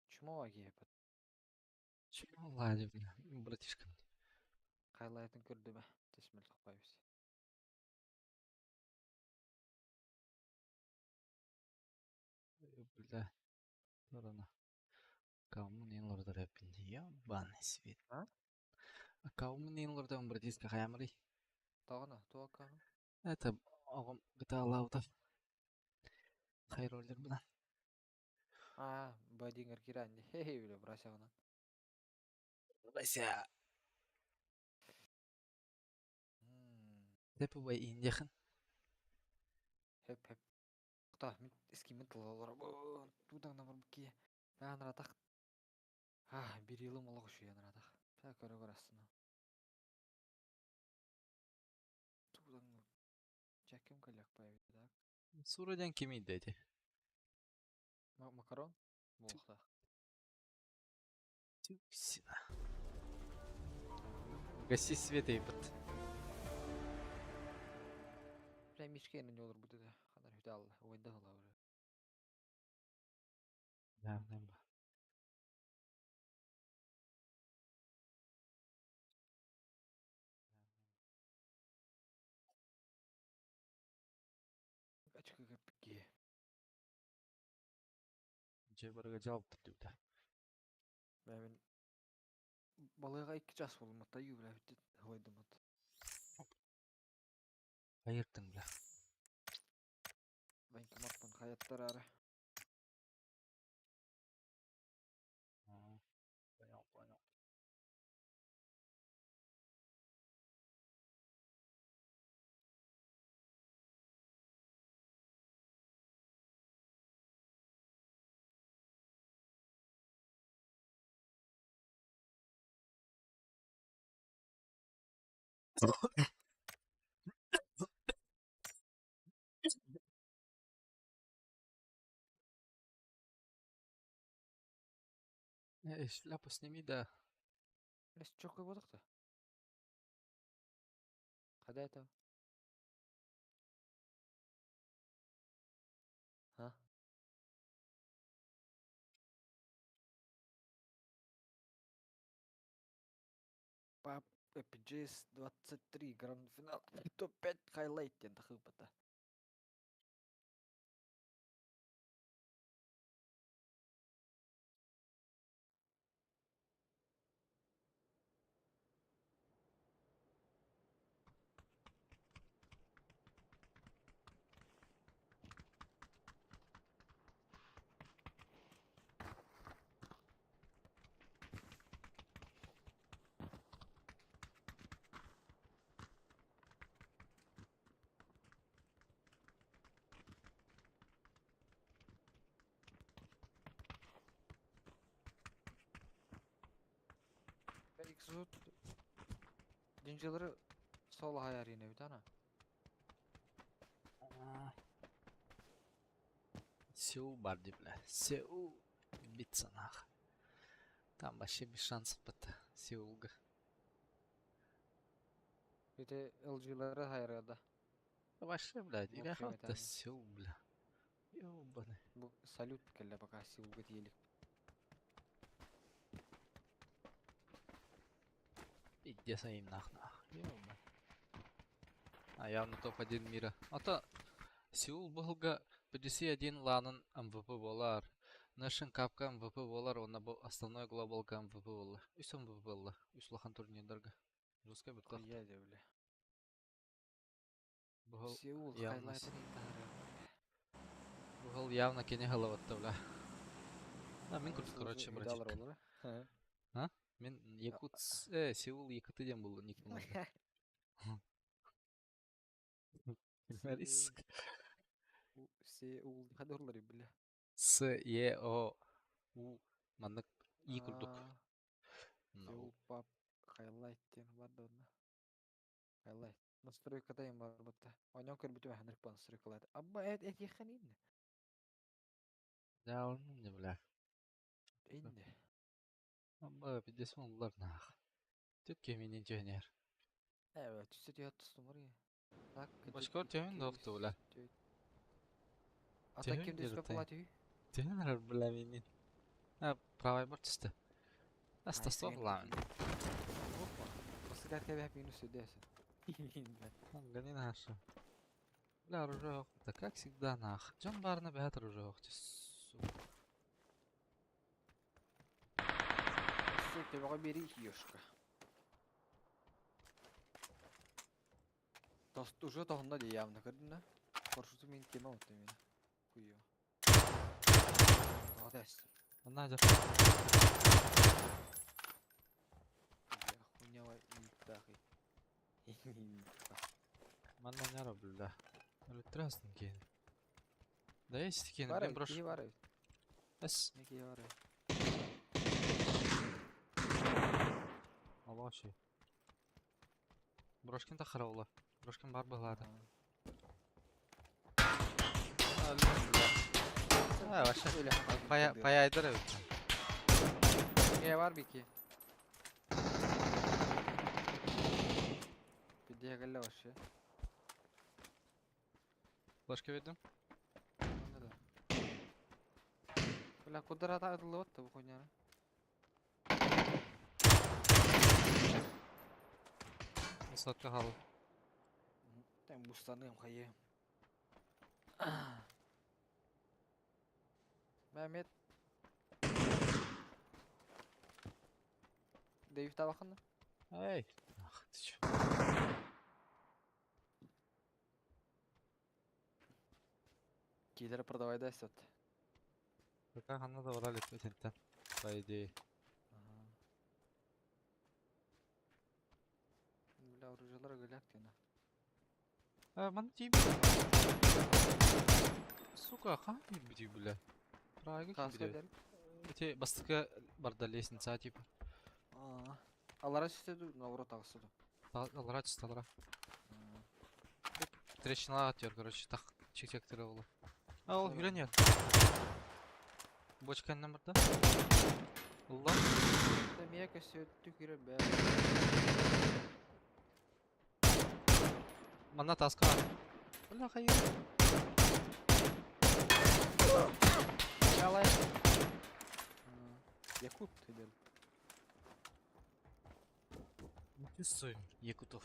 Чмо киһиппит. Чего лади, бля, братишка. Хайлайтын көрдүмэ. Тесмел тохпайбыз. Бля, Ладно. Кому не лордер Ебаный свет. А? А кому не лордер братишка хаямри? Тоҕоно, туох каҕын? Это оҕом GTA лаута. Хайроллер бына. Аа, бадиҥар киирэн дии. Хе-хе, бля, бросяҕынан. Вася. Тэпубай индихан. Хэп-хэп. Та, мин искимин тылалар. Тудан намар букие. Баанратах. А, бирилым олох үшүйен ратах. Та көрө көрөссүн. Тудан Чакым кэллэх баайбыт так. Сура диэн кимий дети? Макарон? Буолуохтаах. Тюксина. Гаси свет ейбит. Бля, мишкенин олорбут этэ. Ханар хүтэ алла. Уойда ылабыр. Явно ба. Ачкыга пикки. Дьэ барыга дьаалбыт диэбитэ. Бля, мин балыга 2 час болуммат аю бля бүттүт хойдумат. Хайыртың бля. Военкоматпын хаяттар ары. Понял, понял. Эй, шляпу сними, да. Лес чокой бодохто. Когда это? А? Пап PGS 23 гранд-финал топ-5 хайлайт диэн тахыыппата. Exud Ninjaları sol hayar yine bir tane. Сеул бар дии, бля. Сеул. Биться нах. Там вообще без шансов бата. Сеулга. Bir de LG'ları hayar da. Вообще, блядь, В или общем, охота это Сеул, бля. Ёбаный. Bu салют кэллэ пока Сеулга тиэлик. Пиздец им нах нах. Ёбаный. А явно топ-1 мира. А то Сеул быһылга PGC 1 ланын MVP болар. Nation Cup'ка MVP болар, онна бу основной глобалка MVP болла. Үс MVP болла. Үс улахан турнирдарга. Жестко бит Хуя де бля. Быһыл Сеул явно хайлайтын интахар. Быһыл явно кини халаватта бля. А мин курдук, короче, братик. Олар. А? Мин Якут Сеул ЕКТ диэн булла ник булла. Риск. Сеул хадырлар бля. С Е О У маннык И курдук. Сеул пап хайлайт диэн бар да онно. Хайлайт. Настройкада им бар бутта. Онон көрбүтүм ханырк ба настройкалады. Абба эт эт яханин. Да, не бля. Инне. Абба пиздец оллар нах. Түк кеминин төнер. Evet, түстө түйөт тустум ya. Так, Башкор төһүн докту бля. Ата Төһүн ким дөспө дерте. була түй? Төнөр бля минин. Правай бар түсті. Астастох лаан. Басыгар кэбэһэ минус үдээс. Гони наша. Бля, оружие Да как всегда нах. Дьон баарына бэһэт оружие Сука. Төбөҕө биэрии ёшка. Тост уже тоһунна дии явно көрдүн да. Парашюту мин тема вот именно. Хуё. Тоҕо Надя. Хуйня иттахи. Манна няра бля. Өлүттэрээсин киһини. Да есть киһини Бар мен эбит, брош. киһи бар эбит. Эс. Не киһи бар эбит. Алаши. Брошкин та хараула. Брошкин бар быһлаата. А, вообще. Пая паяйдар эбит. Не бар бики. Бидия кэллэ вообще. Флешка бердим. Онно да. Бля, куда ытыллыбат да бу хуйняны. Высотка хал. Тэн бустаныам хайы. Мehmet. Дэйв табахын. Эй. Ах ты чё. Киллер продавай да сет. Пока ханна да барали өтенттен. По идее. Бля, оружиелар гуляк тена. А, ман тип. Сука, хан бити бля. Прайга Хаска кибиде. дер. Эти бастыка барда лестница типа. Алара сүтө наоборот тагысы. Алара чисталара. Трещина атıyor, короче, так чек-чек болу. А, ол үйренер. Бочка барда. Улла. Да мия көсөттү кире бә. Манна таска бар. Бля, хайыр. Ялай. Якут дел. Чувствую. Якутов.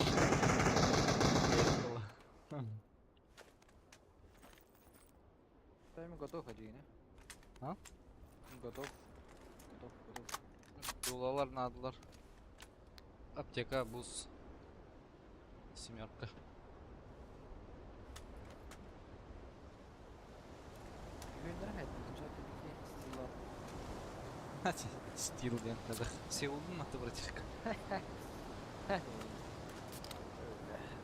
Тайм готов один, А? Готов. Готов, готов. Дулалар надылар. Аптека, бус. Семерка. Gündür hayat. Стила. Стил ден kadar. Сеулдун аты братишка.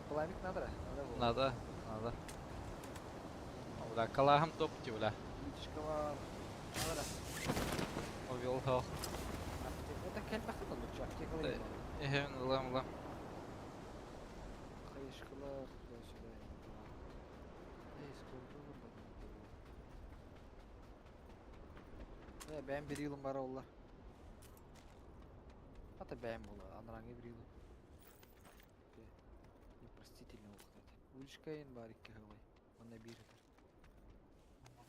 Пламик надо, надо. Надо, надо. Бля, калахам топ бля. Личкова. Надо. Увел хал. Это келбахы да лучше, аптекалы. Эхе, улам, улам. Хайышкалар туда-сюда. Эй, сколько Э, бэйэм бир йылым бар оллар. Ата бэйэм була, анараңы бир йылым. Непростительно олох это. Уличкайын бар икки хылай. Манна бир этер.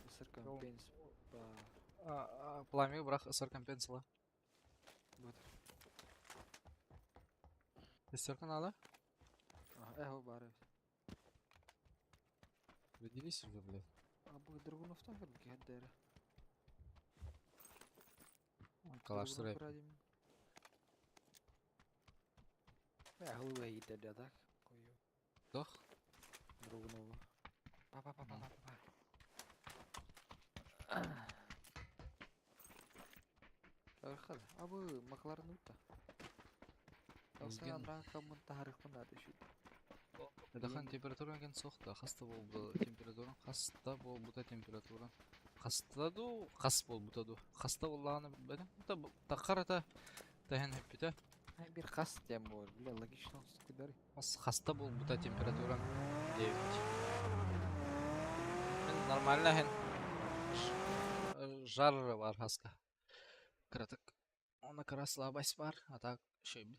Ысыр компенс ба Пламя брах ысыр компенсала. Бутер. Шестерка надо? Ага, эхо бар эбит. Выделись уже, блядь. А бу Драгуновтан көрбүт кэддere. Калаш сырай. Бә хылы итер так. Кою. Дох. Драгунову. Па па па па па па. Архад, абы макларын утта. Алсан Үзген. анраан каммын тахарыкпын аты шүт. Дахан температура ген соқты. Хаста болду температура. Хаста болбута температура. Хаста ду, хас болбута ду. Хаста боллағаны білмедім. Та таққар тәһен хөппүтэ. Ай бир хас тем бол. Бля, логично скидар. Хас хаста болбута температура 9. Мен нормально хен. Жар бар хаска. Краток. Она кара слабость бар, а так шөйбин.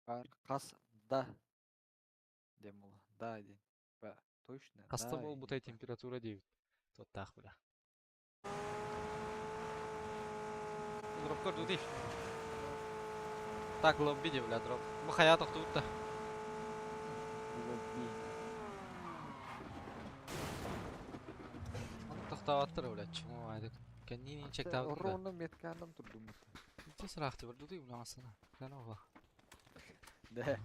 Бар хас да. Дем бол. Да ден. Ба Точно, Хаста да, буолбутай температура диэбит. Туоттаах бля. Дропкор дути. Так, лобби де, бля, дроп. Бу хайа тохтубут да. Лобби. Оны тохтообаттар, бля, чмо айдык. Кэнниин чектаабытын да. Ровно метканым турдум. Ити сыраахты бір дути, бля, асына. Хреново. Да.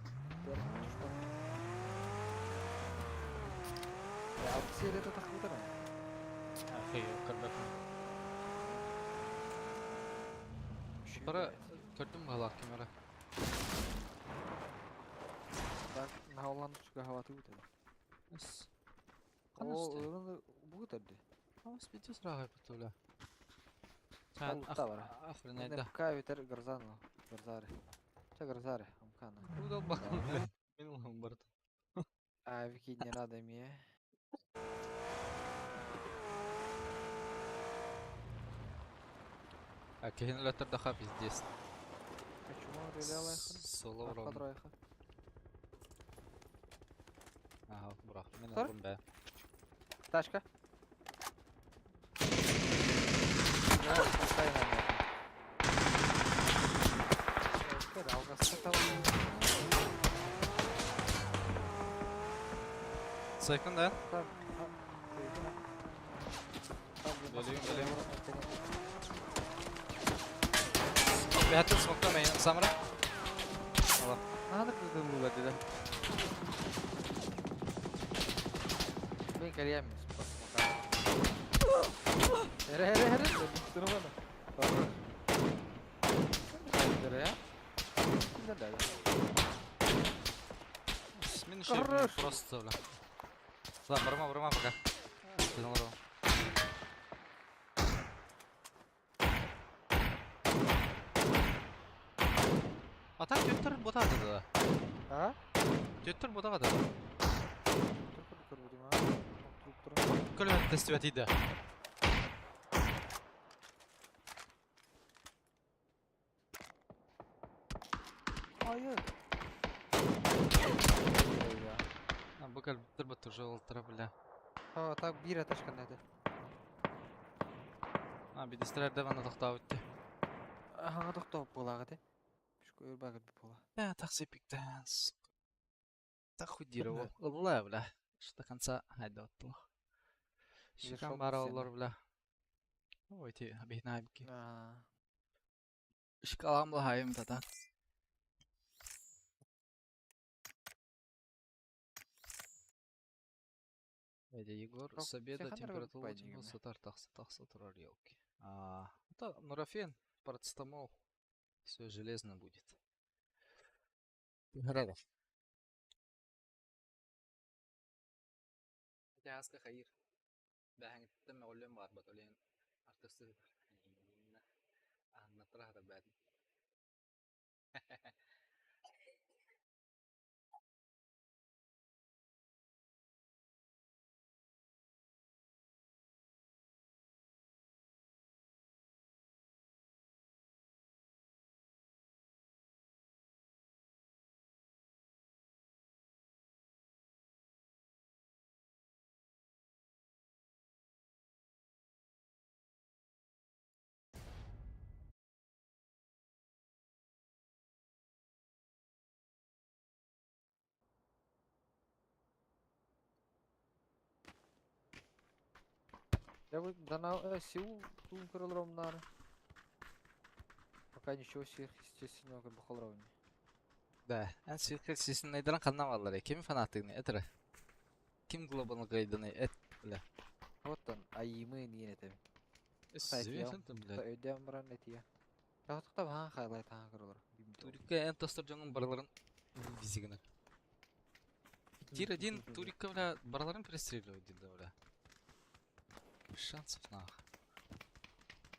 Я серия это тахмытара. Ахый, көрбөппүн. Бара көрдүм балаак кемера. Так, наолан чуга хаваты бутады. Эс. О, Ханна ылын бутады. Ас бити сыраахай буту, бля. Алта бара. Охренеть, да. МК ветер грозано. Грозаре. Че грозаре? Амкана. Куда бакын, бля. Мен улам барда. А, вики не надо мне. А кехин өлөттөр пиздец. Почему релялайхан? Соло ровно. Архадрайха. Ага, бұрақ. Мен Тор? алдым бә. Тачка. Да, поставь на меня. Алгасы Сайкын да? Geleyim, geleyim. Бәтін смоктамай, Самара. Ала. Надо придумывать, да? Мен кальями Эре, эре, эре, турбана. Эре, да, да. Мен еще Хорош. просто, бля. Ладно, барма, барма пока. Ты А так төттөр ботады да. А? Төттөр ботады да. Тур көрбүдүм, а? Туруп турам. Көлөмөт тестибет иди. Hayır. А, бу кәл бит уже олтыра, бля. Ha, так бир аташкан эди. А, бидистерде бана токтап өттү. Ага, токтоп булагы де. Үшкө өрбагы була. Я так сепиктен. Так худировал. Ылла, бля. Что до конца хайда отту. Шикан Зашел бара сен. олар, бля. Ой, ти бихнайбки. А. Шкаламла хайым тата. Эди Егор, Жоқ, с обеда сен қандай температура роль тимул сатар тахса тахса турар елки. А, это нурофен, парацетамол. Все железно будет. Градов. Аска хайыр. Бәһәңттем мәгълүм бар батолен артысы. Аннатра бәд. Я вот дана сил тун крылромнар. Пока ничего сверхъестественного как бы холровни. Да, эн сверхъестественный найдаран канна баллар. Ким фанатыгны этре? Ким глобал гайданы эт, бля. Вот он, а имы не это. Кстати, Блядь. Өйдем бран этия. Я вот там ха хайлайт ха крылор. Турикка эн тостор жоңун бараларын визигина. Тир один Турикка, бля, бараларын перестреливают, да, бля. Шансов нах.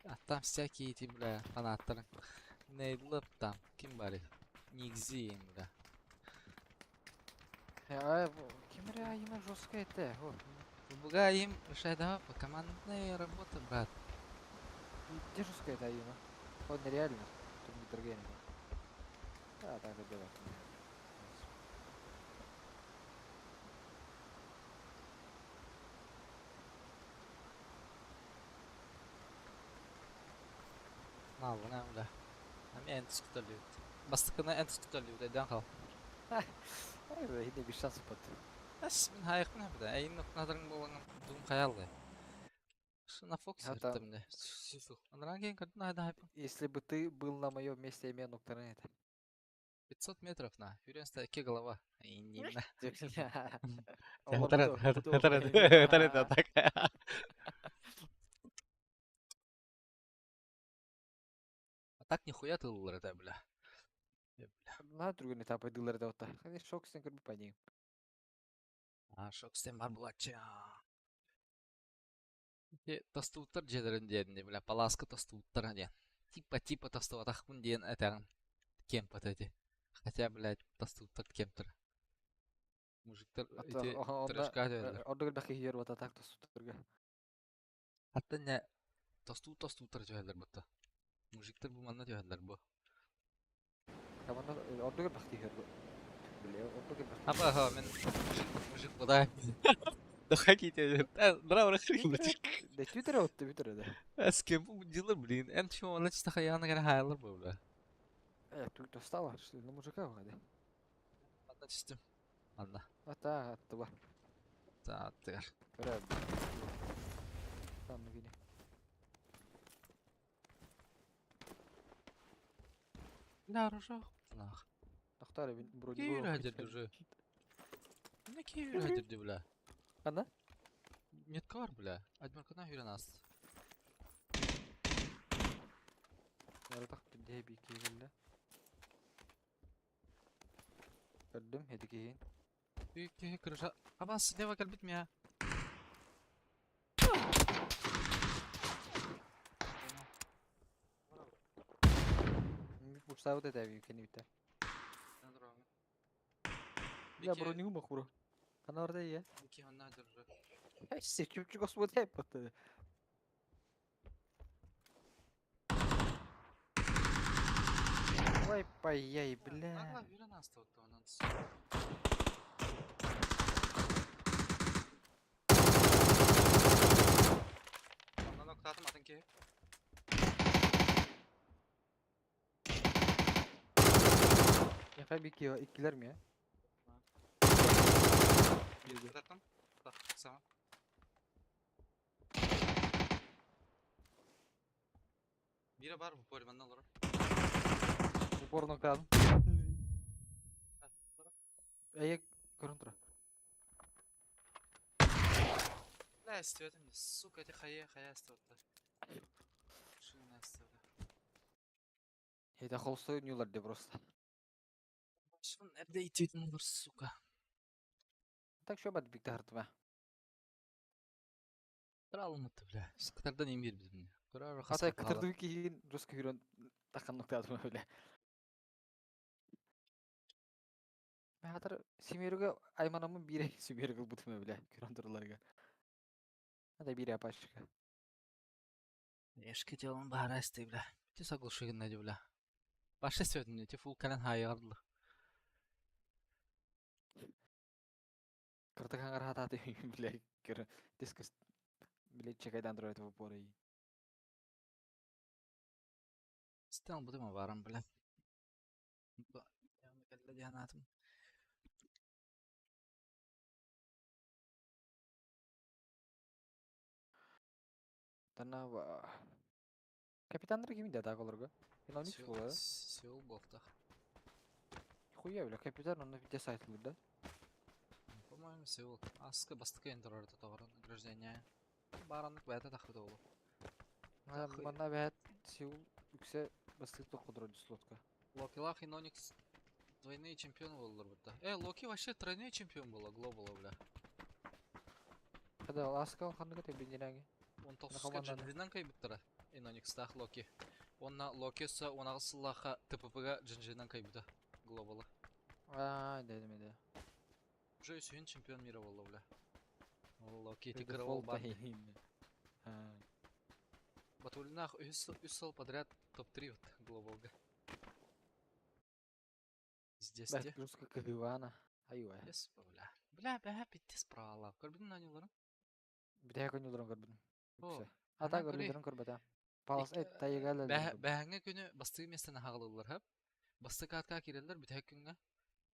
А там всякие эти, бля, фанаттар. Нейдлып там, ким бар? Нигзи, бля. А кимре айма жесткая это. Вот. Буга им шайда по командная работа, брат. Где жесткая это айма? Он нереально. Тут не другие. Да, так и было. Хааллын аа, бля. Ами эн тускуталлыбыт. Бастакына эн тускуталлыбыт өйдөөн хаал. Ай, хине bir шанс бат. Эс, мин хайыхпын хапыта. Эйин нокнатарың буолаҥын тугум хайаллай. На Фокс Хата, эртэмне. Сусу. Анаран кийин көрдүн айда хайпын. Если бы ты был на моем месте, я нуктарын это. 500 метров на. Хүрен ста голова. Иннинна. Олор Хатар бу хатар хатар так. А так нихуя ты ыллар это, бля. Бля. На другой этап дылар да ота. Хани шок сен көрбү пани. А, шок сен бар булачы. Тостууттар дьиэлэрин диэн, бля, палааска тостууттар диэн. Типа-типа тостубатахпын диэн этэҕин. Кемпата эти. Хотя, блядь, тостууттар кемтер. Мужиктар Ата ити онда трешка диэллэр. ордугар бахи хиер вата так тостуутарга. Хатта не тостуу тостууттар түһэллэр бутта. Мужиктар бу манна түһэллэр бу. Каманда ордугар бахти хиер. Бля, ордугар бахти Аба хиер. ха мен мужик мужик будай. Да хотите, браво, Да Твиттере отты Твиттере да. Эске бу дилер, блин, эн чё, она чисто хаяна гара хайлар бу, бля. Тут достала, что на мужика вроде. Манна түстүм. Манна. Ата атты бар. Тааттыгар. Көрө. Там гине. Бля, оружие нах. Тохтар брони Киир хадерди уже. Не киир хадерди, бля. Ана? Метка бар, бля. Адмиркана хүрен ас. Яратак бирде би кигелде. Көрдүм, хеди кийин. Киһи крыша. Абас, слева кэлбит мия. Пустау да би кени бите. Я броню махуро. Ана орда я. Бики онна держи. Секүпчү господи баты. Ой, паяй, бля. Нагла хүрен аста отто онан. Оннан октатым атын киһи. Яхай бики иккилер ми? Кытаттым. Так, сама. Бире бар бу поле манна олорор. Упор ноктадым. Эйек көрөн тура. Бля, истиэтим, сука, эти хая, хая истиэттэр. Шина истиэттэр. Это холстой нюлар де просто. Шын эрде итиэтин олор, сука. Так что бат бик тартыма. Тыралымытты, бля. Кытардан эмир бизмне. Көрөр Хатай кытырды кийин русский хүрөн такан ноктадым бля. Мен хатар Семеруга айманамын бире Семеруга бутума бля. Көрөн турларга. Ада бире апашка. Эшке делом бара истей, бля. Ти соглушигин нади, бля. Башы истиэтин, ти фул кален хайгардылы. Кыртыкан хататы бля. Көр дискс бля чекайдан дроид в упор и. Стал бутума барам, бля. Дианатым. Тана Капитандар ким да колорго? Иноникс була. Сеул болта. Хуя бля, капитан он где сайт да? По-моему, Сеул. Аска бастыка энтерорда тоғыр награждение. Бараннык бәті тақыды олу. Манна бәт Сеул үксе бастык токудур слотка. Локилах и Ноникс двойные чемпионы болдылар будто. Локи вообще тройной чемпион была, глобала, бля. Когда Ласка ханныга тебинераңы. Он тоқсызға джинджинан кайбыттара. Иноникстах Локи. Онна Локи са онағы сыллаха ТПП-га джинджинан кайбыта. Глобала. А, дедим эде. Уже сүйін чемпион мира болды, бля. Локи эти кырывал бар. Батулинах үс сыл подряд топ-3 вот глобалга. Здесь Бәт русска кыгывана. Айва. Yes, бля. Бля, бля, битте справа. Көрбүн наниларын? Битә көнүлөрөн көрбүн. О, Ата ана көрей. көрбүдөрөн көрбөтө. Палас эт тайыга элэлэр бу. Бэһэҥҥэ күнү бастыыр миэстэни хаҕылыыллар һап. Бастакы аатка киирэллэр бүтэһик күҥҥэ.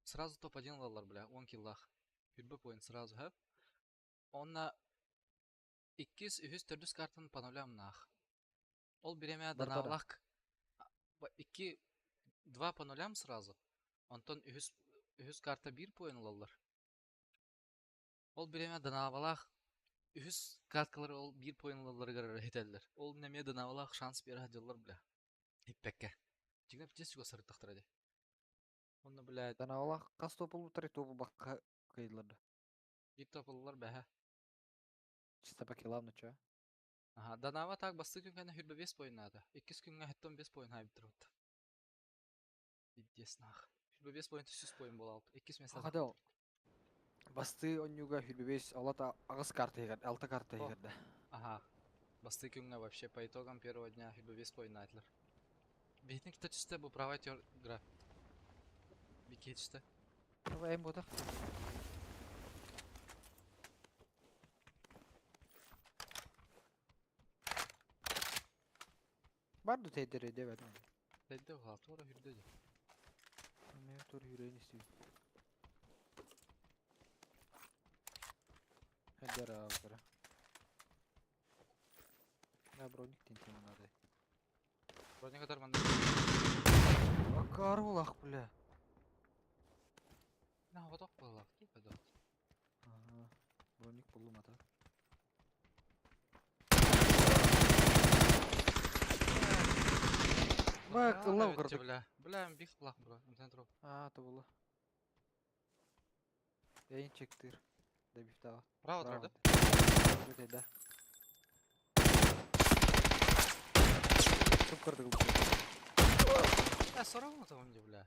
Сразу топ-1 ылаллар бля, 10 киллаах. Хүрбэ поинт сразу һап. Онно иккис, үһүс, төрдүс картаны по нулям наах. Ол бириэмэ Бартара. Данаалаах икки два по нулям сразу. Онтон үһүс үһүс карта биир поинт ылаллар. Ол бириэмэ Данаабалаах үһүс каткалары ол биир поинт ылалларыгар эрэ иһитэллэр. Ол эмиэ Данаабалаах шанс биэрэ сылдьаллар бля. Иппэккэ. Дьиҥэ пиздец чугас сырыттахтара дии. Онно блядь Данаалаах хас туопулбуттар туопулбакка кыайдылар да. Биир топуллар бэһэ. Чисто по килам ну чё? Аха, Данава так бастакы күн кэннэ 25 поиннаата. Иккис күҥҥэ 75 поин хаайбыттар. Пиздец нах. 25 поинт 300 поин буолалт. Иккис место. Хадал. Бастыы онньууга 25 алата аҕыс карта иһигэр, алта карта иһигэр да. Ага. Бастыы күҥҥэ вообще по итогам первого дня 25 поиннаатылар. Биһитин кита түстэ бу правая тер игра. Бикки түстэ. Давай эм ботах. Бар да тейдер дебет. Тейдер уһаа туора хүрдө ди. Мен тур хүрейин истейм. Хәдер алгыра. На броник тентен надо. Броник атар манна. Акар булах бля. На хоток булах ки бадот. Ага. Броник булдум ата. Бак, ылла кырдык. Бля, бля, бих булах бро. Интернет дроп. А, то булла. Эйин чектир. Добивтава. Право трак, да? Да. Туп кырдык бу. Э, сорок там где, бля.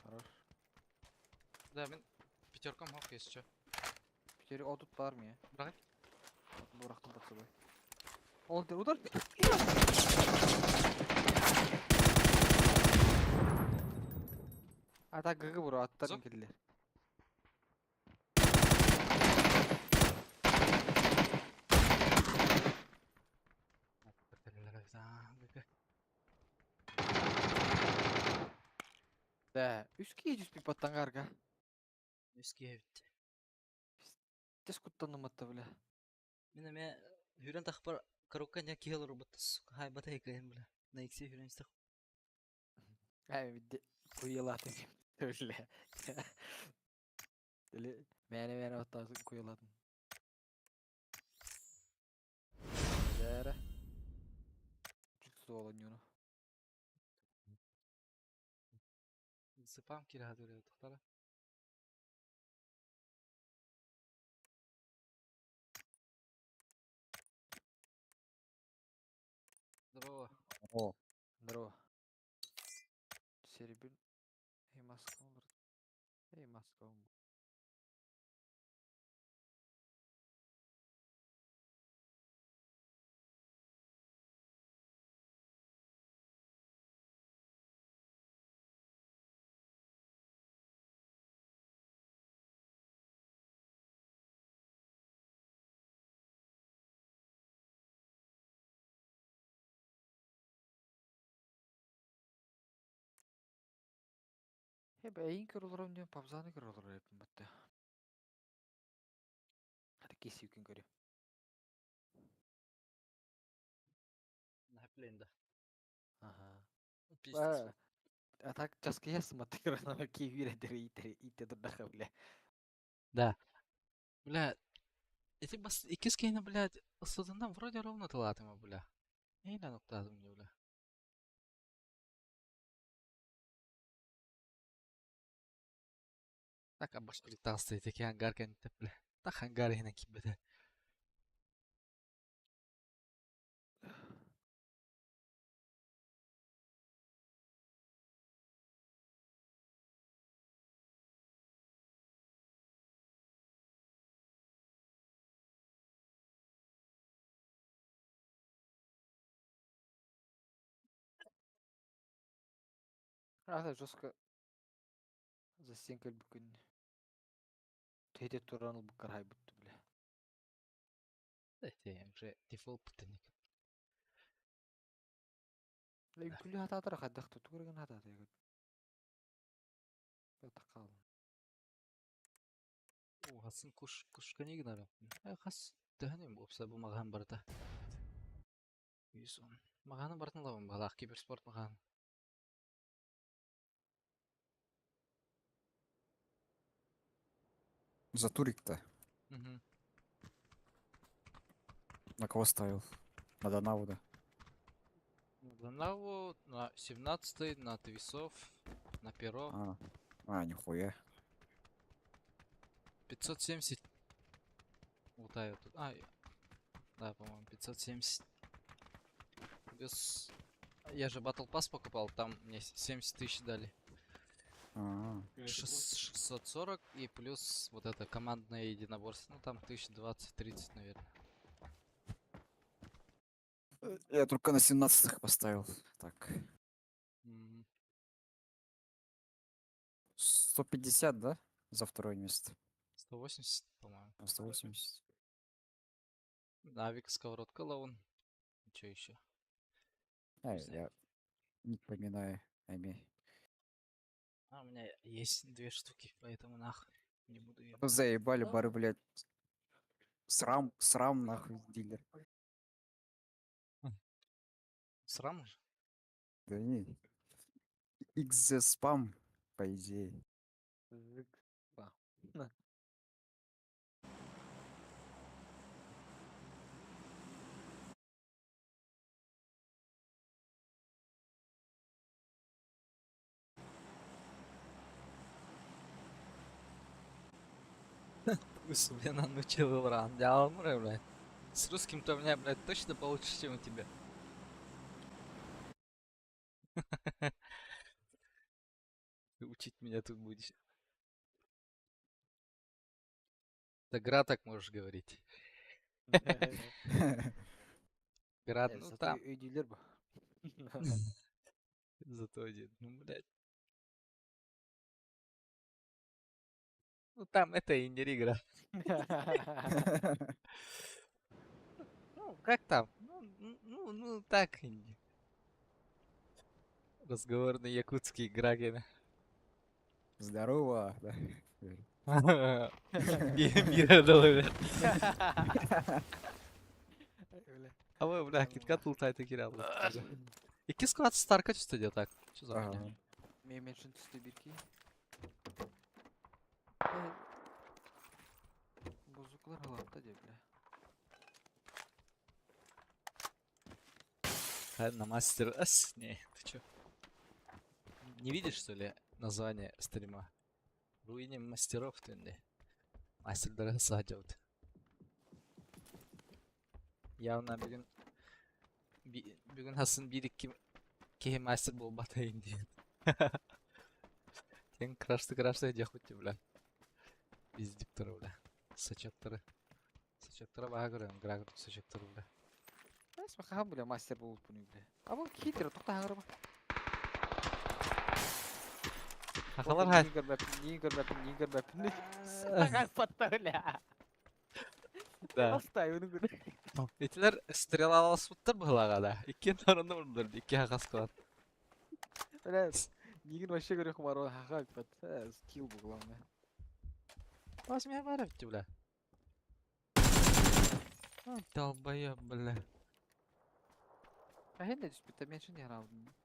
Хорош. Да, мен пятеркам хок есть чё. Пятер отут бар мия. Брать? Бырахтым под собой. Ол удар. А так ГГ бро, аттарын киллер. Да, үс киһи түспүт баттангарга. Үс киһи эбит. Тес куттанным атта бля. Мин эмиэ хүрэн тахпар коробка не киһи олорбут хайбата кыйын бля. На икси хүрэн истэх. Ай бидде куйалатын. Бля. Или мэне мэне оттан куйалатын. Бәрі. Жүксіз оонньууну. Сыпам кире хатыр тохтара. Здорово. О, Здорово. Серебряный. Эй, маска olur. Эй, маска olur. Hep эйин көрөлөрөм диэн пабзаны көрөлөр эппин бытта. Хата киси күн көрү. Наплен да. Ага. Пиздец. А так чаския смотрю на киви итер ите дурдаха бля. Да. Бля, эти бас иккис киһини, блядь, ыстытынан вроде ровно тылаатыма, бля. Эйнен уктаатым дии, бля. Так абаш таҕыста ити ангар кэнниттэн, бля. Так ангар иһинэн киирбэтэ. Ата жестко застенка бүгүн. Тете туран буккар хайбыт бля. Это уже дефолт путаник. Үҥкүлүү хатаатар хайдах тугу гына хатаата хаалла. О, хасын куш кушкани гынар. Хас төһөнүм уопса бу маҕаһын барыта. 110. Маҕаһыны барытын ылабын баҕалаах киберспорт маҕаһын. За турик-то. Угу. На кого ставил? На Данаву, да? На Данаву, на 17 на Твисов, на Перо. А, а, нихуя. 570 лутаю тут. А, да, по-моему, 570. Плюс... Я же Battle Pass покупал, там мне 70 тысяч дали. А, 640 и плюс вот это командное единоборство. Ну там 1020-30, наверное. Я только на 17 поставил. Так. 150, да? За второе место. 180, по-моему. А, 180. Навик, сковородка, лаун. Что еще? А, я не поминаю Ами. А, у меня есть две штуки, поэтому нахуй не буду ее. Ну заебали, бары, блядь. Срам, срам, нахуй, дилер. Срам же? Да не. XZ спам, по идее. Зык. Пусть, блин, он учил ран. Я умру, блядь. С русским-то у меня, блядь, точно получше, чем у тебя. Ты учить меня тут будешь. Гра так можешь говорить. Град, ну там. Өйдүүлэр бу. Зато один. Ну, блядь. Ну там это и не игра. Ну, как там? Ну, так. Разговорный якутский Грагина. Здорово, да. Мира дала, Бля. А вы, бля, киткат лутает и кирял. Икки склад старка чисто делал так. Что за хуйня? Мен меншин түсті бирки. Бузуклар халатта деп, бля. На мастер С? Не, ты чё? Не видишь, что ли, название стрима? Руиним мастеров ты не. Мастер садят. Явно бүгүн бүгүн хасын бир икки киһи мастер буолбатайын диэн. Тен крашты крашты диэхпит бля. Издиктары бля. Сачаттары. Сачаттара баха көрөм, грагыр сачаттары бля. Эс баха бля мастер болуп буну бля. А бу хитер тохта хагырба. Хахалар хай. Нигер бәпин, нигер бәпин, нигер бәпин. Сага патта бля. Да. Астай уну күрә. Этилер стрелаласпыттар быһылаға да. Икки нарында урдур, икки хахас кылат. Бля, нигер вообще көрөх бар, хаха пат. Скилл бу главное. Бас меня бар бля. А, долбоеб, бля. А хенде түспүт, мен шын яралдым.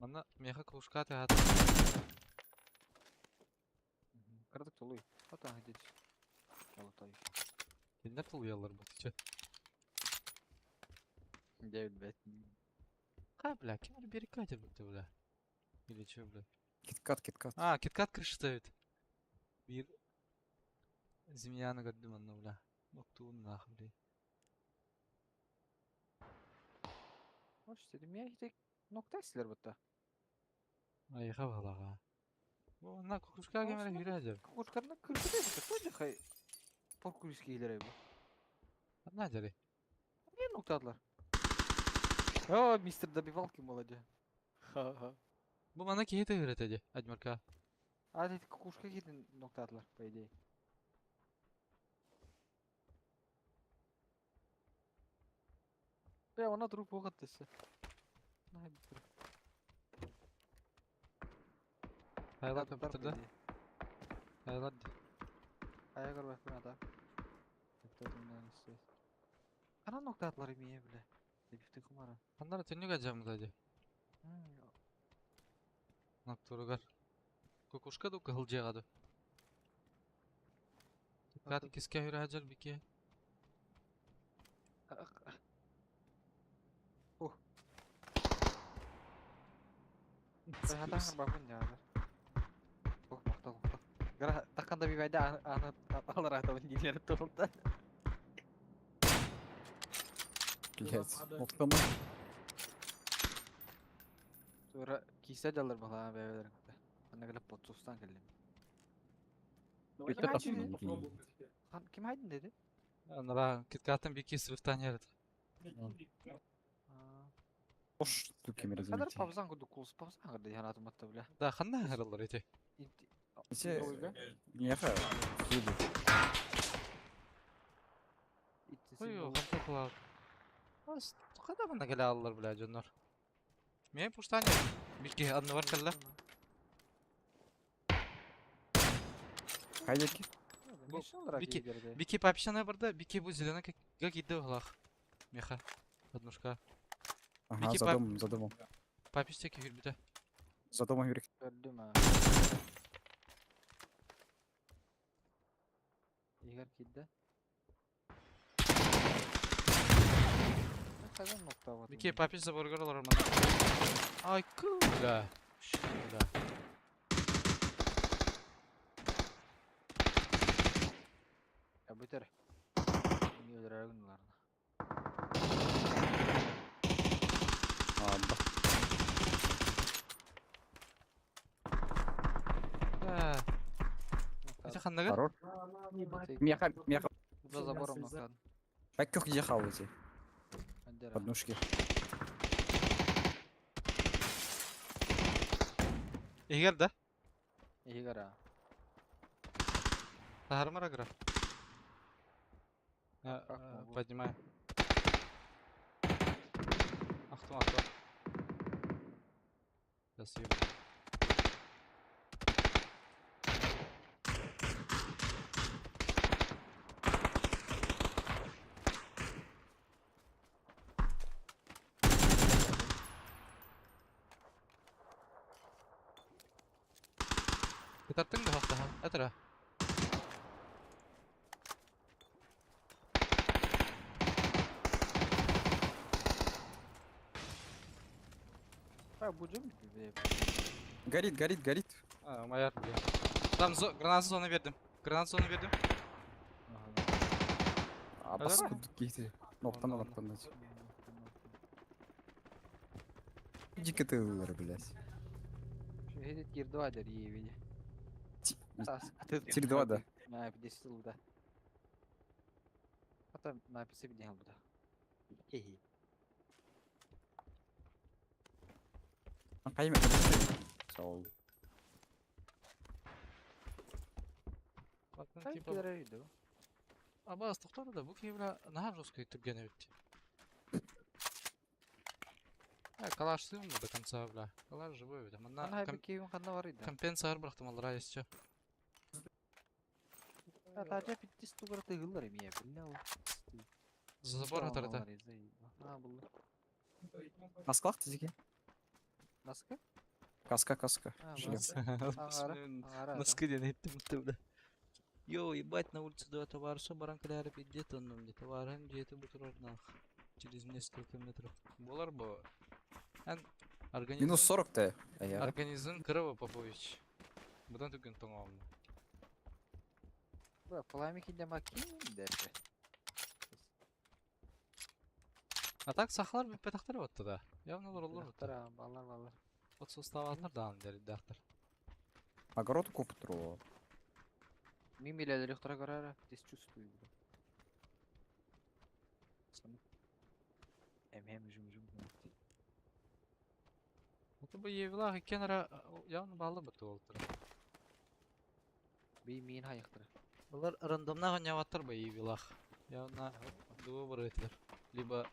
Манна меха кружка ты хат. Кырдык толуй. Ата хедет. Алатай. Киндер тулуялар бу, ты чё? Девять, блядь. Ха, бля, кем берекать ты, бля? Или чё, бля? Киткат, киткат. А, киткат крыша ставит. Бир. Земляна көрдүм бля. Октуун нахуй, бля. Hoş dedim ya хитек нокта силер бутта. Айха балаға. Бу на кукушка кемере хүрәҗер. Кукушкарына кыркы да бутта. Тоже хай. Поркурский илер бу. На жери. Не ноктадылар? О, мистер добивалки молодец. Ха-ха. Бу мана киһи тыһыр этэ дии, Адьмарка. А эти кукушка какие-то ноктатлар, по идее. Бля, она труп оҕаттысы. Хайлар көптөр да. Хайлар ди. Хайа көрбөппүн ата. Ханан ноктатлар имие бля. Дебифти кумара. Ханнара түннүк адьаммыта ди. Нактуругар. Кукушка ду кыһыл дьиэҕэ ду. Кат киске хүрэ бики. Ух. Хатан бабын дьаалар. Ох, махтал, махтал. Гара такканда бибайда аны алар атабын диилер турулта. Блять, оттама. Тура кисе жалар бала бэбелер. Аны келеп подсустан келдим. Это Ким тасın айдын Ким айдын dedi? Анара киткатын бики срыфтан ярыт. Ош, туки Kadar павзан курдук кулс павзан кырды янатым атта бля. Да, ханна харалар эти. Ите, неха, суду. Ой, ханта кылар. Ас, када мана келе аллар бля жоннор. Мен пуштане бики анны бар келле. Хайдеки? Бики, бики папишана барда, бики бу зелена как кидде улах. Меха. Однушка. Ага, Бики за пап- домом, за домом. Папиш теки хүрбүтэ. За домом юрик. Көрдүм а. Игорь кидде. Kadan nokta var. Бики папиш заборгар олар мана. Ай куда. Бля. Ya biter. Niye öldürer günlerine. А, да. Да. Эти ханнага? Хорош. Меха, меха. За забором nokta. Паккөх ехал эти. Андера. Подножки. Эгер да? Игорь а. Тахармара гра. Как могу? Поднимаю. Ахтым, ахтым. Сейчас съебу. Кытартың да хақтаха. Әтіра. Ha bu cüm bir Горит, горит, горит. А, моя бля. Там зо гранат зоны бердим. Гранат зоны бердим. А, Ага. паскуд кейти. Ноктан, Ладно, ноктан. Дико ты выбор, блядь. Şu tier 2 der iyi beni. Тир 2, да. На 10 да. Hatta NPC bir değil bu da. Hehe. Кайме. Сол. Батын Sanki типа. kiler bu. Аба астықтары да, бұл кейбіра нахар жестко түрген бит. Ә, калаш сыйым до конца, бля. Калаш живой бит. Мына Ana bir keyfin kanına var idi. компенсия бырақтым алра есче. Hatta bitti stugara tıgıllar emiye. Billa o. Забор атарда. Ha buldu. Каскалах тизиге. Nasıl? Каска, каска. Ha, Шлем. Аңара. Аңара. Носки ден еттим бля. Йоу, ебать, на улице два товарища баран каляр пиздец он мне товарым где-то бутерброд нах. Через несколько метров. Болар бу. Эн организм Минус 40 ты. А я. организм Кырова Попович. Будан түгін тоңамын. Бра, пламя маkin derdi. А так сахалар бүппе тақтар батты да. Явно олар олар батты. Тара, балlar балlar. От составатар даан дер дақтар. Огород куптуру. Мимилелер юктара көрөр, здесь чувствую. бля. Эм жум жум. Это бы Евилах иккен явно баллы бытты олтыр. Би миин хайыктыр. Булар рандомна гоняваттар бы Евилах. Явно дуо барытыр. Либо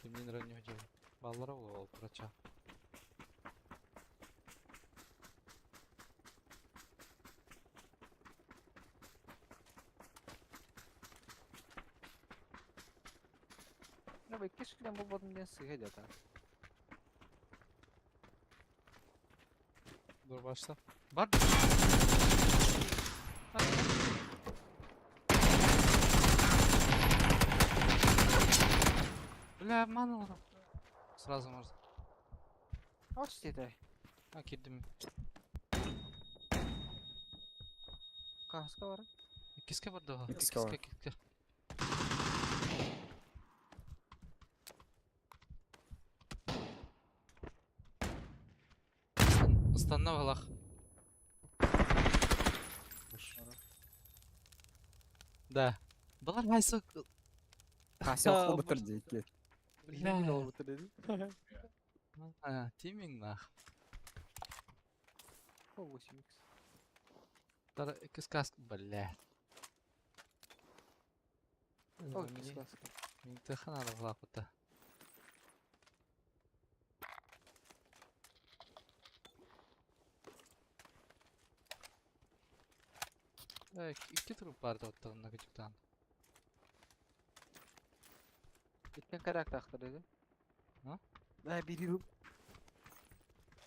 кимнин ранню жыл. Баллар ол олтырача. Ya бу икки шлем булбадым диэн сыыһа дята. Dur başla. Бар. Бля, обманул. Сразу можно. Ос деді. А, кирдим. Каска бар. Киске бар да. Иккиске бар. Киске, киске. Станна балах. Да. Балар хайсы. Хася А, хобытыр дейки. Бля. А, тиминг нах. О, 8x. Тара кис каск, бля. О, иккис каска. Мин тахана балах бута. Икки туруп барды оттогунна күчүктан. Иккен коррект ахтыр деді. А? Да, bir yıl.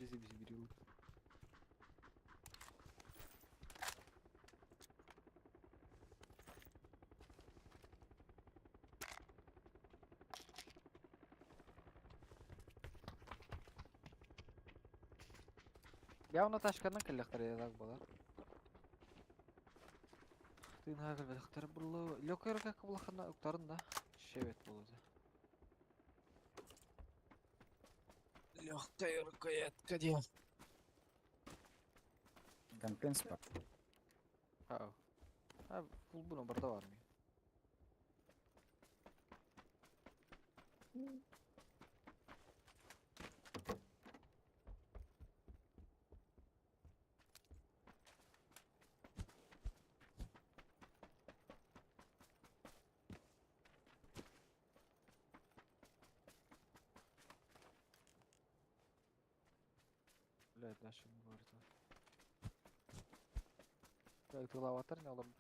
Bizi bizi bir yıl. Явно ташканнан кэллэхтэр язак болар. Тыынаа кэлбэтэхтэр буллу. Лөкөргө кыбылахана уктарын да шебет болуду. Легкая рукоятка дел. Компенс бар. Ха. Ha, фул буну барда бар ми. Блядь, дальше не говорит. Так, ты аватар не алам.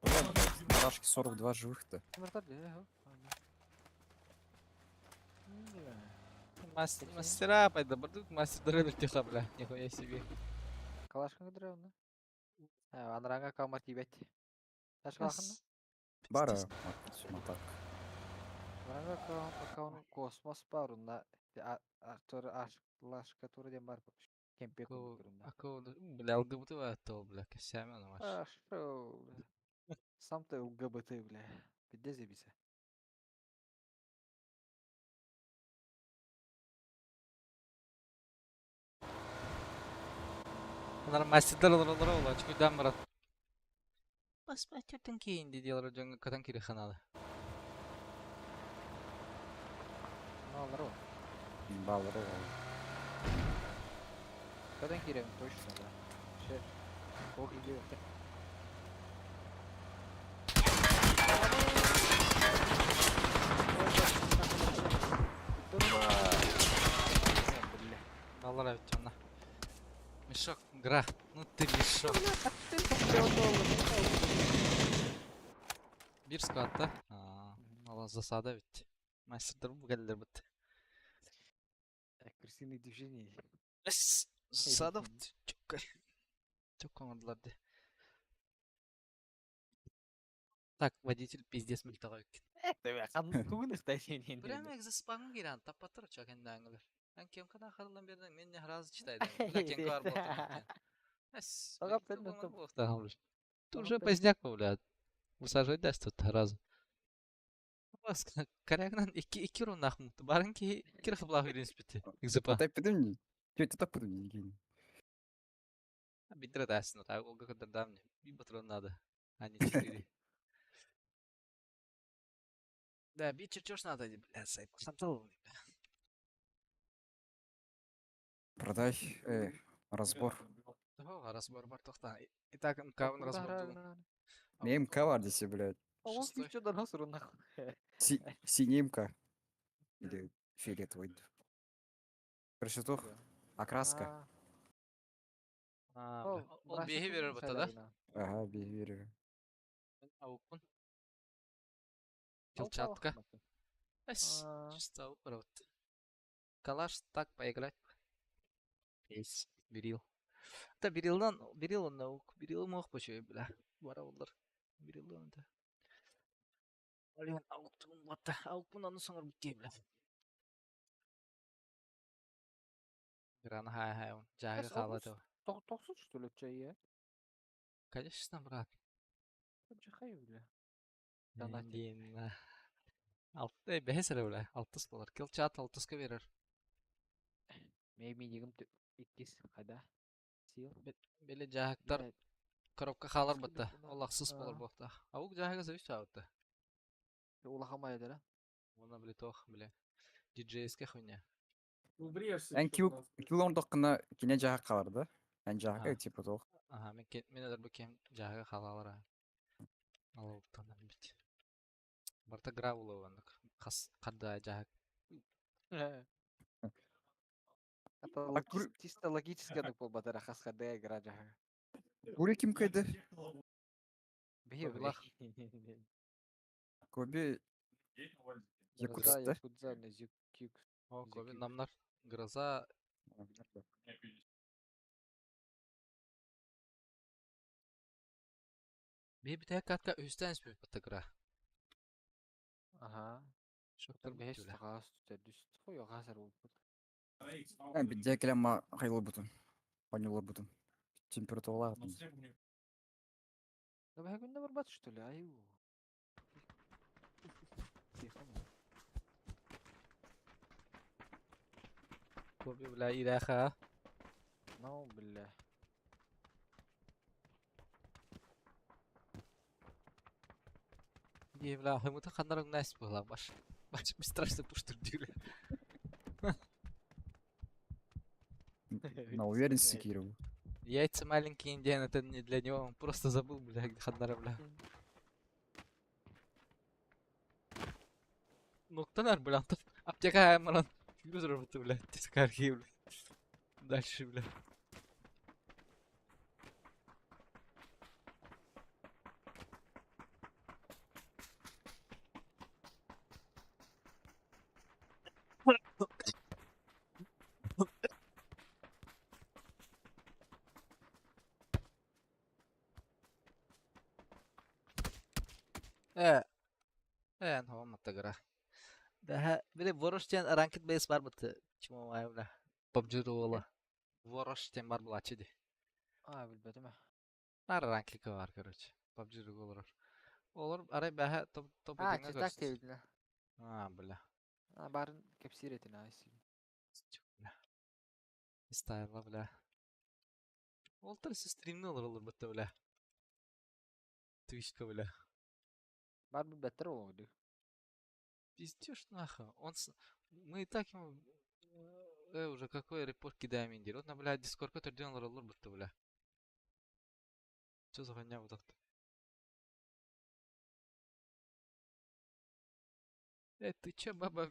На Рашке 42 живых-то. Мастер, мастера пайда бардык, мастер дыры тихо, бля. Нихуя себе. Калашкан кыдыры онна. Анранга камар тибет. Ташкалаханна? Бара, матак. Анранга аккаунт космос бар унда. Артур Лашка тур ден бар. Кемпе курунда. Ако, бля, ЛГБТ то, бля, косями на ваш. А, шо, бля. Сам ты ЛГБТ, бля. Пиздец ебися. Олар мастер олар олар, чүкүдөн барат. Баспа төртөн кейин диди олар жөнгө катан кире ханалы. Алар о. Баллар ол. Кадан кирем точно, да. Ше. Ох, иди. Бля. Баллар бит жана. Мешок, гра. Ну ты мешок. Бир складта. Ала засада бит. Мастердер бу келдер бит. Крысиные движения. Засада бит. Чөккө. Чөк коңдулар ди. Так, водитель пиздец мөлтөгө Прямо экзоспаңы киран таппаттыр чак энди аңылар. Мен кем кана харылан берден мен не разы читайды. Бля кем кар болду. Эс. Ага, пен Ты уже поздняк, бля. Высаживать даст тут разу. Корягнан икки икки рун нахмут. Барын ки кир хыблах үйреніп бітті. Экзопа. Атай пидым. Чё это так пидым не Бидре дасın. Так, ого kadar да мне. Bir патрон надо, а не четыре. Да, бить чертеж надо, бля, сайт. Сантал, бля. Продай разбор. Того, разбор бар тохта. Итак, МК-ын разбор дугун. Не МК бар десе, блядь. Он Шестой. еще до нас нахуй. Синий МК. Или фиолетовый. Короче, тух. Окраска. А, бля. Ол биэһи берер бата да? Ага, бери. Аукпун. Килчатка. Эс, чисто аук вот. Калаш так поиграть. Есть, Берил. Да, Берилдан, Берил он наук. Берил мог почуй, бля. Бара олар. Берилдан да. Блин, ауктун батта. Аукпун аны соңор битти, бля. Грана хай хай он. Жага кала то. Тохсун что ли чай, Конечно, брат. Хай, бля. Донатит. Дин. Алты бэһис эрэ бля. Алтыс болар. Килчат алтыска берер. Мейми дигим иккис хада. Сил. Били жаһактар Блядь, коробка хаалар Сколько батта. бина? Ол ахсыс болар А. буохта. Аук жаһага завис чаабытта. Улахан да? Уна били тох били. DJSке хуйня. Эн кил кил ондоққына кине жаһак қалар да? Эн жаһака А. типа туох. Аха, мен мен эдер бу кем жаһага халалара. Алауктан бит. Барта гравула ваннык. Хас кадда жаһак. Это А кур- чисто логически анык болбатара хас хада игра жаха. Кури ким кайды? Бихи Кобилах. Коби Якутс, Якутс, да? Якудза, не Зюкюкс. О, коби Зюкюкс. намнар. Гроза. Би бите катка үстен спи батта гра. Ага. Шоктор Там бэс бит бля. тагаас түтэ дүс. Хуй гасар болбут. Эн бидде келем хайлар бутун. Панюлар бутун. Температура Да бэхэ күндэ барбат что ли? Аю. Тихо. Коби бля ираха. Ну, бля. Не, бля, хымыта ханнарың найс была, баш. Баш, страшно пуштур дюля. На уверенности Кирилл. Яйца маленькие индиан, это не для него, он просто забыл, бля, где ханнара, бля. Ноктанар, бля, антон аптека аймаран. Юзер бля, бля, бля. Дальше, бля. Э, ну, матагра. Да, били вороштен ranked base бар быты. Чмо бля. PUBG Royale. Вороштен бар була чиди. А, билбетим. Нар ранклика бар, короче. PUBG Royale. Олар арай бәһә топ топ А, едиңе читак көрсөт. тебиле. А, бля. А, барын кепсир этин айси. Чук, бля. Стайла, бля. Олтар стримни олар олар бытты, бля. Твичка, бля. Бар билбеттер олугу. Пиздешь нахуй. Он с... Мы и так ему уже какой репорт кидаем индир. Вот на, бля, дискорд который делал роллер будто, бля. Чё за хуйня вот так-то? Ты чё, баба?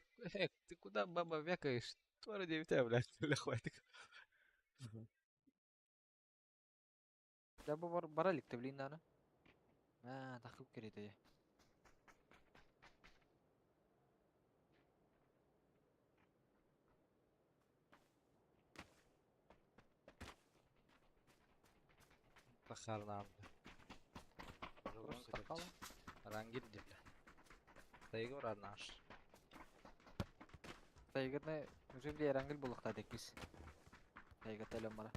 Ты куда, баба, вякаешь? Тварь девятая, бля, бля, хватит. Да бу бар баралик блин аны. А, тахып керете. Пахарна, бля. Просто хала. Рангир, бля. Тайгор наш. Тайгырны уже бile рангил булыкта декпиз. Тайгыр телем бара.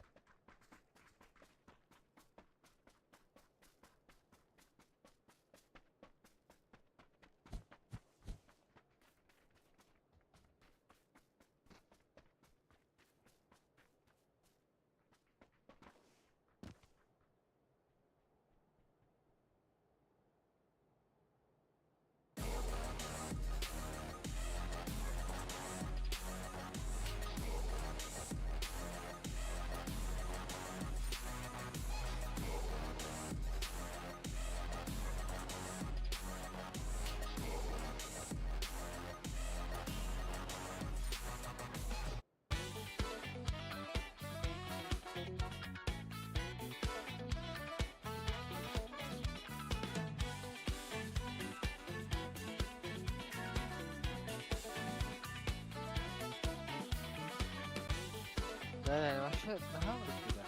Да, вообще, наһаа да.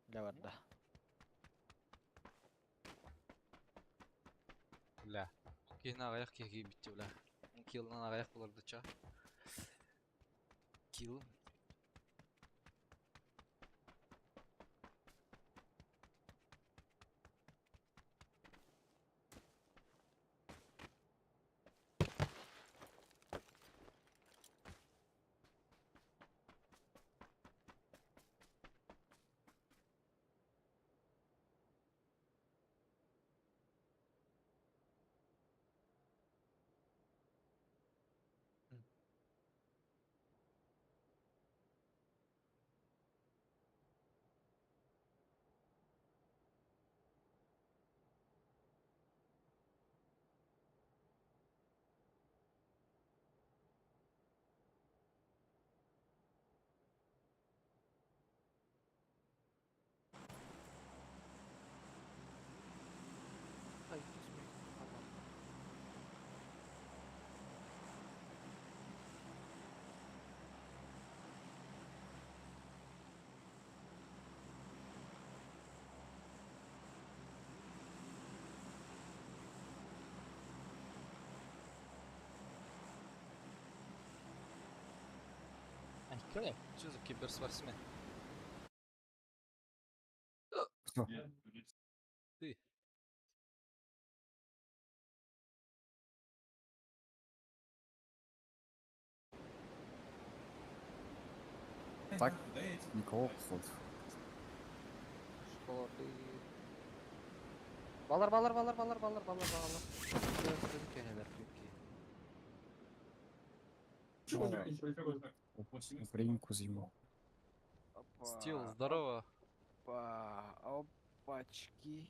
Дьэ барда. Бля. Киһини аҕыйах киһи киирбитчэ, бля. Киллан аҕыйах булардыча. Килл. Ай, 200 метр. Ай, что за киберспортсмен? Кто? Ты. Так, никого, походу. Школы. Балар, балар, балар, балар, балар, балар, балар. Кенелер Украинку зиму. Стил, здорово. Опа, опачки.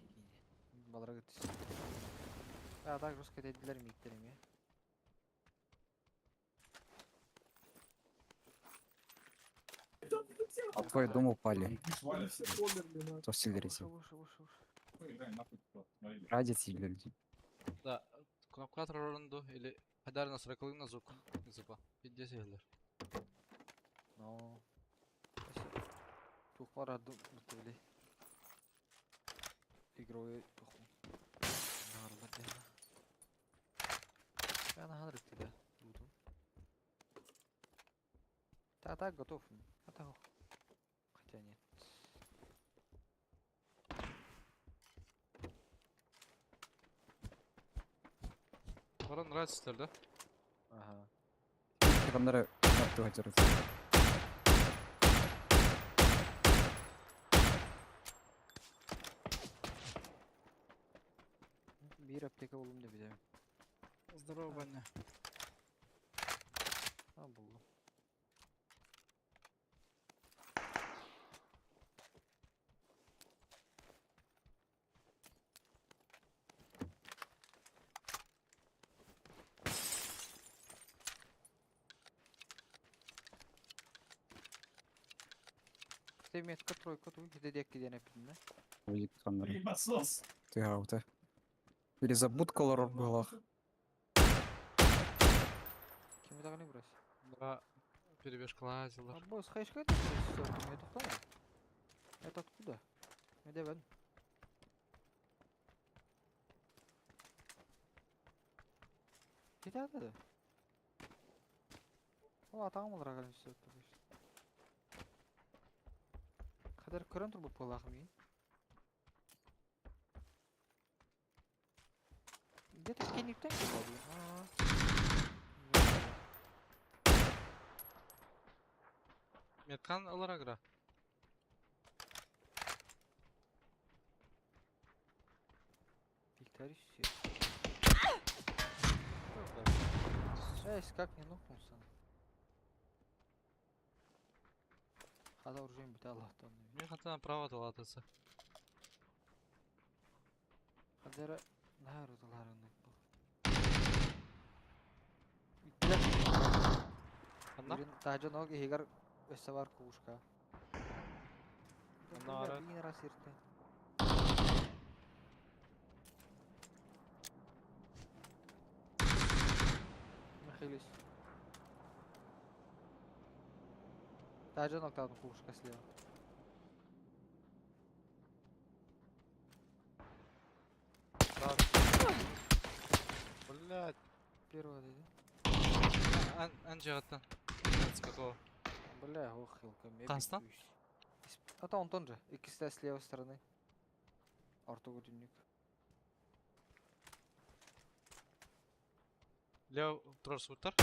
Балар гыт. А так жестко dediler mi ilklerim ya. А твой дом упали. То силерите. Выше, выше, выше. Ради силерите. Да, кнопка роланду или Хадарна сракалына звук. Зупа. Пиздец иһиллэр. Но. Тух бар били. Игровой туху. Нарлар дена. Я на ханрик тебя буду. Да, так, готов. А так. Хотя нет. Баран нравится, да? Ага. Камнары наптыгать. Bir аптека buldum da bir de. Здорово, Ваня. Ha buldum. Метка тройка ту хиде дек киден эпинне. Камнары. Ты гаута. Перезабудка лорор была. Кими дагы брось? Да, перебежка лазила. А босс, хайшка это Это кто? Это откуда? Где вен? Где это? О, атағым олар ағалым все Кадar көрөн тур буп мен. Где-то кенниктен келди. Меткан алар агра. Викторище. Эй, как не нокнулся? Хада оружием бит Аллахтан. Мен хата направо талатысы. Хадара нахар уталарын бу. Анна? Бирин тажа ног ихигар өссө бар кушка. Анна ара. Бин раз ирте. Михайлис. Таһырдьа ноктаабытым кукушка слева. Бар. Блядь. Первого дойди. Ан Анжелата. С какого? Бля, ох, хилка, Хастан? А то он же. Иккистэ с левой стороны. Ортогу түннүк. Лево трос утар.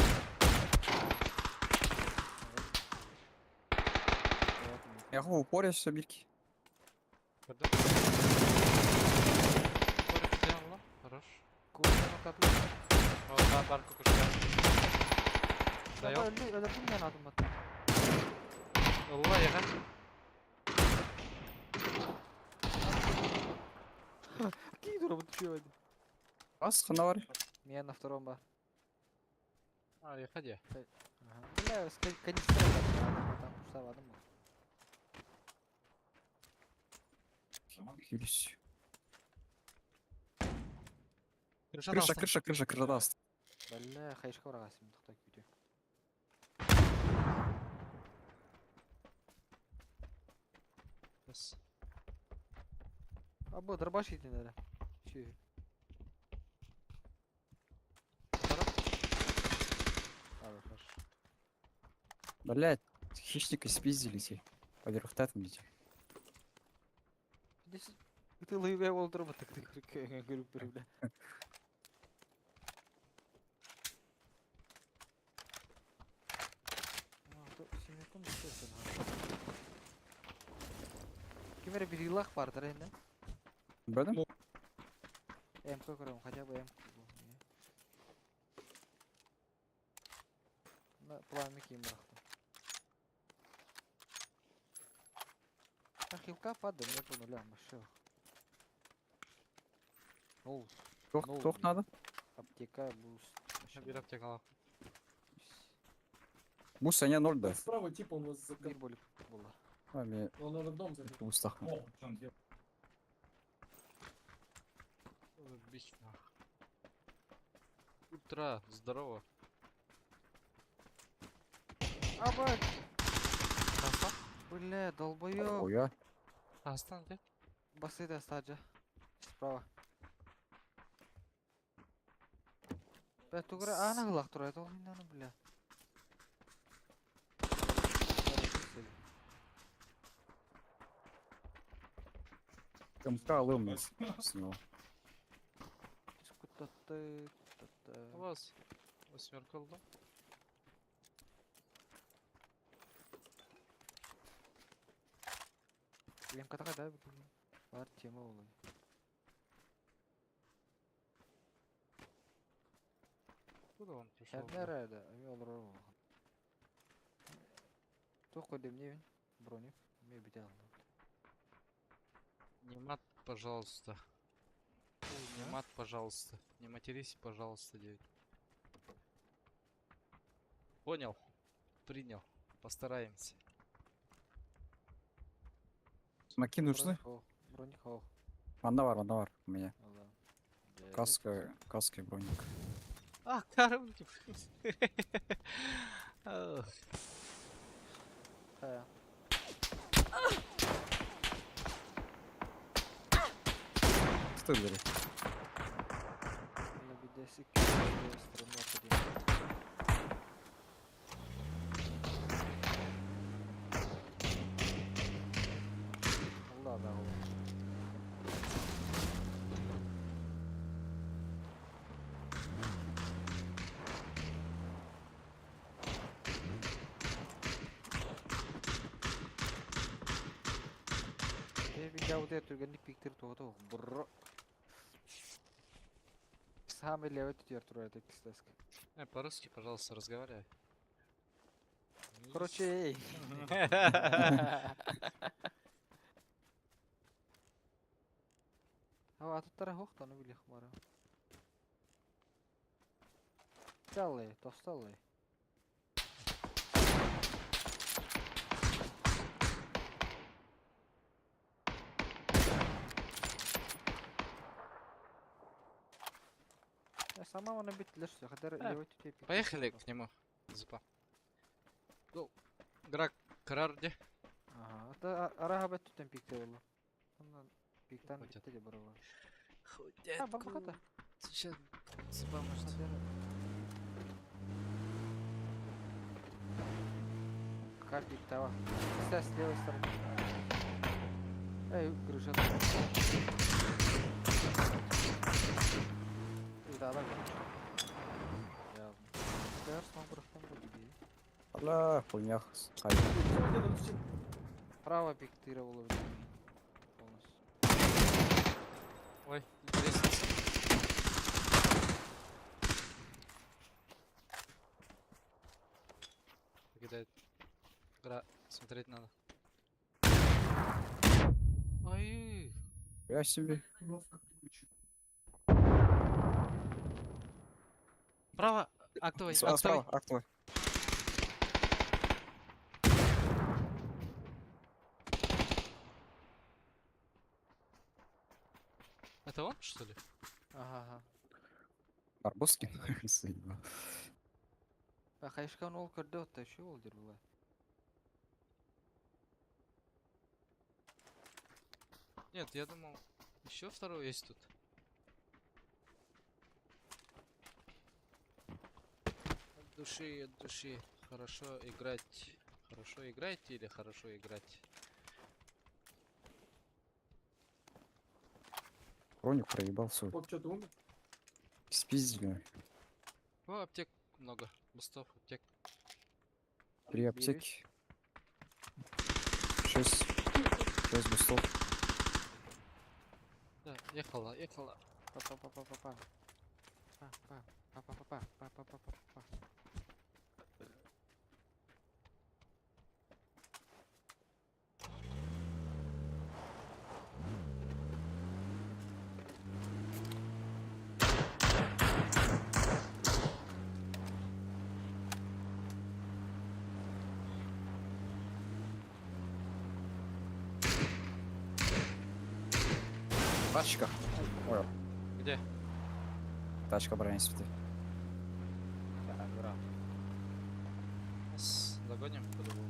Я в упоре все бирки. Көрдüm. Хорош. Кукушка кату. О, бар, бар кукушка. Даём. Өлөрдүм мен атым бат. Ылла, яга. Какие дура вот чё это? Раз, хана бар. Меня на втором бар. А, яха де. Ага. Бля, с канистра там пуштавадым. Хилюсь. Крыша, Крыша, крыша, крыша, крыша даст. Бля, хайшка врагасым тохтой күтү. А бу дробаш итин эрэ. Чү. Хорош. Блять, хищника спиздили те. Поверх там видите. Здесь ты лыйбе ол дроба так ты говорю, бля. Ким эрэ бирилах бардыр энне. Бөдüm? МК көрөм, хотя бы МК. На пламя ким бырахтым. А хилка падает, мне по нулям вообще. Ол, Тох, Ну, тох надо. аптека, буст. вообще Бир аптека алах. Бус, а не ноль, да. Справа типа он вас Бир болик була. А, мне Он, наверное, в дом забил. бустах. Бич, нах. Утра, здорово. Аба, Хастан? бля, долбоёб. Ой, Хастан, де? Басы да стаджа. Справа. Бля, тугра ана гылах тура, это ол бля. МК алым я с него. Куда-ты, куда-ты. У вас восьмерка алды. МК да, блин. Бар тема ол. Куда он пришел? Nerede? Эми олор ол. Туох көрдüm не Броник. Ме бите алды. Не мат, пожалуйста. Не мат, пожалуйста. Не матерись, пожалуйста, девять. Понял. Принял. Постараемся. Смоки нужны? Броник хох. Манна бар, манна бар у меня. Да. Каска, каска и броник. А, коробки. Ах. Хая. Что говорит? На видео страну. Ладно, ладно. Я вот эту түргенник пиктир туғыты бұры. Самый левый түтер тур это кистеск. По-русски, пожалуйста, разговаривай. Короче, эй. А тут тарах охтаны билих бара. Целый, тосталый. Сама она бит лишь все, хотя Поехали к нему. Зипа. Go. Грак, Крар где? Ага, это араха бөттүттэн пикте болла. Оннан пиктан Хватит. битте де барабар. Худетку. А, барбахата. Сейчас судьба может. Как пиктава? Вся с левой стороны. Эй, крыша. Да, да. Алла, хуйнях. Хай. Право пиктировало полностью. Ой, лестница. Кидает. Гра, смотреть надо. Ой, Я себе. Право, актовый, Справа, актовый. справа, актовый. Это он, что ли? Ага, ага. Барбоски? Заебал. А хайшкан ол көрдө отта еще ол дир була. Нет, я думал, еще второй есть тут. От души, от души. Хорошо играть. Хорошо играть или хорошо играть? Броню проебал свой. Вот что, ты умер? Спиздили. О, аптек много. Бустов, аптек. Три аптеки. Шесть. Шесть бустов. Да, ехала, ехала. Па па па па па па. Па па па па па па па па па па. Тачка. Ой, Где? тачка бронесвиты. Да, ура. С догоним по-любому.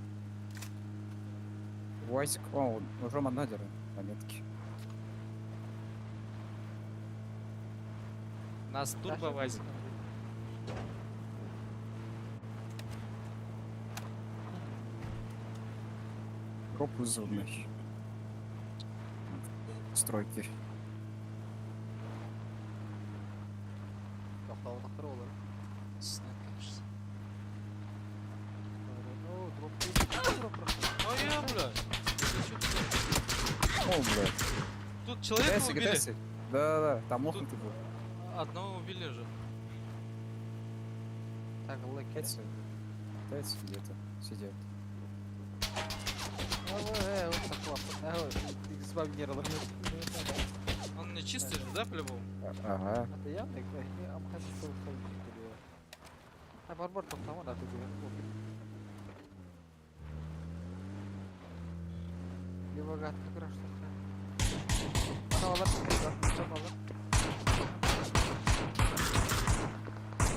Уазик. О, уже одна на метке. Нас турбо вазик. Дроп вызванный. Стройки. Тоқтауы олар. Снайп, конечно. О, дроп дроп Ой, я, бля. Это чё такое? О, бля. Тут человека ГТС, убили. ГТС. Да-да-да, там лохнутый был. Одного убили же. Так, лыки. ГТС. ГТС где-то сидят. Он не чистый же, да, по-любому? Ага. Это явно, А барбар тоқтаман, а ты Либо гадка краш Ана алар, алар.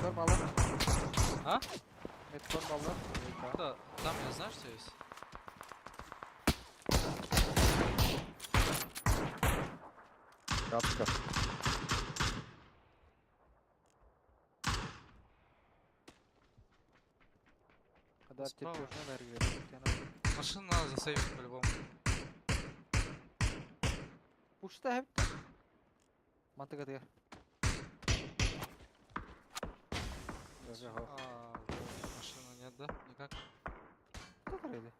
Көр балар. А? Мет көр балар. Да, там я знаю, что есть. Катка. Когда Справа. терпеж Машину надо засейвить по-любому. Пушта хеп. Мантыга дигер. А, машины нет, да? Никак. Как рейди?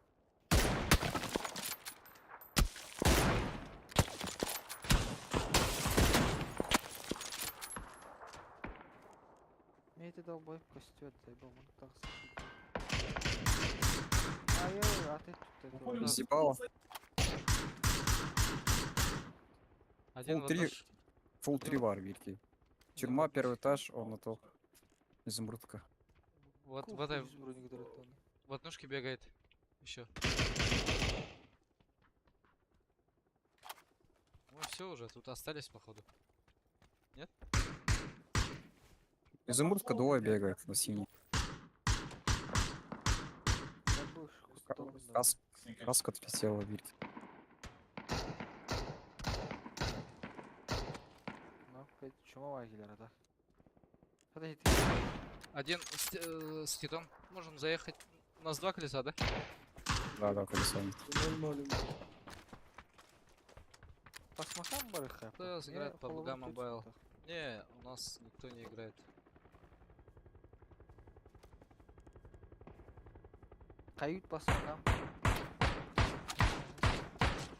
Мейти долбоеб костер, заебал, он так. Ай, а ты тут. Съебало. Один Фул в три. однош- Фул три вар, Вильки. Тюрьма, первый этаж, он на то. Изумрудка. Вот в этой, в однушке бегает. Еще. Ну все уже, тут остались походу. Изумрудка двое бегает на синий. Кас, каска отлетела, видит. Ну, чума бар килер ата. Hadi hit. Один с хитом. Можем заехать. У нас два колеса, да? Да, колесо. По смокам барыха. Кто сыграет по PUBG Mobile? Не, у нас никто не играет. Кают по смокам.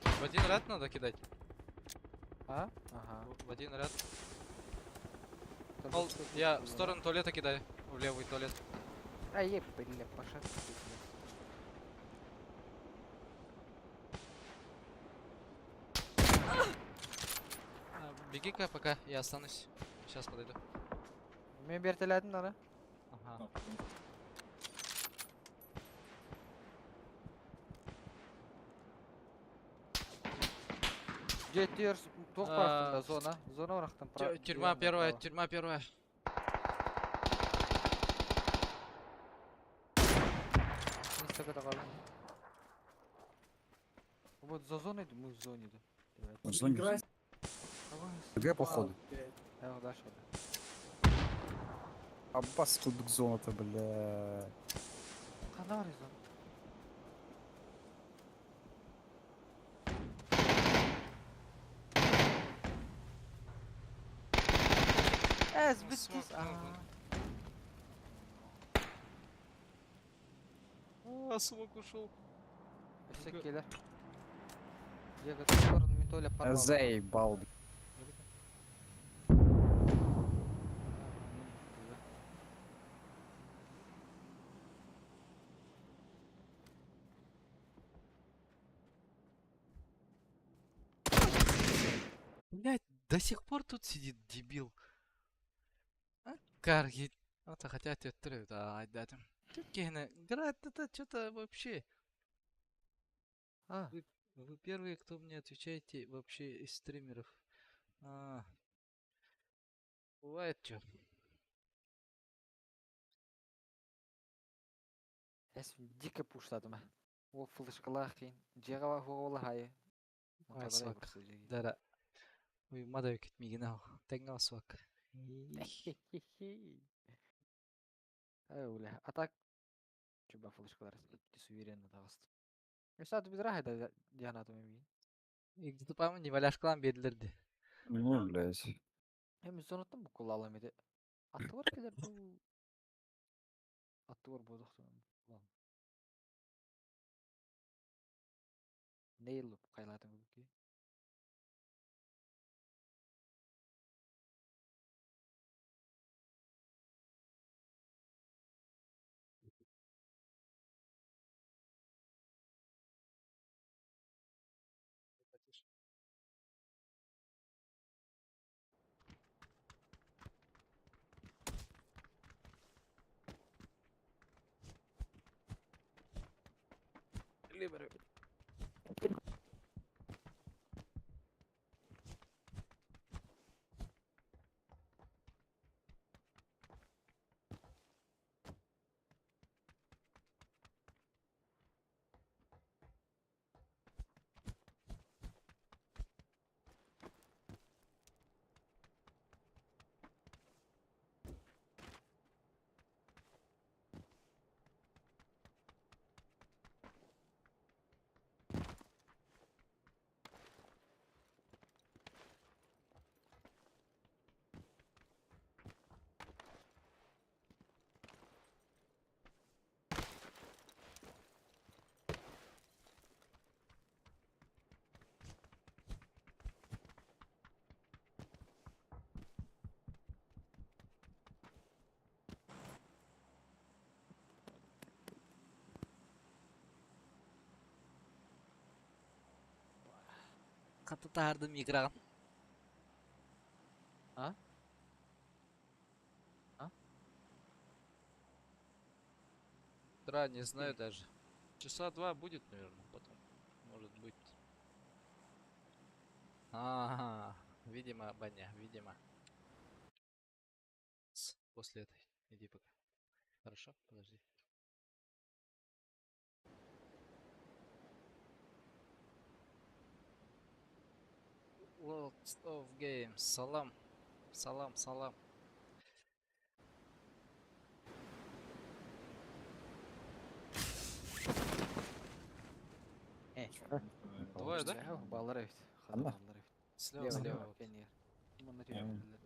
В один ряд надо кидать. А? Ага. В один ряд. Там Ол, что-то я в было. сторону туалета кидаю. В левый туалет. А, еп, бля, пошел. А, беги-ка пока, я останусь. Сейчас подойду. Мен бертеледим ана. Ага. Жетиyor. Тоқ А, барақтым да зона. Зона барақтым. Тюрьма первая, тюрьма первая. Инстаграда қалдым. Вот за зоной, мы в зоне, да. В зоне. ГГ, походу. Я дальше. Аббас тут зона-то, бля. Қанда бар зона? Эс, Ну, биттис. смог, ну, А, смог ушел. Өссө келер. Я готов мен толя подвал. Заебал, бля. Блять, до сих пор тут сидит дебил. А, Карги. Вот хотя тебе да, да, там. Играет это что-то вообще. А, Вы первые, кто мне отвечаете вообще из стримеров. А, бывает что. эс дико пуштадым. Ол флешкалар қиын. Жеға хоғола хайы. Ай, свак. Да-да. Ой, мада кетмеген ау. Тәңге свак. Ай, уля. А так, чуба флешкалар суверенно тағысты. Өсат біз рахайда дианатым емейін. Где-то, по-моему, не валяшкалан берілерді. Ну, блядь. Эми зонаттан бұл алам еді. Аты бар келер бұл. Аты бар бодоқты. Нейлып қайлатын көбікке. Қатты тардым играған. А? А? Да, не знаю даже. Часа два будет, наверное, потом. Может быть. Ага, видимо, баня, видимо. После этой. Иди пока. Хорошо, подожди. Lots of games. Салам. Салам, салам. Двое, да? Баллар эбит. Ханна? Баллар эбит. Слева, Лево, слева. лево, Вот. кэннигэр. Манна Эм. түһэллэр.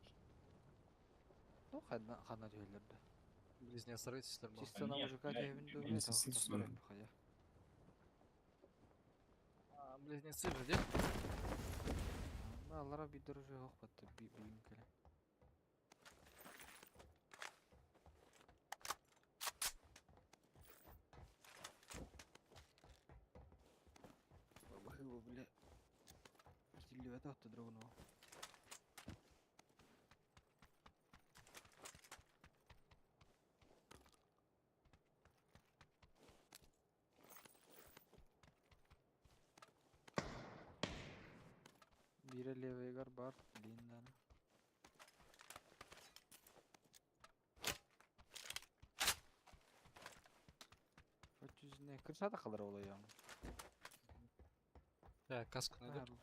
Ну, ханна ханна түһэллэр да. Близнецы рыцарь был. Чисто на Нет, мужика блядь, түһэбин дуу, близнецы это сюда. хотя. А, близнецы же где? Баллара биир уже хоқ батты биим кэлэ. Баһыыба, бля. Битиллибэтэ отто дрогунова. Биирэ левыйгар бар, длиннаны. Өтүзүнэ кырсата калар олоям. Да, каску найду.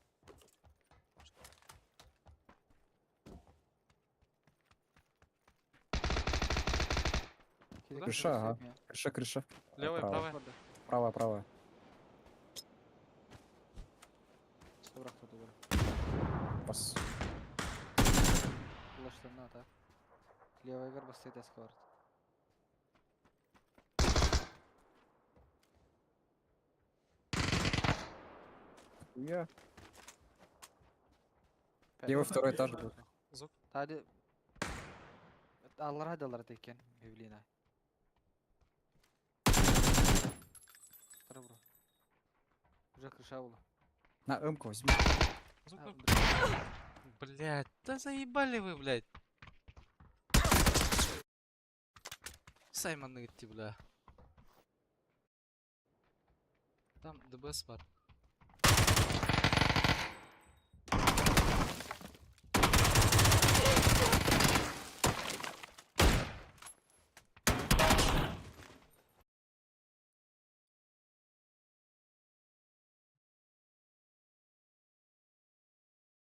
Куда? Крыша, ага. Крыша, крыша. Левая, Право. правая. Правая, правая. Пас. Улаштырна так. Левыйгар бастайт эске бар. Я. Левый второй этаж был. Звук. Hadi. Аллара далар екен, Евлина. Бро. Уже крыша была. На М-ку возьми. Звук, А, звук. блин. Блядь, да заебали вы, блядь. Саймон идти, бля. Там ДБС бар.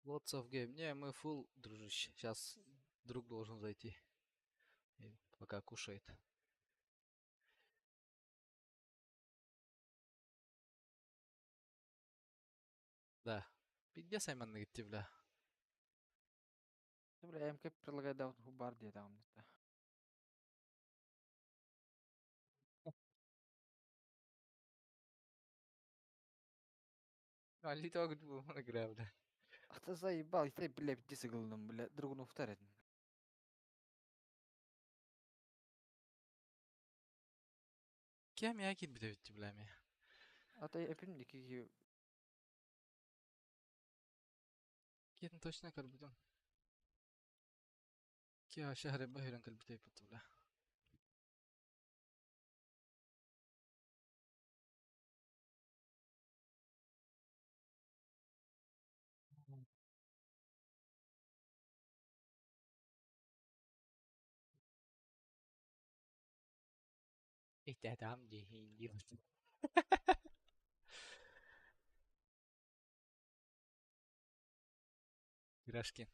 Lots of game. Не, мы full, дружище. Сейчас друг должен зайти. И пока кушает. Да. Пиздец, Саймон идти, бля. Бля, МК предлагает да бар деді там. А Литва игра, бля. А ты заебал, и ты, бля, пиздец голым, бля, другу вторит. Кем я кит бля, бля, ми? А ты эпин дики Китин точно как будем. Ки шахр бахиран калбитей путу, бля. Это там, где Пирожки.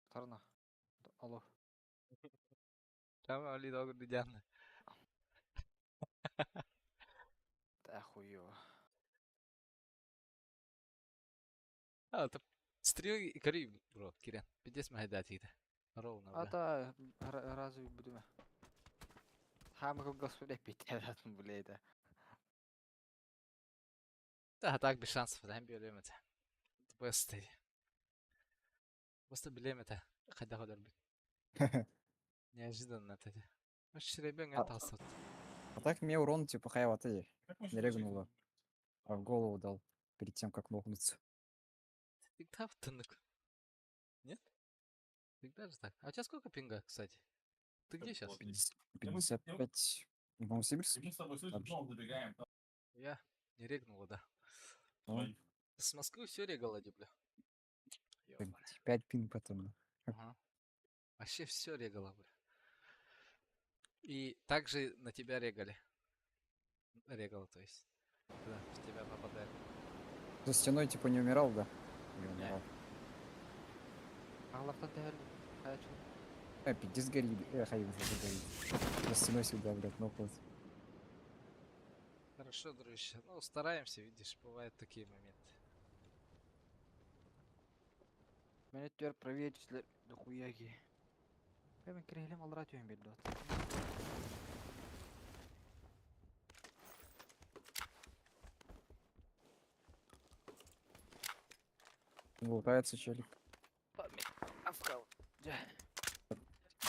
Тарна. Алло. Там али догр дидяна. Да хуёво. А, это стрел кори, бро, Кирен. Пиздец махайдат ида. Ровно, А бля. та разве будем? Хамы господи пить, бля, это. Да, так без шансов, да, билем это. Просто. Просто билем это. Хотя ходар бит. Неожиданно это. Вообще ребенок А- это А так мне урон типа хаява ты не регнула. А в голову дал перед тем, как нокнуться. Всегда в тынок. Нет? Всегда же так. А у тебя сколько пинга, кстати? Ты где сейчас? 55. В Новосибирске? Мы с тобой слышим, Там же. дом забегаем. Там Я не регнула, да. Ну, С Москвы все регало, бля. Ёбаный. 5 пинг потом. Ага. Вообще все регало, бля. И также на тебя регали. Регало, то есть. Когда в тебя попадает. За стеной типа не умирал, да? Я умирал. Аҕалартан тэһэр хайаччы. Пиздец горит. Хай уже горит. За стеной всегда, блядь, нокнут. Хорошо, дружище. Ну, стараемся, видишь, бывают такие моменты. Мен өттүгэр проверить дохуяги. Мен кирилим аллара түһэн биэрдэ. Лутается челик.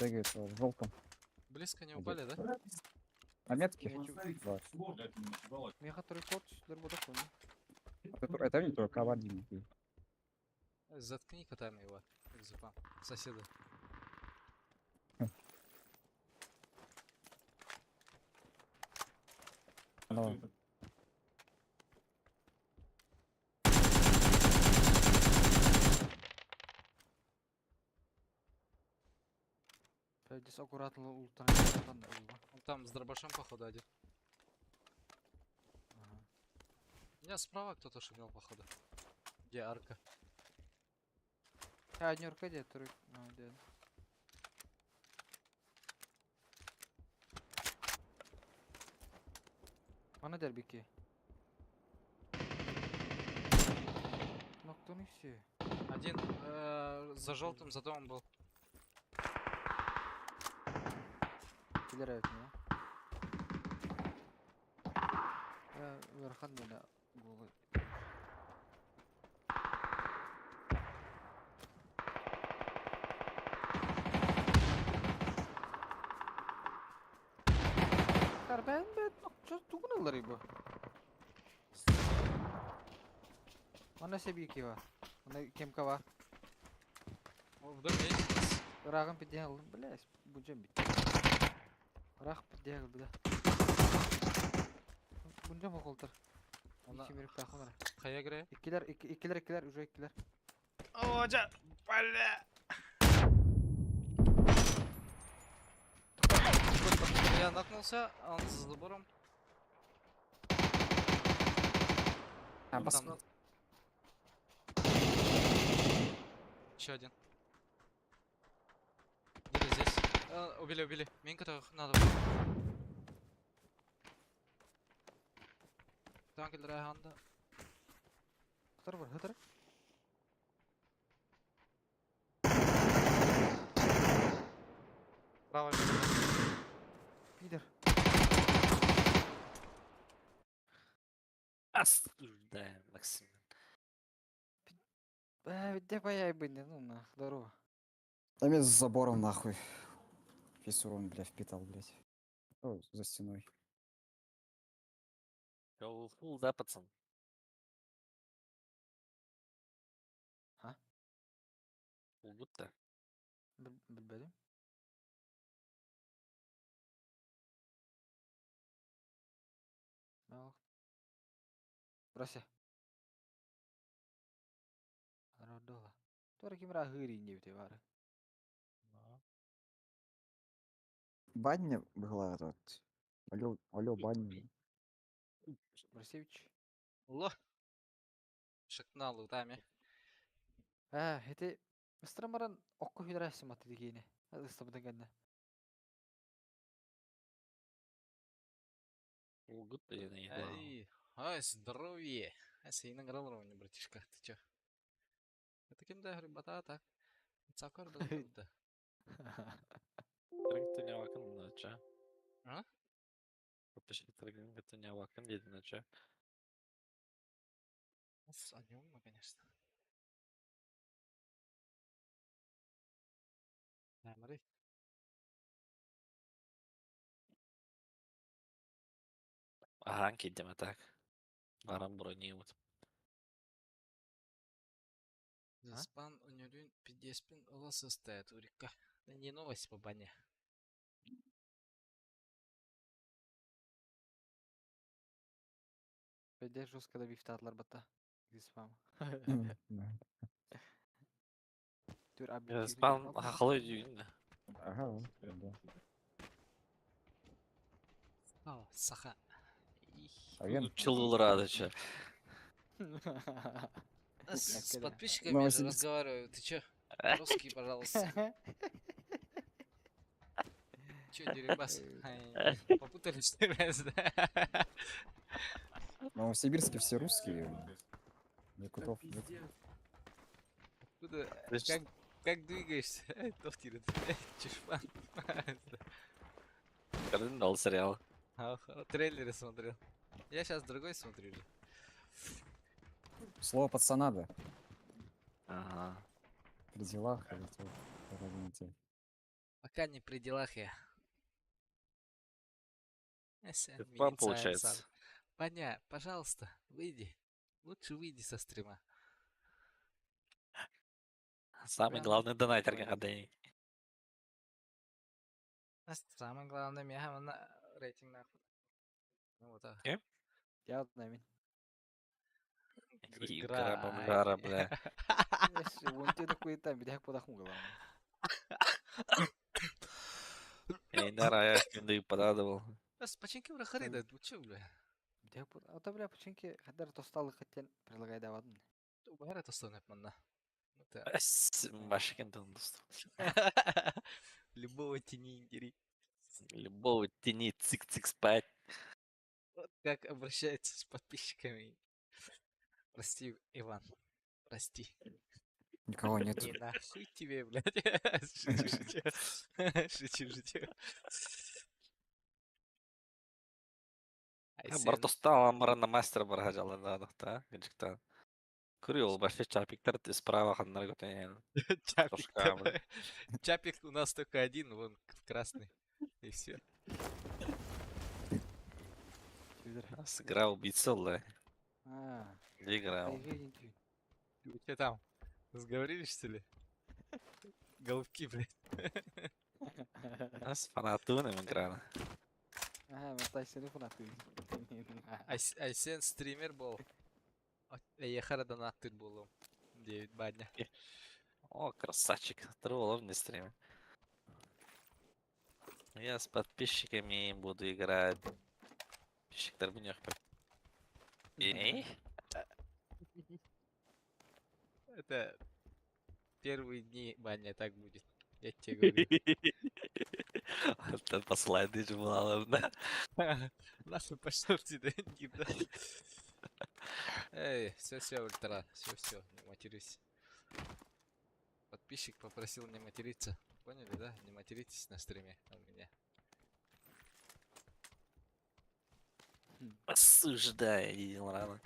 Бегает в желтом. Близко не Где? упали, да? На метке? Да. Меха рекорд сүлер бодок оны. Это не только один. Заткни котами его, Зупан, соседа. Но Здесь аккуратно ултан да улла. Он там с дробашом, походу, один. Ага. У меня справа кто-то шумел, походу. Где арка? Я однерка где тройка. А, где? Ана дербики. Ноктон и все. Один за желтым, за домом был. Киллер от него. Я верхан меня голый. Ben ben çok tugun bu. Она себе var. Она кемка var. О, в доме есть. Ырағын пиден алдым, бля, бұнжан бит. Ырақ пиден алды, бля. Бұнжан боқолтыр. Она İki mirip тақымыр. Хая грей. Иккилер, иккилер, иккилер, уже иккилер. О, жа, бля. Я нокнулся, он за забором. А, Он пос- там. Еще один. Где-то здесь. Убили, убили. Минка которых надо. Танк Ханда. Хытыр бар, хытыр. Право. Пидор. Осуждаем, Максим. Бля, баяй бы, ну нах, здорово. Там я за забором нахуй. Весь урон, бля, впитал, блядь. О, за стеной. Go full, да, пацан? А? Full будто. Билбедим. Брося. Родола. Тура кимра хыри не бары. Баня была тут. Алло, алло, баня. Бросевич. Ло. Шакнал лутами. А, это Страмаран окко хүлэрэ маты дигине. Ыстабыдан гэннэ. Full good, я не знаю. Ай, ай, здоровье. Ай, сейнен гралровне, братишка, ты чё? Это кем да, говорю, батата. Цакар да. Тринг нача. А? Подпиши тринг дедин нача. О нем, конечно. Да, смотри. Ага, кидем так. Баран бронеют. Заспан у нее 50 ола состоит урика. Да не новость по бане. Беде жестко да бифтатлар батта. Спам. Түр объективный Спам хахалы дүйін. Ага, да. О, саха. Аген. Чылылырады чы. С подписчиками я же Новосибирск. разговариваю. Ты чё? Русский, пожалуйста. Чё, Дерибас? Ай, Попутали, что ли, да? В Новосибирске все русские. Якутов нет. Откуда? Ты ж- Как двигаешься? Тофтир, чешман. Көрдүн ол сериал. Трейлеры смотрел. Я сейчас другой смотрю же. Слово пацана, да. Ага. При делах или то, вроде не те. Пока не при делах я. Эсэ, Это вам милиция, получается. сам. Ваня, пожалуйста, выйди. Лучше выйди со стрима. Самый Прям главный донатер говорит. когда А самое главное, меня на рейтинг нахуй. Ну вот так. Я одна мин. Игра бомжара, бля. Вон ты там, бедяк подахму главное. Эйнар аяк күндү порадовал. Починки врахарида, ну чё, бля? Бедяк под... А то, бля, починки, хаддар тосталы хаттен предлагай давадын. Убара тостан манна. Ну да. Вашингтон доступ. Любого тени не дери. Любого тяни цик-цик спать. Вот как обращается с подписчиками. Прости, Иван. Прости. Никого нет. Не нахуй тебе, блядь. Шучу, шучу. Шучу, шучу. Айсен, Бартостал амарана мастер бархажала да да гыжыкта. Курил башта чапиктар справа ханнар готен. Чапик. Тошка, блядь. Чапик у нас только один, вон красный. И все. Сыграл убийца, да. А, Играл. Вы что там? Сговорились, что ли? Голубки, блядь. С фанатуном играл. Ага, мен тайсыны фанаты. Айсен стример был. Ехара донаттыр болом. 9 бадня. О, красавчик. Троллов на стриме. Я с подписчиками буду играть. Подписчиктар бунёх. Эй? Это первые дни баня так будет. Я тебе говорю. Это послайды же была, да? Нахуй пошел тебе, не да. Эй, все, все, ультра, все, все, не матерюсь. Подписчик попросил не материться. Поняли, да? Не материтесь на стриме у меня. Осуждаю, видел рано.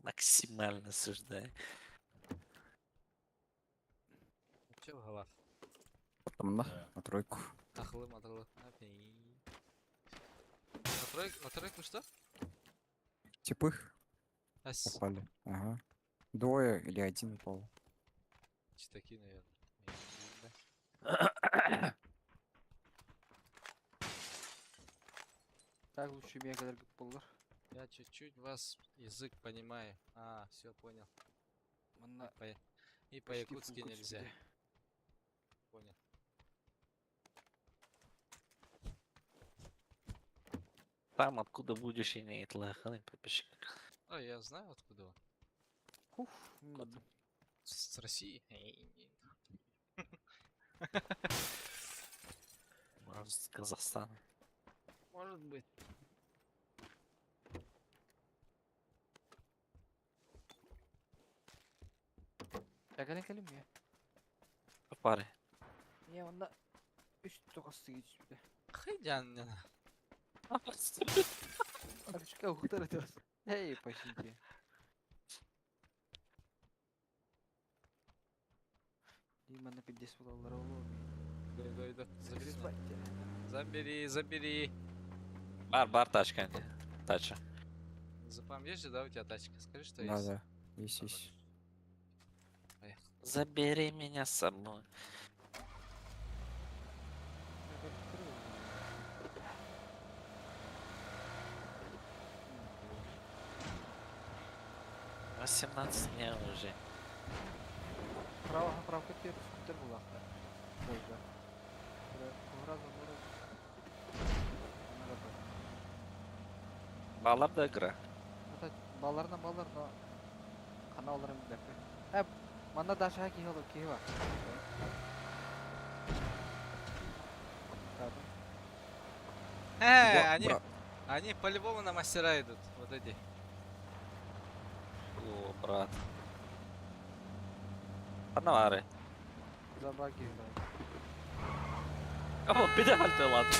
Максимально осуждаю. Че в головах? Потом на тройку. Ахлы, матры. На тройку, на тройку что? Типых Ас, упали. Ага. Двое или один упал. читаки, наверное. Да. Так лучше мега болар. Я чуть-чуть вас язык понимаю. А, все понял. Манна И почти по-якутски фулка нельзя. түсті. Понял. Там, откуда будешь иметь лоханы, подписчик. А, я знаю откуда он. Уф, ладно. С России. Эй, не. Может, с Казахстана. Может быть. Әкәлен кәлім я. Пары. Я онда үш тоқасты кетіпті. Хайдян. Апчка ухтар өтөс. Эй, починки. Димана пиздец балалар олу. Иду, иду, иду. Забери меня. Забери, забери. Бар, бар, тачка. Тача. Запам есть же, да, у тебя тачка? Скажи, что Да, есть. да. Есть, есть. Поехали. Забери меня с собой. 18 мне уже. Право, право, көтер, скутер булақта. Бойда. Кураз, кураз. Балар да игра. Это балларна баллар, но Хана олорон билбэппин. Э, манна Даша киһи олор киһи бар. Правда? Э, они по-любому на мастера идут, вот эти. О, брат. Ханна баарый? Забар киһи бар. О, беде хальты ладно.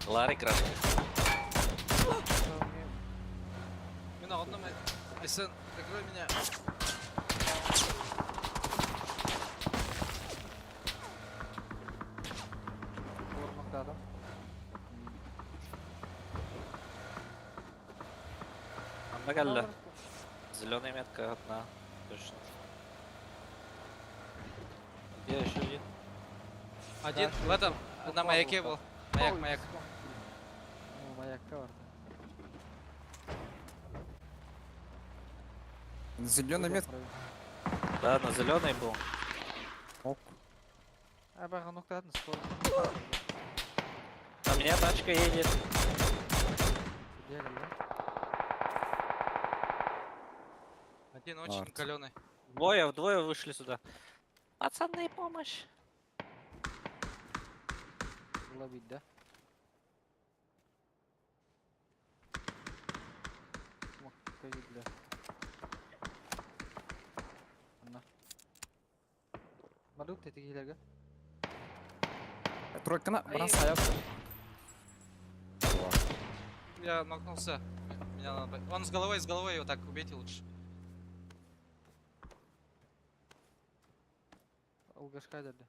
Ларри краш. Мина, одном Айсен, прикрой меня. Vurmakta adam. Ханна кэллэ. Зеленая метка одна. Точно. Где еще один? Один Да, в этом, тут на маяке был. был. Маяк, маяк. О, маякка vardı. Зеленый метка. Да, на зеленый был. Ок. А ben nokta skor. На меня тачка едет. Где geldi? Один очень Арт. каленый. Двое, вдвое вышли сюда. Пацаны, помощь. Ловить, да? Бля. Анна. Мадук тетигилерге. Тройка на, бросай. Я нокнулся. Меня надо... Он с головой его так убейте лучше. Улгашка деді.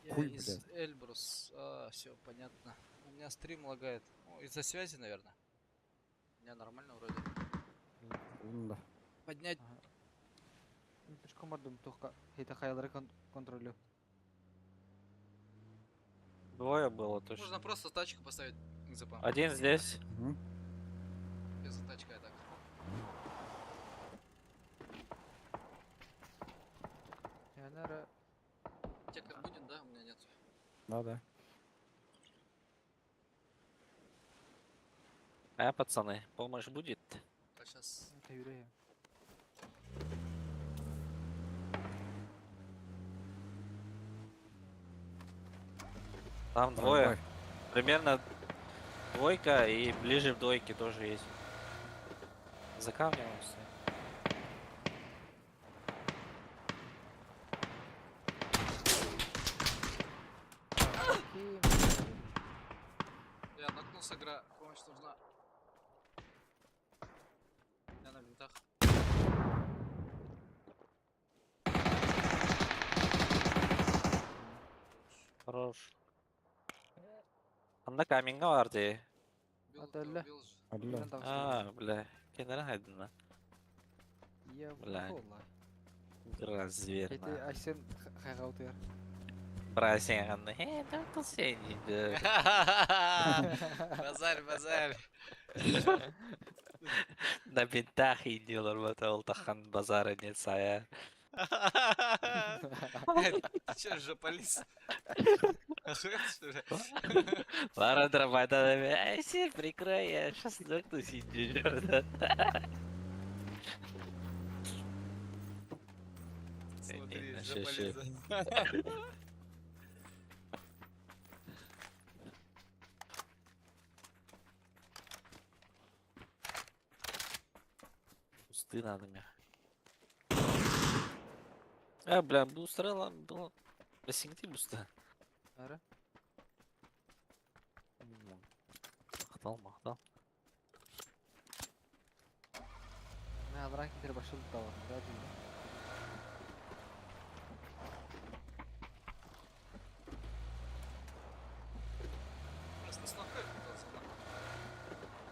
Я Хуй, из блядь. Эльбрус. А, все понятно. У меня стрим лагает. Ну, из-за связи, наверное. У меня нормально вроде. Да. Поднять. Пешком бардым тоққа. Хейта хаялары контролю. Двое было точно. Можно просто тачку поставить к ЗП. Один здесь. Мгм. Без тачка я так. Я, наверное, Тека будет, да? У меня нет. Да, да. А, пацаны, помощь будет? А сейчас. это yüreğim. Там двое. Давай. Примерно двойка и ближе к двойке тоже есть. За камнем он стоит. Я нокнулся, гра. Помощь нужна. Я на винтах. Хорош. Анда каменьга бар дии. Убил, А, да, убил же. Алло. А, бля. Кеннер хайдына. Я Бля. була. Гра зверь. Хейте на. Айсен хайгаутыр. Бра сен анда. Э, да тут сен иди. Базарь, базарь. На бинтах иди ол тахан базара нет сая. Ты че, жополис? Охуел, что ли? Лара дробайда эй, сен прикрой, я сейчас нокнусь иди. Смотри, Не, жополис. Кусты надо мне. А, бля, бустрела было. Бесингти буста. Ара. Мактал, мактал. Мен алран кетер башыл да бар. Да, дейм. Просто с ногой пытался, да.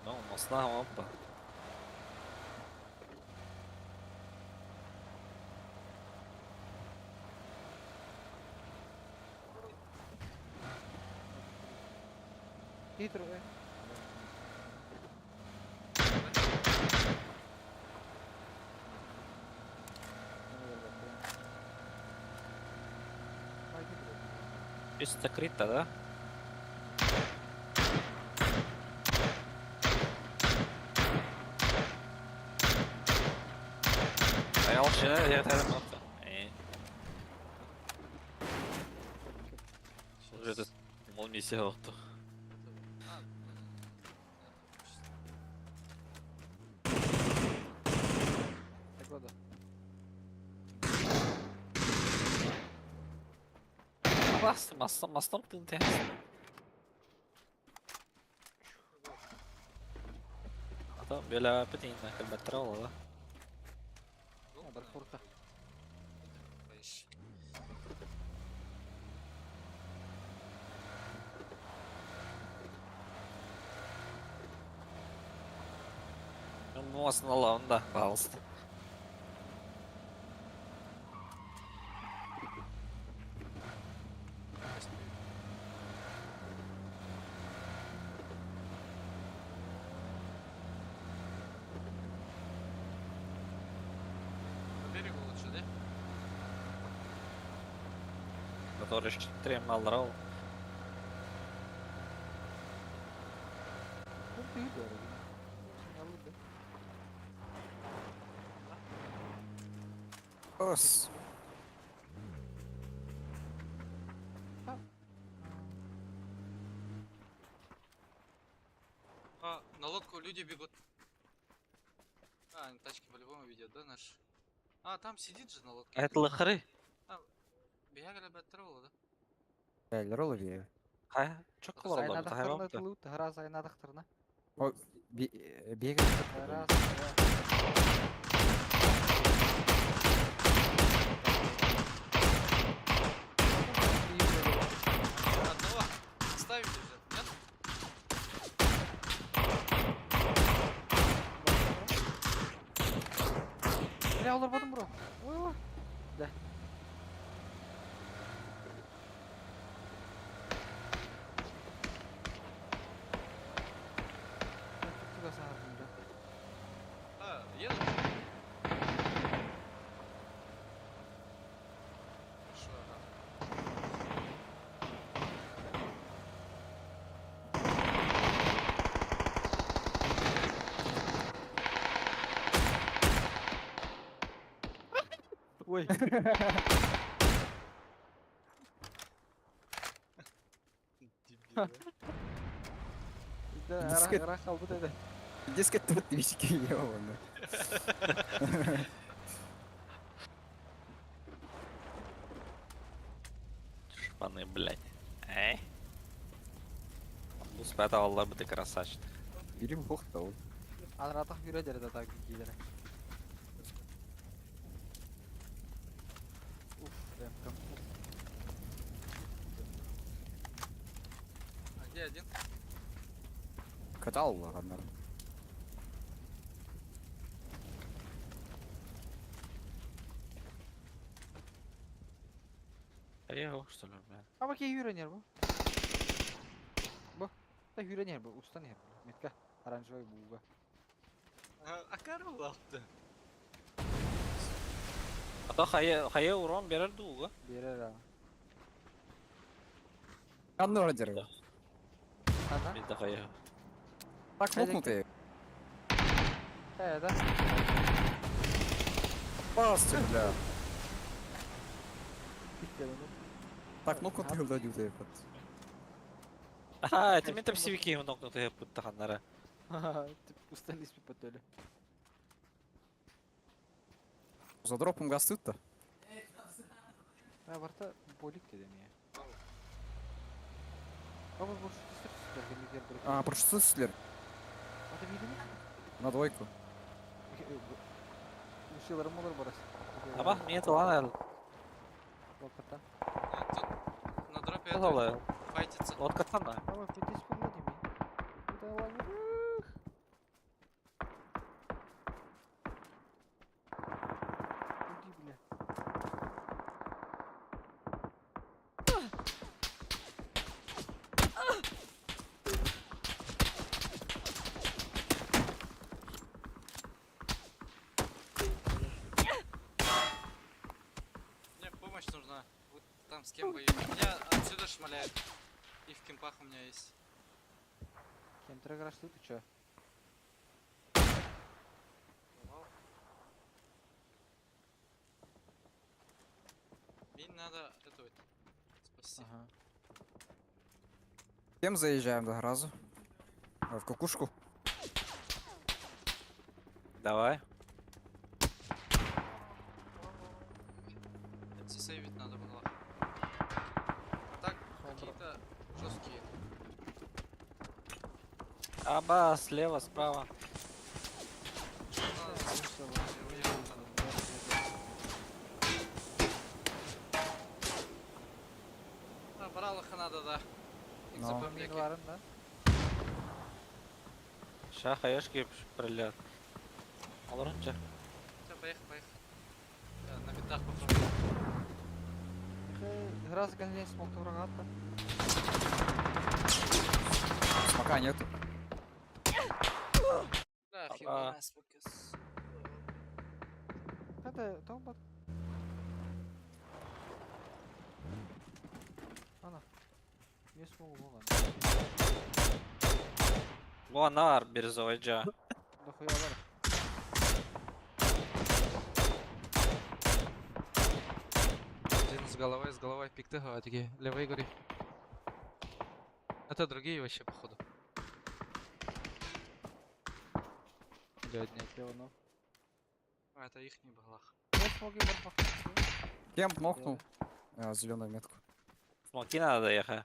Ну, мосна, опа. Хитро, э. Закрыто, да? Аял шина я Уже мол миссия оқту. Bastım bastım bastım tın. Ата бела петин кэлбэттэрэ олола. Бар. Муасын алаын да, пожалуйста. По берегу лучше, да? Который 4 малрал. Ос. А, на лодку люди бегут. А, они тачки по-любому видят, да, наш? А, там сидит же на лодке. Это лохры. Бегали бы от да? Бәлер ол бе. Ха, чок Сайна олар дақтарына лут, гра сайна дақтарына. О, бег. Раз, Одного ставили же, нет? Бля, олар бадым бро. Ой, ой. Да. А, едут? Хорошо, ага. Ой. Дебил, Да, Дискет. ра қалбыт еді. Дискет тут вишки ебаный. Шпаны, блядь. Эй. Бу спята алла бы ты красавчик. Бирим хохта ол. Анратах жүрө жерде так кийлер. Уф, МК. А где один? Катал ладно. Приехал, что ли, блядь? А баки жүрөнер бу. Бу. Та жүрөнер бу, устан ер. Метка оранжевый буга. А Карл алты. А то хая хая урон берер дуга. Берер а. Анны ордер. Ана? Бит хая. Так нокнутые. Э, да. Пас, бля. Бит Так нокнутые дадют под. А, это мен там сивики нокнутые путтаханнара. Устан испи потөлі. За дропом гастут-то. А барта болик дедем я. Баба бу şu А, прошу сүслер. Ата видими? На двойку. Ушиларым olur барас. Аба, мен талан Локата. Тут на дропе это Пожалуй. файтится. Лодка там, да. Баба здесь помоги мне. Куда лагерь? Иди, бля. Мне помощь нужна. Вы Там с кем воюю? Меня отсюда шмаляют. И в кемпах у меня есть. Кем играш ты чё? Вау. Мне надо это вот спасти. Ага. Кем заезжаем до разу? А, в кукушку? Давай. Это сейвить надо было. А так какие-то жесткие. Аба, слева, справа. Надо уехать надо. А, Баралаха надо, да. Их Но. запомни. Миналарын да? Ща хаешки прилет. Алырынча. Все, поехали, поехали. Да, на битах попробуем. Раз гонять смог врага-то. Смока нету. Да, А. хилбана, спокис. Это там бат. Ана. Не смогу булган. Вон нар бирюзовый джа. Дохуя бар. Один с головой пикты, а такие левые гори. Это другие вообще, походу. Или одни. Лево А, это их не балах. Не смоги бар. Кем нокнул? А, зеленую метку. Смоки надо ехать.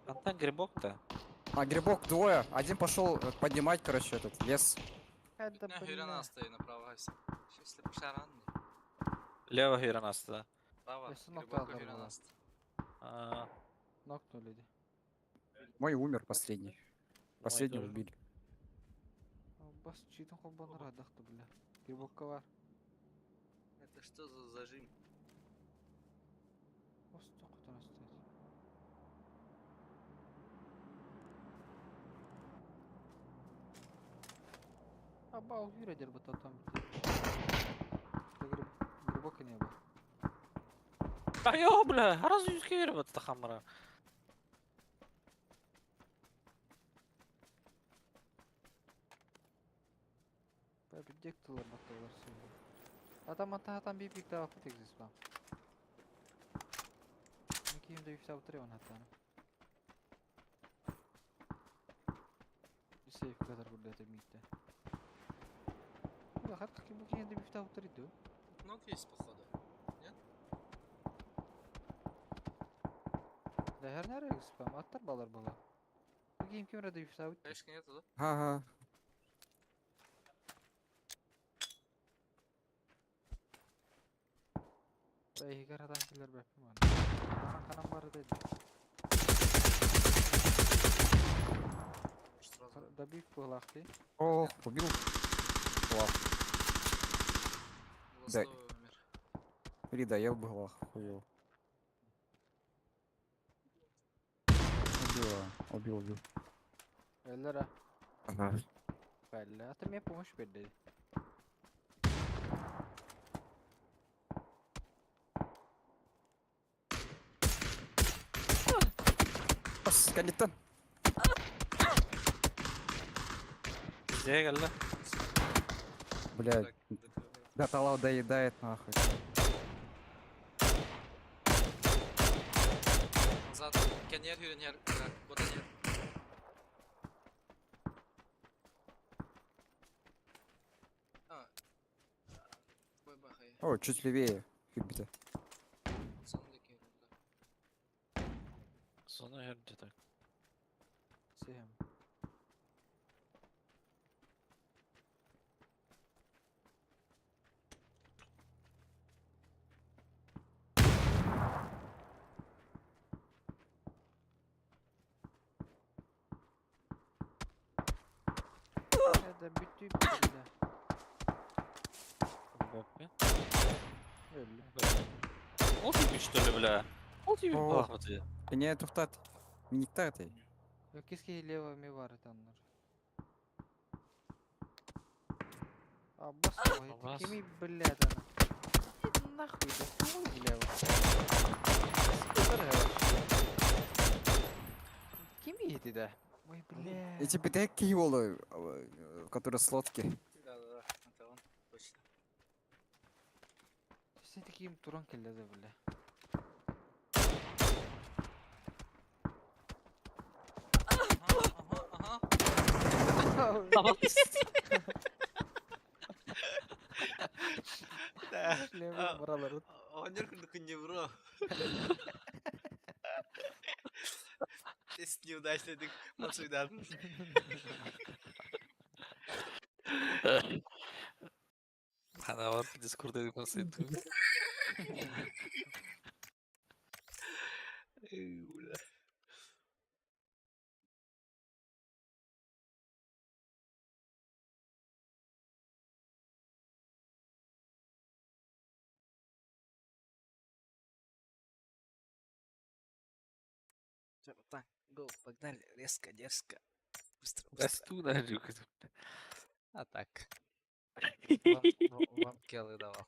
А там грибок-то. А, грибок двое. Один пошел поднимать, короче, этот лес. Это На Хюрена направо. Сейчас шаран. Лево хюренаста. Право. Я сынок Грибок тағдыр Хюренаст. А, Нокнули. Мой умер последний. Последний тоже. убили. Бас читин холбонор адахты бля. Грибокка бар. Это что за зажим? Осто кутан стоит. Аба уверен, бата там. Гриб грибок не было. Айо, бля, раз юзке вербат хамра. Бля, бдек тылар батталар сүйді. Атам ата атам би бик тава путек здесь вам. Никиим да юфта утре он хатана. Сейф кадар гуллята митте. Бля, хат ким букин да юфта утре ду. Тут ног есть, походу. Да her nereye spam attар балар бала. Букин ким рада юфта утре. Конечно, нету, да? Ага. Да игар адам келер бәпим аны. Канам бар деди. Может, сразу. Да бик булакты. Ох, убил. Лах. Да. Ластовый умер. Или доел бы лах, хуёво. Убил, убил, убил. Эллера. Ага. Бәлле. Ата мне помощь берди. Скелетон. Где geldi? Блядь, Так, ДТВ. да талау доедает нахуй. Назад. Кенер, Хюренер, куда нет? А. Ой, бахай. О, чуть левее. Хюбита. Сон дикий, да. Сону где так. Сем. Это бүтүп бля. Бәппе. Öldü. Ол тип что ли, бля? Ол тип О. балах быты. Не тухтат. Миниктар ты. Yok keski лево ми бар таннар. Аббас, Аббас. кими блядь она. Эти битекки уолу, который с лодки. Да-да-да, это он, точно. Все такие туран келледи, бля. Ага, ага, ага. Да. Шлемы баралары. Онер күндүк не бро. Тест неудачный дик мацуйдан. Ана бар дискорд едик консайту. Всё, так, го, погнали, резко, дерзко. Быстро, быстро. Расту на жук. А так. Вам келы давал.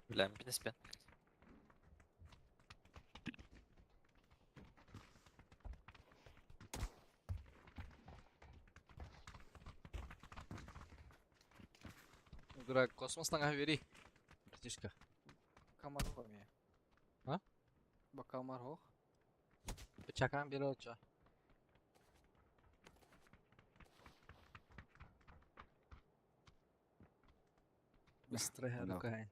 Билем бинеспен. Игра космос бери. Братишка. Камар хох ми. А? Бакамар хох. Чакан бери оча. Быстро Да. рука.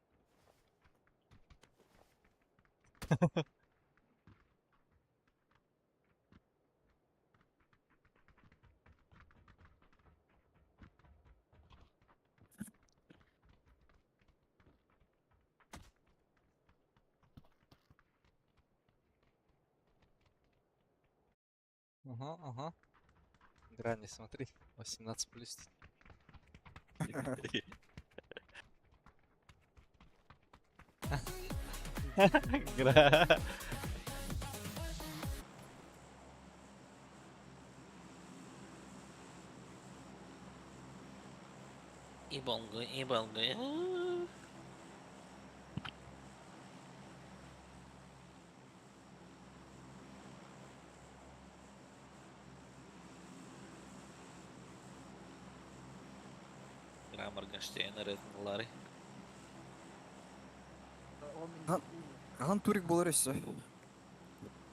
Ага, ага. Грани, смотри, 18 плюс. Гра. Ибонго, ибонго. Гра Моргенштейна, Ларри. А? Ахан турик болар өссө.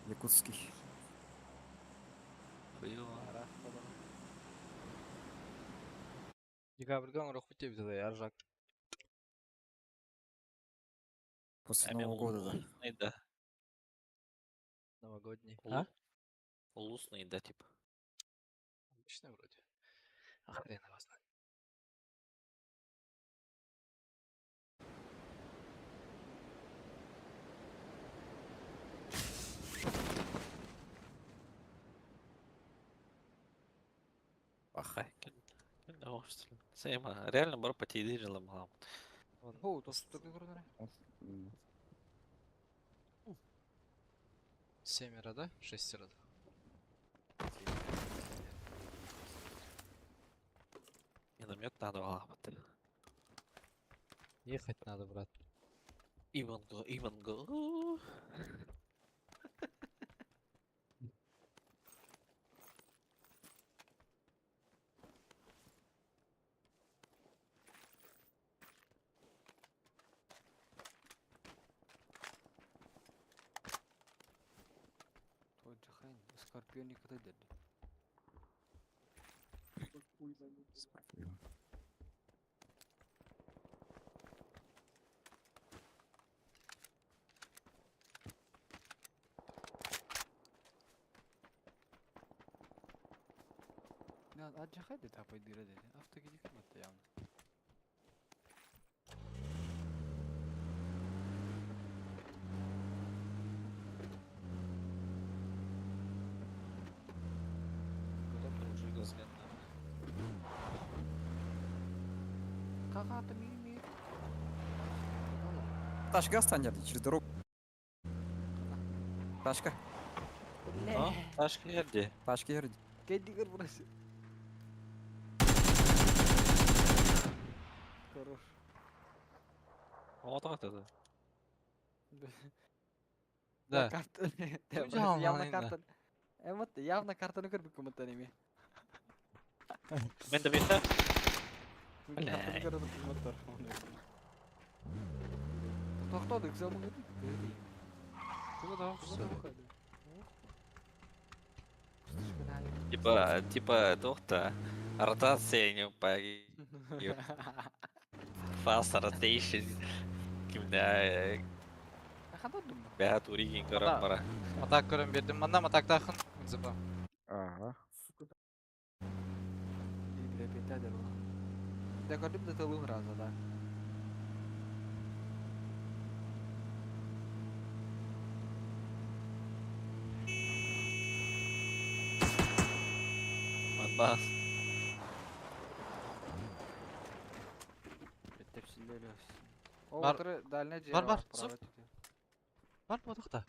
Якутский. Хуёво. Декабрьган роху тебе тогда, я ржак. После Нового года, да. Улусный, да. Новогодний. А? А? Улусный, да, типа. Обычный вроде. А хрен его знает. Пахай. Сема, реально бар потейдирила мам. Вон, Хоу, то что такое көрдөрө? М, Семеро, да? Шестеро. Миномет надо лапать. Ехать надо, брат. Иванго, Иванго. Той жахайн, Скорпион никогда деді. Скорпион. Не, а жахай деді апай дыра деді. Авто гидик батта явно. Куда положи газген? Атака ми ми. Тачка останется через дорогу. Тачка. А, тачка жерде. Тачка жерде. Кэддигер burası. Хорош. Оҕото это. Да. Карта. Явно, Явно да. карта. Эмотты, явно картаны көрбүк кымыттан эми. Мен да бейті. Картаны Бля. көрбүк кымыттар. Токтоду, экзамен. Куда все? Типа, типа, тоқта. Ротация не по... Fast rotation. Кимде бәһәт уригин көрөм бара. Атак көрөн бердим. Манна атактахын. Зыба. Ага. Да көрдүм да тылым раза, да. Бас. Бар- О, дальний бар, бар, суп. Бар бодохта.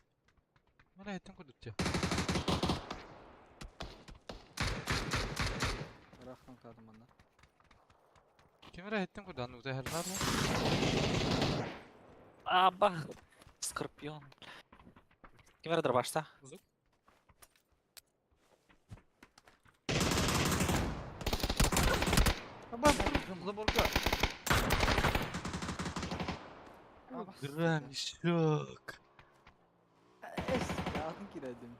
Мара эттен көрдүк те. Рахман кадым анда. Кемера эттен көрдү аны утай бар мо? Аба. Скорпион. Ким эрдер башта? Узук. Аба, заборка. Грамишок. Эс, атын киредим.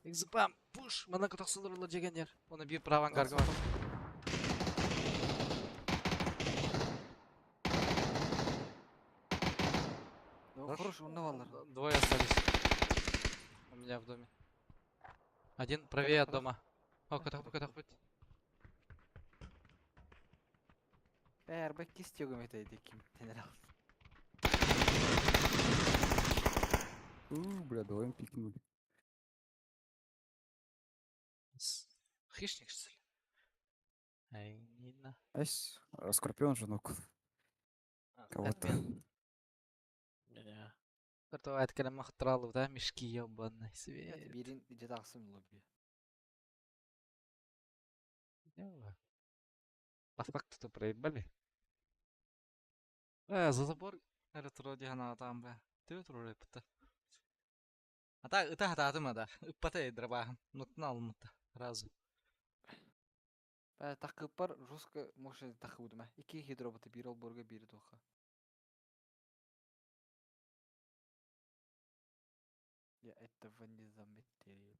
Экзепам, пуш. Мана котоксылыр жегендер. Оны бир праван гаргы бар. Хорош, онда балар. Двое остались. У меня в доме. Один правее от дома. О, котах, котах, Бәр, бәк кистегім етейді ким тенер У, бля, двоем пикнули. Хищник, что ли? Ай, не видно. Ась, а Скорпион же ног. Кого-то. Картовая кэлэн махтралов, да, мешки ебаный свет. Бирин жедақсым лобби. По факту-то проебали. За забор вроде она там, бля. Ты вот Ата ыта хатаатым да. Ыппата дробаһым. Нуктун алымыта. Разу. Бә, тақып бар, жестко может тақып удым, Ики гидроботы бир олборга бири тоха. Я этого не заметил.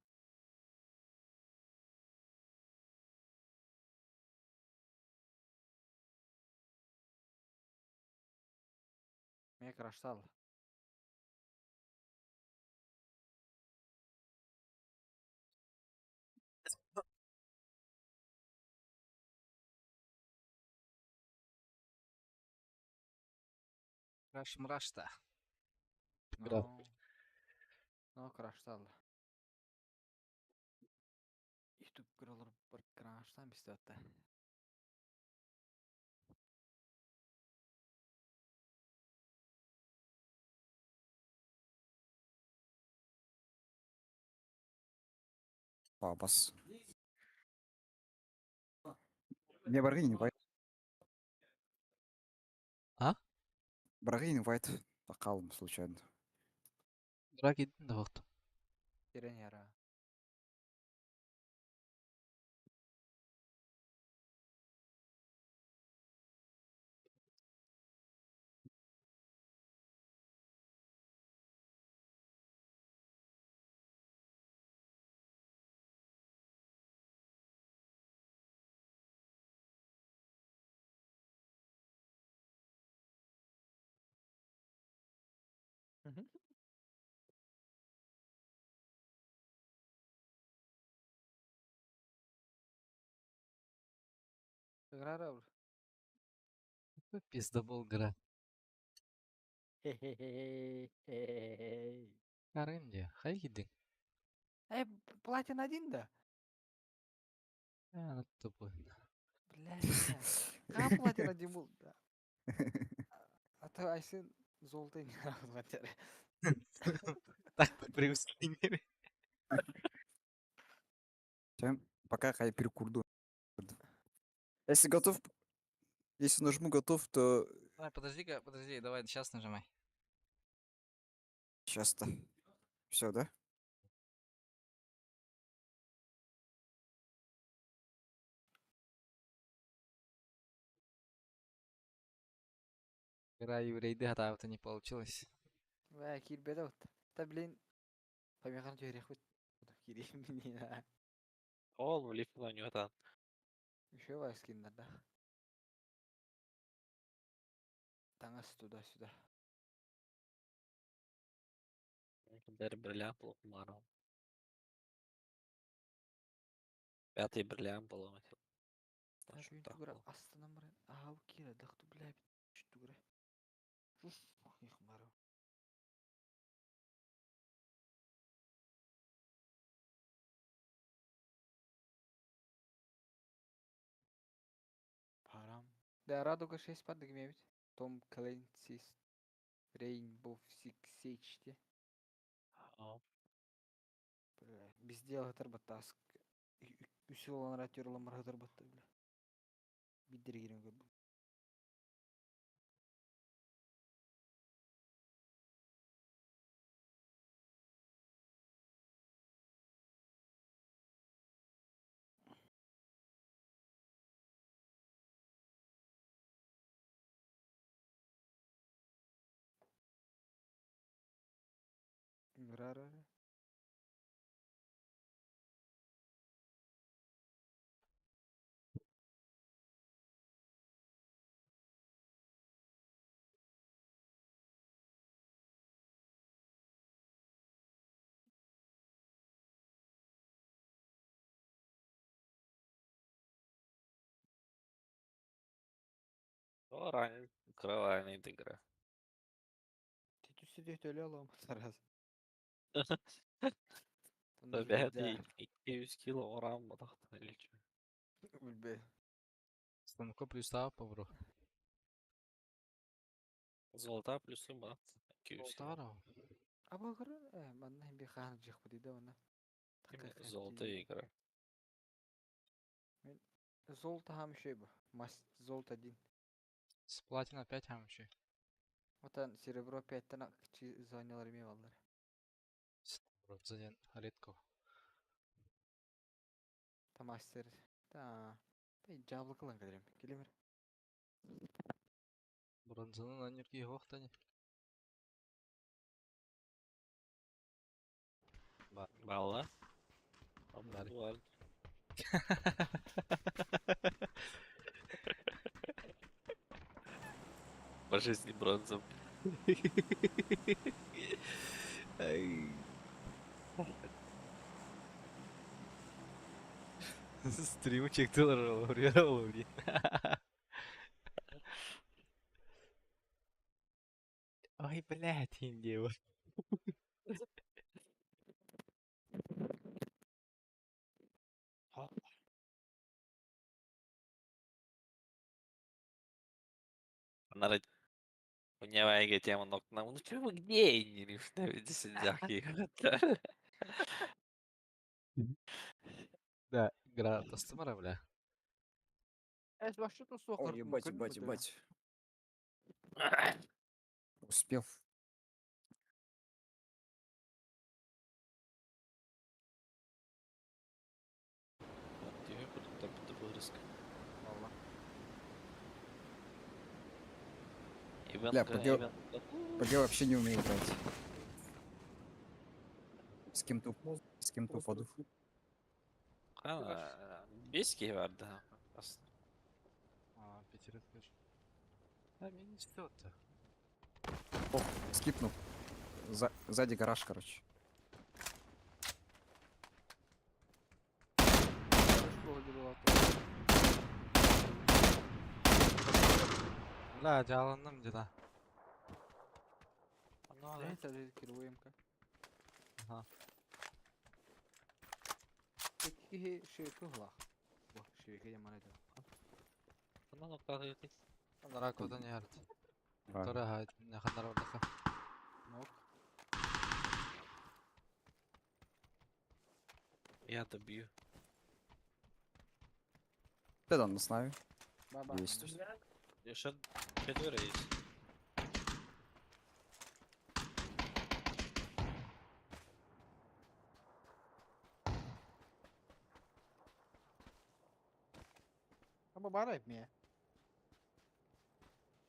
Меня краштал. Краш мрашта. Ну, ну краштал. YouTube көрөлөр бар краштан бистеп атта. Бабас. Не, Баргини инвайт. А? Баргини инвайт. Тақалым случайно. Брак идин да вакыт. Терен яра. Ыгырара бur. Пиздобол гра. Карын де. Хай кидин. Э, платин один да? Э, тупой. Бля. Как платина Димул? А то Айсен золото не разгатер. Так преуспели. Чем? Пока хай перекурду. Если готов, если нажму готов, то Давай, подожди-ка, подожди, давай сейчас нажимай. сейчас-то. Все, да? Игра еврейды, а вот не получилось. Бля, киирбэтэ вот. Та блин, помехан түһэриэхпит. Киириим Ол лифт ойнуотан. Еще бар скиннардаах. Таҥас туда-сюда. Даже бриллиант был Пятый бриллиант был. Астынан баран аһау киирэ дохту бля түгүрэ. Парам. Да, Радуга 6 падык Том Clancy's Rainbow Six Siege. Бля, бездел хатар баттаск. Үсү олан ратюрламар хатар батта, бля. Биддер кирен көрбүм. Рара. Ран, кровавая игра. Ты сидеть төлө алам сараз. Бэти 200 кило оран батахтан илчү. Билбе. Станко плюс по бро. Золота плюс бат. 200 кило. Аба көрө, э, манна би хаан жих буди да она. Золотая игра. Золото хам еще бу. Мас золото один. С платина 5 хам еще. Отан серебро 5 тан звонилар эме баллар. Бронза редко. Та мастер. Та. Бей жаблыкылан калерем. Келемер. Бронзаны на нерки хохтани. Балла. Бар. По жизни бронза. Стрим чектилер Ой, блядь, индия. Надо Унявайга тема нокна. Ну чё вы где не сидяхи? Да, игра тостымара, бля. Эс вообще то Ой, ебать, ебать, ебать. Успел. Бля, ПГ, ПГ вообще не умеет играть. С кем-то с кем-то упаду. Бески бар, да. А, пятерых Да, мне не что-то. О, скипнул. За, сзади гараж, короче. Бля, жаланным дела. Ага. Икки шөкү хлах. Швейка яман это. Анараа кудан ярд. А. Тора хайт наханар ордаха. Нок. Я добью. Да, да, на знаю. Баба. Есть. Еще четверо есть. Аба барай мне.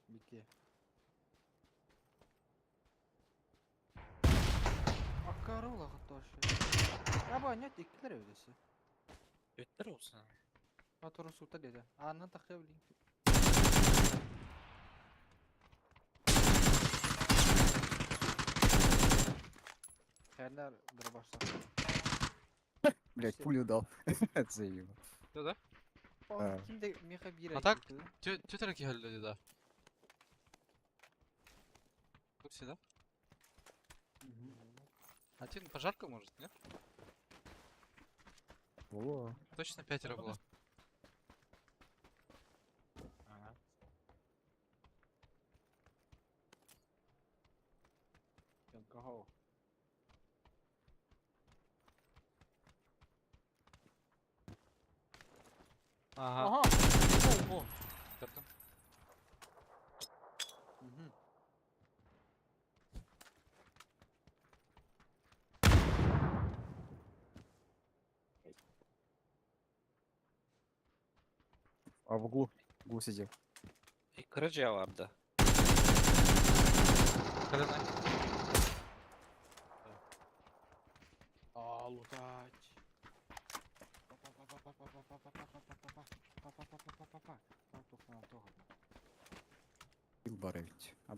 Бите. Акарола тоже. Аба нет, иккилер öylesi. Өттер olsun. Motoru сута dedi. Anına takıyor link. Хәлләр бер башта. Блять, Всё. пулю дал. Это заебало. Да да. А. Кимде меха бир А так? Тетер кихалли да. В курсе, да? Один пожарка может, нет? Во. Точно пятеро было. Ага. Кого? Ага. Ага. Ого. Көрдүм. Мгм. А в углу. В углу сидел. И kırıcı vardı. Калина. А, лутать. Бил бары ведь. А,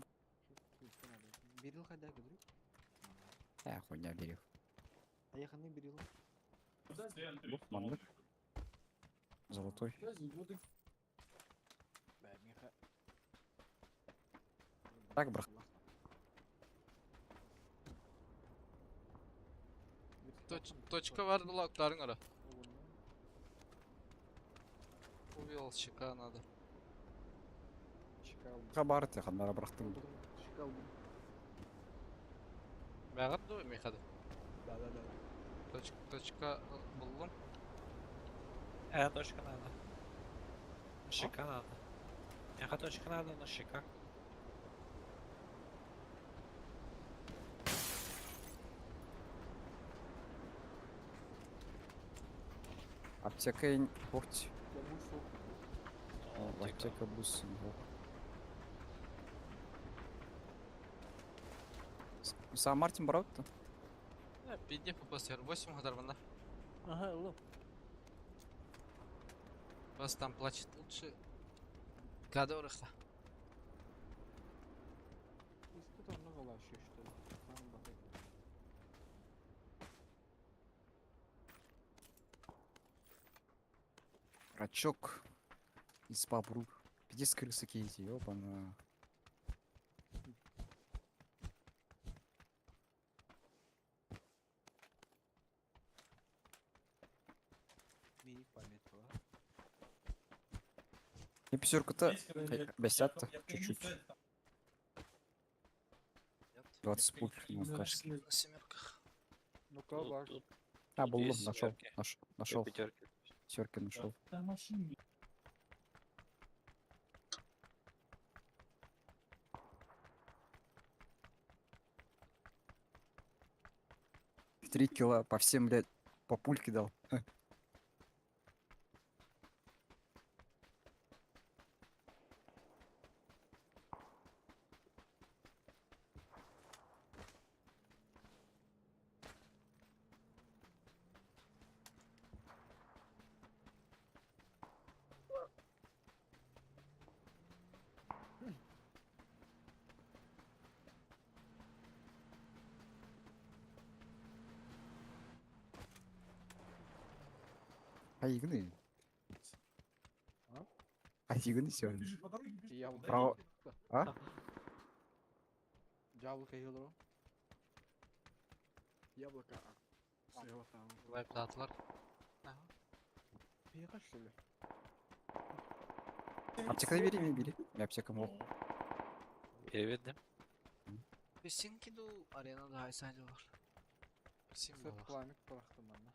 Берил хайда говорю. э, хуйня берил. А я ханы берил. Бух, маннык. Золотой. Так, брат. Точка бар была, ктарың ара. Увел щека надо. Хабар ты, ханнара брахтым. Бәгәр ду мехады. Да, да, да. Точка, точка булдым. Э, точка надо. Щека надо. Яха точка надо, но щека. Аптека и порть. Аптека бус. Сам Мартин брал-то? Э, пиде попастер. 8 гадарбанда. Ага, лоп. Вас там плачет лучше. Кадорыхта. Тут много лаще, что ли? Там бахай. Рачок из бобру. Пиздец крысы какие-то, ёбана. Мини память И пятерку-то бесят-то чуть-чуть. 20 пуль, ну, кажется. На семерках. Ну-ка, ваш. А, Тут был, есть нашел, семерки. нашел, Пятерки. пятерки нашел. 3 килла по всем, блядь, по пульке дал. А игны? А? А игны сегодня? Яблоко. Право. А? Яблоко ел. Яблоко. Вайп датылар. Ага. Пиха, что ли? Аптека бери, мне бери. Я аптека мог. Переведем. Бесинки ду аренада хайсайдылар. Бесин Сып буолар. пламик бырахтым манна.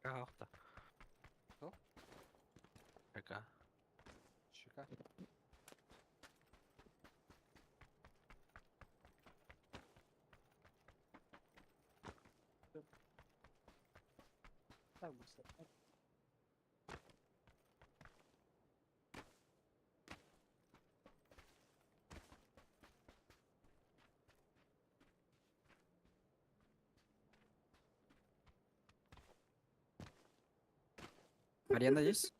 Кахта. Что? Кака. Щека. Так быстро. Арена есть?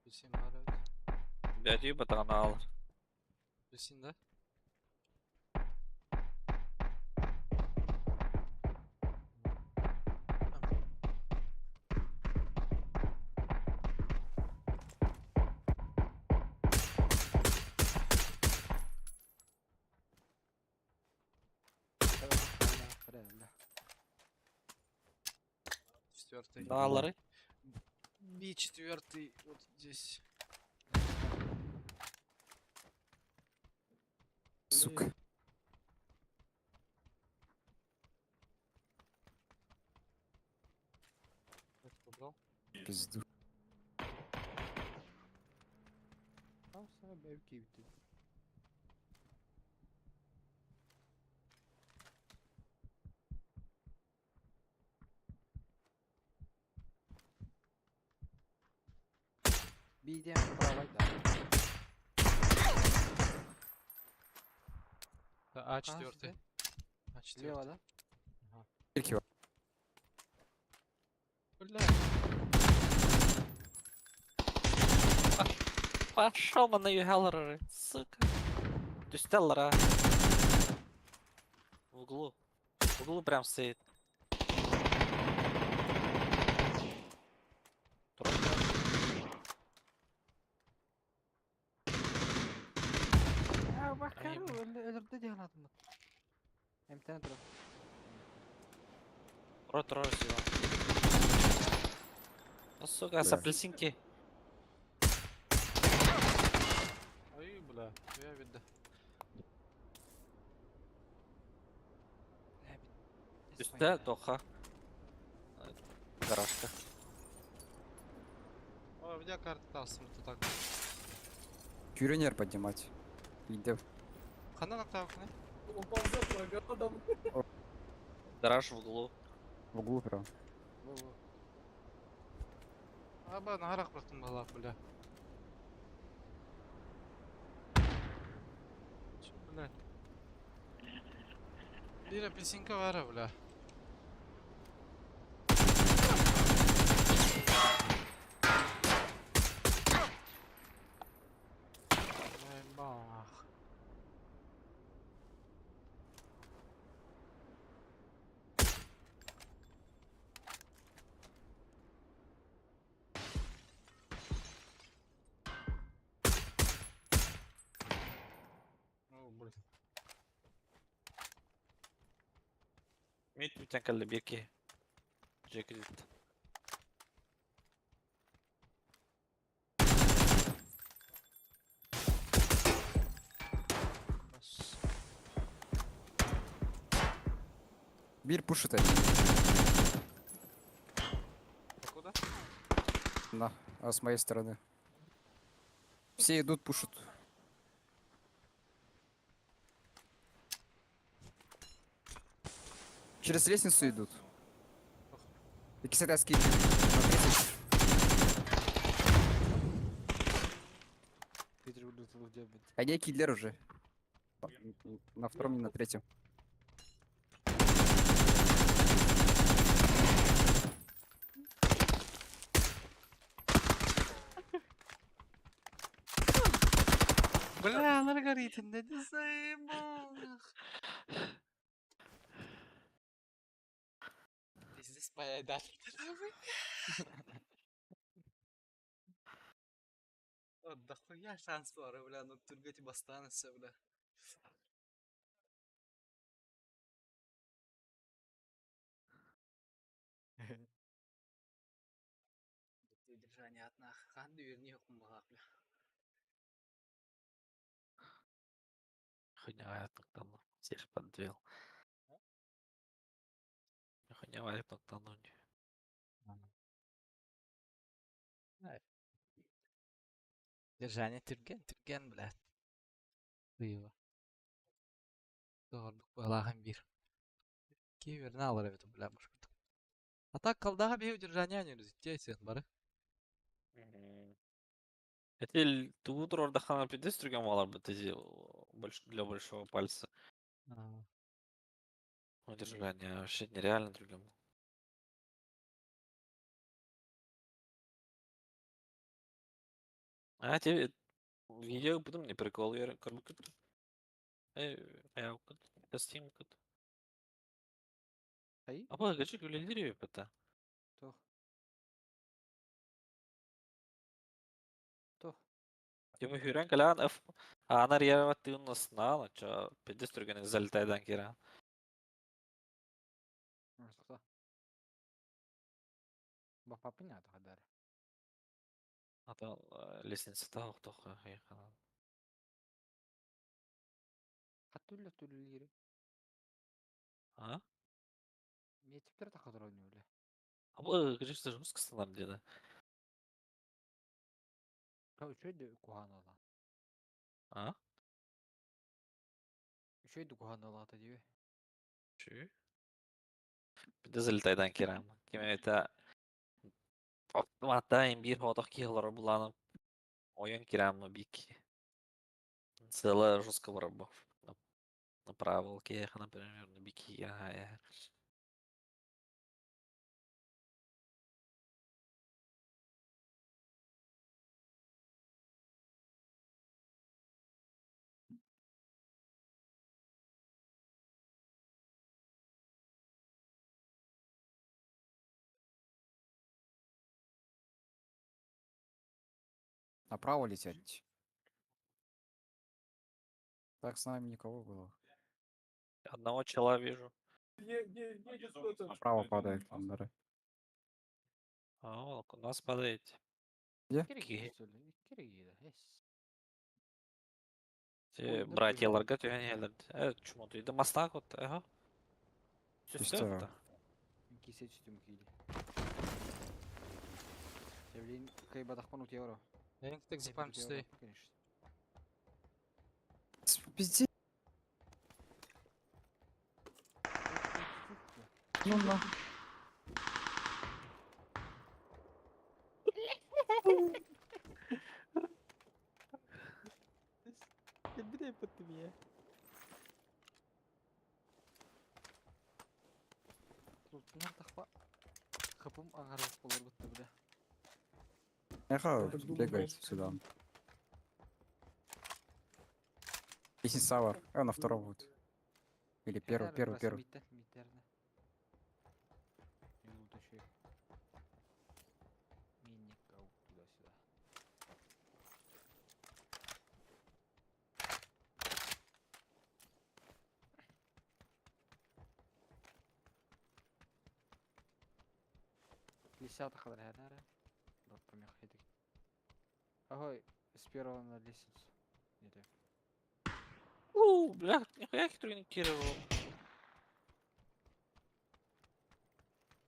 Бесин бар evet. Бәдүй батағана ал. Бесин да. Четвертый. Даалары. Би четвертый вот здесь. Сука. Это побрал. Пизду. Там sana belki bitti. BDM правай да. Да, А четвертый. А четвертый. Слева, да? Кирки. Бля. Пошел на юхалары, сука. Түстеллара. В углу. В углу прям стоит. Тройка. Ya bakarım öyle öldürdü diye anladım. MTN drop. Рот, рот, сила. Ну, сука, с Да. апельсинки. Ой, бля. Я видно. Түстә, тоха. Гаражка. О, у меня карта там так. Кюренер поднимать. Иди. Хана на тавкны. Гараж в углу. В углу прям. Во-во. Аба, на горах просто была, бля. Чё, бля? Бир апельсинка вара, бля. Ай, бах. О, блин. Мит бүтән кәлле бирки. Джекет. Бас. Бир пушит один. Покуда? На, а с моей стороны. Все идут, пушат. Через лестницу идут. И кисетаски. На 30. Peter öldürdü diye bitti. Они киллер уже. На втором, не на третьем. Бля, Маргаритин, да не заебал. нах. Пиздец, моя дальше. Вот дохуя шанс бара, бля, ну түргөти бастаан өссө, бля. Удержание от нах. Хан дүйерни хукум бля. Хуйня токтану. Всех подвел. Хуйня варик токтану. Держание түрген, түрген, бля. Ыйыва. Доҕордук быһалаахан биир. Киверин алар эбит, бля, башкыртык. А так колдаға бе удержание не резиттейсен бары. Это тугу турордахана пидес түрген балар бит для большого пальца. Удержание вообще нереально другим. А тебе видео потом не прикол я көрбүккүт. Э, аяукут, костюмкут. Ай? Апа гачы күлелдири бета. Туох. Туох. Тема хүрен калян F анар ява тыын наснала, ча пидес түрген залетайдан кира. Сохта. Бапапыня тахадар. Ата лестница тах тох хайхана. Хаттулла түллири. А? Метиптер тахадар ойнууле. Апа гачы жестко станар деди. Та үчөйдү куханалаа. А? Үчөйдү куханалаата диби. Чү? Пидес залетайдан кира. Ким это Автоматтан бир ходох кихлар буланып ойын кирамы бик. Целая жестко барабов. Направо кеха, например, на бики. Ага. Направо лететь. Так с нами никого было. Одного чела вижу. Направо падает Андре. А, у нас падает. Где? Ки. Киригида. Те братья ларгат я не чему ты да мастак вот, ага. Что? Кисечтим кили. Блин, кайбадахпан утеоро. Я так запам часы. Конечно. Пизде. Ну на. Кэлбит эппэттим Тултунар тахпа. Хапым аңарып болор бутты бля. Эхо бегает сюда. Лестница бар. А, на втором будет. Или первый, первый, первый. Миттер, миттерне. Минникау туда-сюда. Лисята хадр Помех хедик. Ага, с первого на лестницу. Или... У, бля, нихуя хитрый кировал.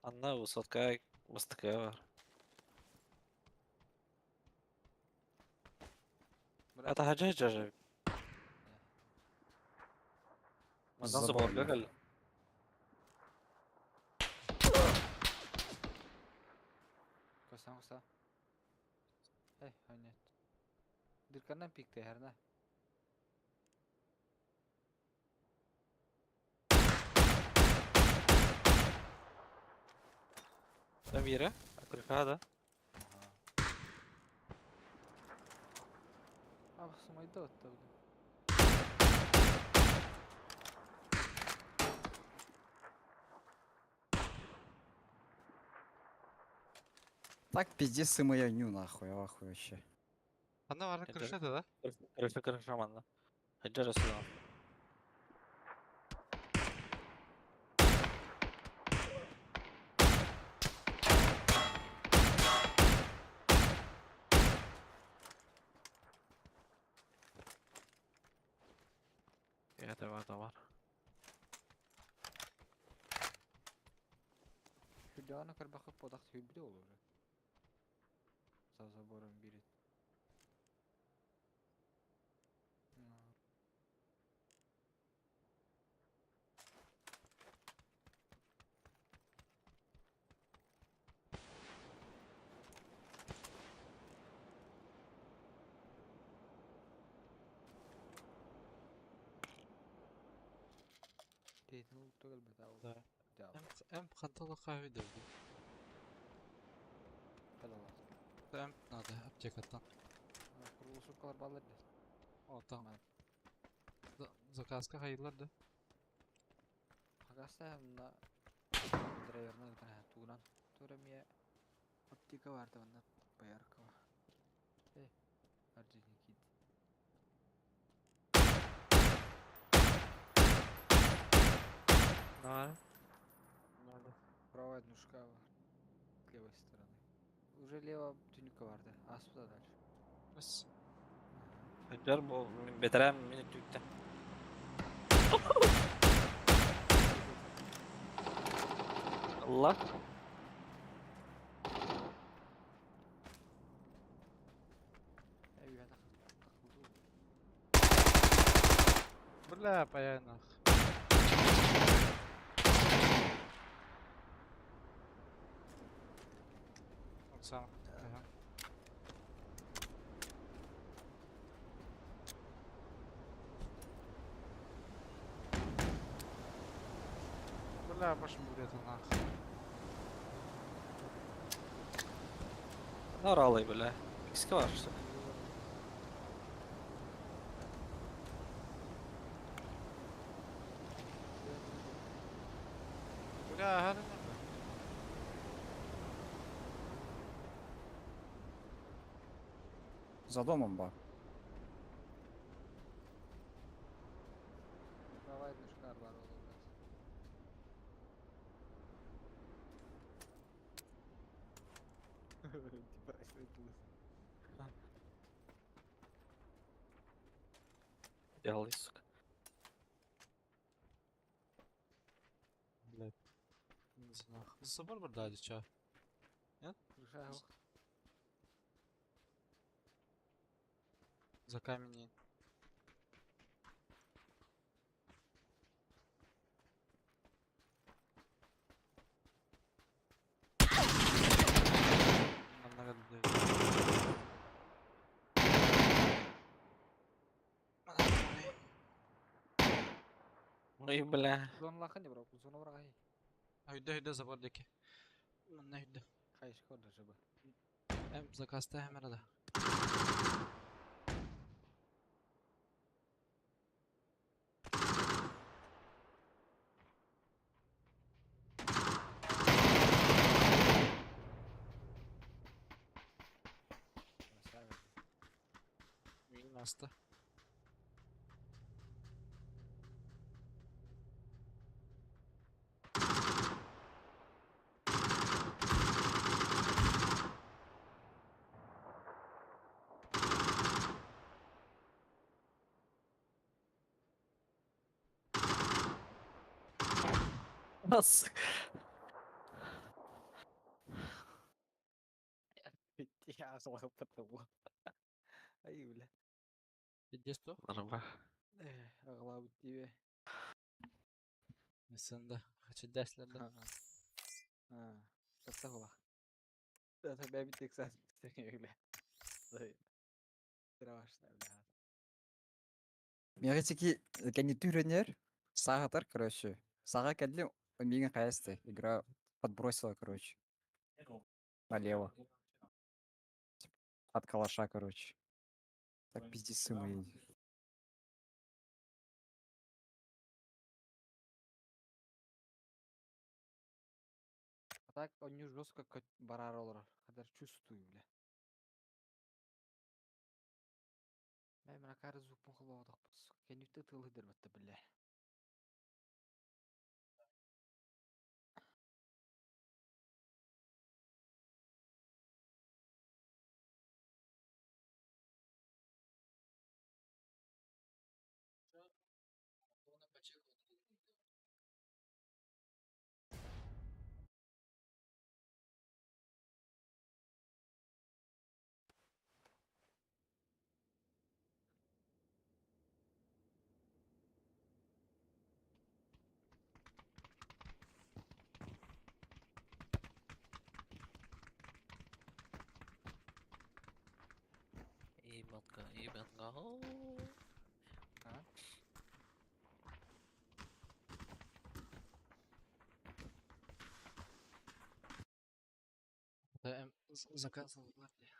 Анна высотка мастакая бар. Это хаджа жажа. Мазан Забор, забор бля. бегал. Косан коса. Эй, а нет. Дырканан пикте herna. Там Ира, акрыхада. Ага. А, сумайда оттавды. Так пиздец сымыйа ню нахуй, я в ахуе вообще. Ханна баар Это- крышата да? Крыша, крыша манна. Хаджара сюда. Это var da var. Hülya'nın karбахы подах hübri olur. За забором бирит. Тейтин улуттук элбэтэ ол. Да. Да. М хантала kahve дövдü. Кадалар. М надо аптекаттан. Курулушуккалар баллар дес. О там. Заказка хайылар да. Хагаста мына драйверна гытан тугунан. Тура мия аптека барды манна бояркова. Э, Арджини кид. Да. Правая ножка бар. С левой стороны. Уже лево тюника барды. Аспыда дальше. Бس. Хаджар бу бетерем мени түктэ. Allah. Э, үйә такылды. Бля, паяй нах. Оксана. Ага. Бля, башым бурята нах. Наралый бля. Икске var işte. Бля, ага. За домом ба. Правая ножка бар ол блядь. Типа, Делай, сука. Бля. Не знаю. Забор бар да, ча. Крыша yok. За камень. Нам надо Ой, бля. Зона лахын бро, зона бар гай. Үйдө үйдө забор деки. Манна үйдө. Хайшка даже бы. Эм заказта хэмэр да. Аста. Nasıl? Я потому. Ай, бля. Пиздец то? Арба. Аглабыт тебе. Сында. Хочу дәсләрдә. А, Татта Это бәби Тексас бля. Страшно, бля. Мегатики кандидатуренер сағатар, короче. Саға кәдли миген қаясты. Игра подбросила, короче. Налево. От калаша, короче. Так пиздецы мои. Так онньу жестко бараары олорор. Хадar чувствую, бля. Мэ мракары звукпун холоодохпун. Кэннүттэ тылы дырбатта, бля. Ебанка, ебанка. А? Да, заказывал гвардия.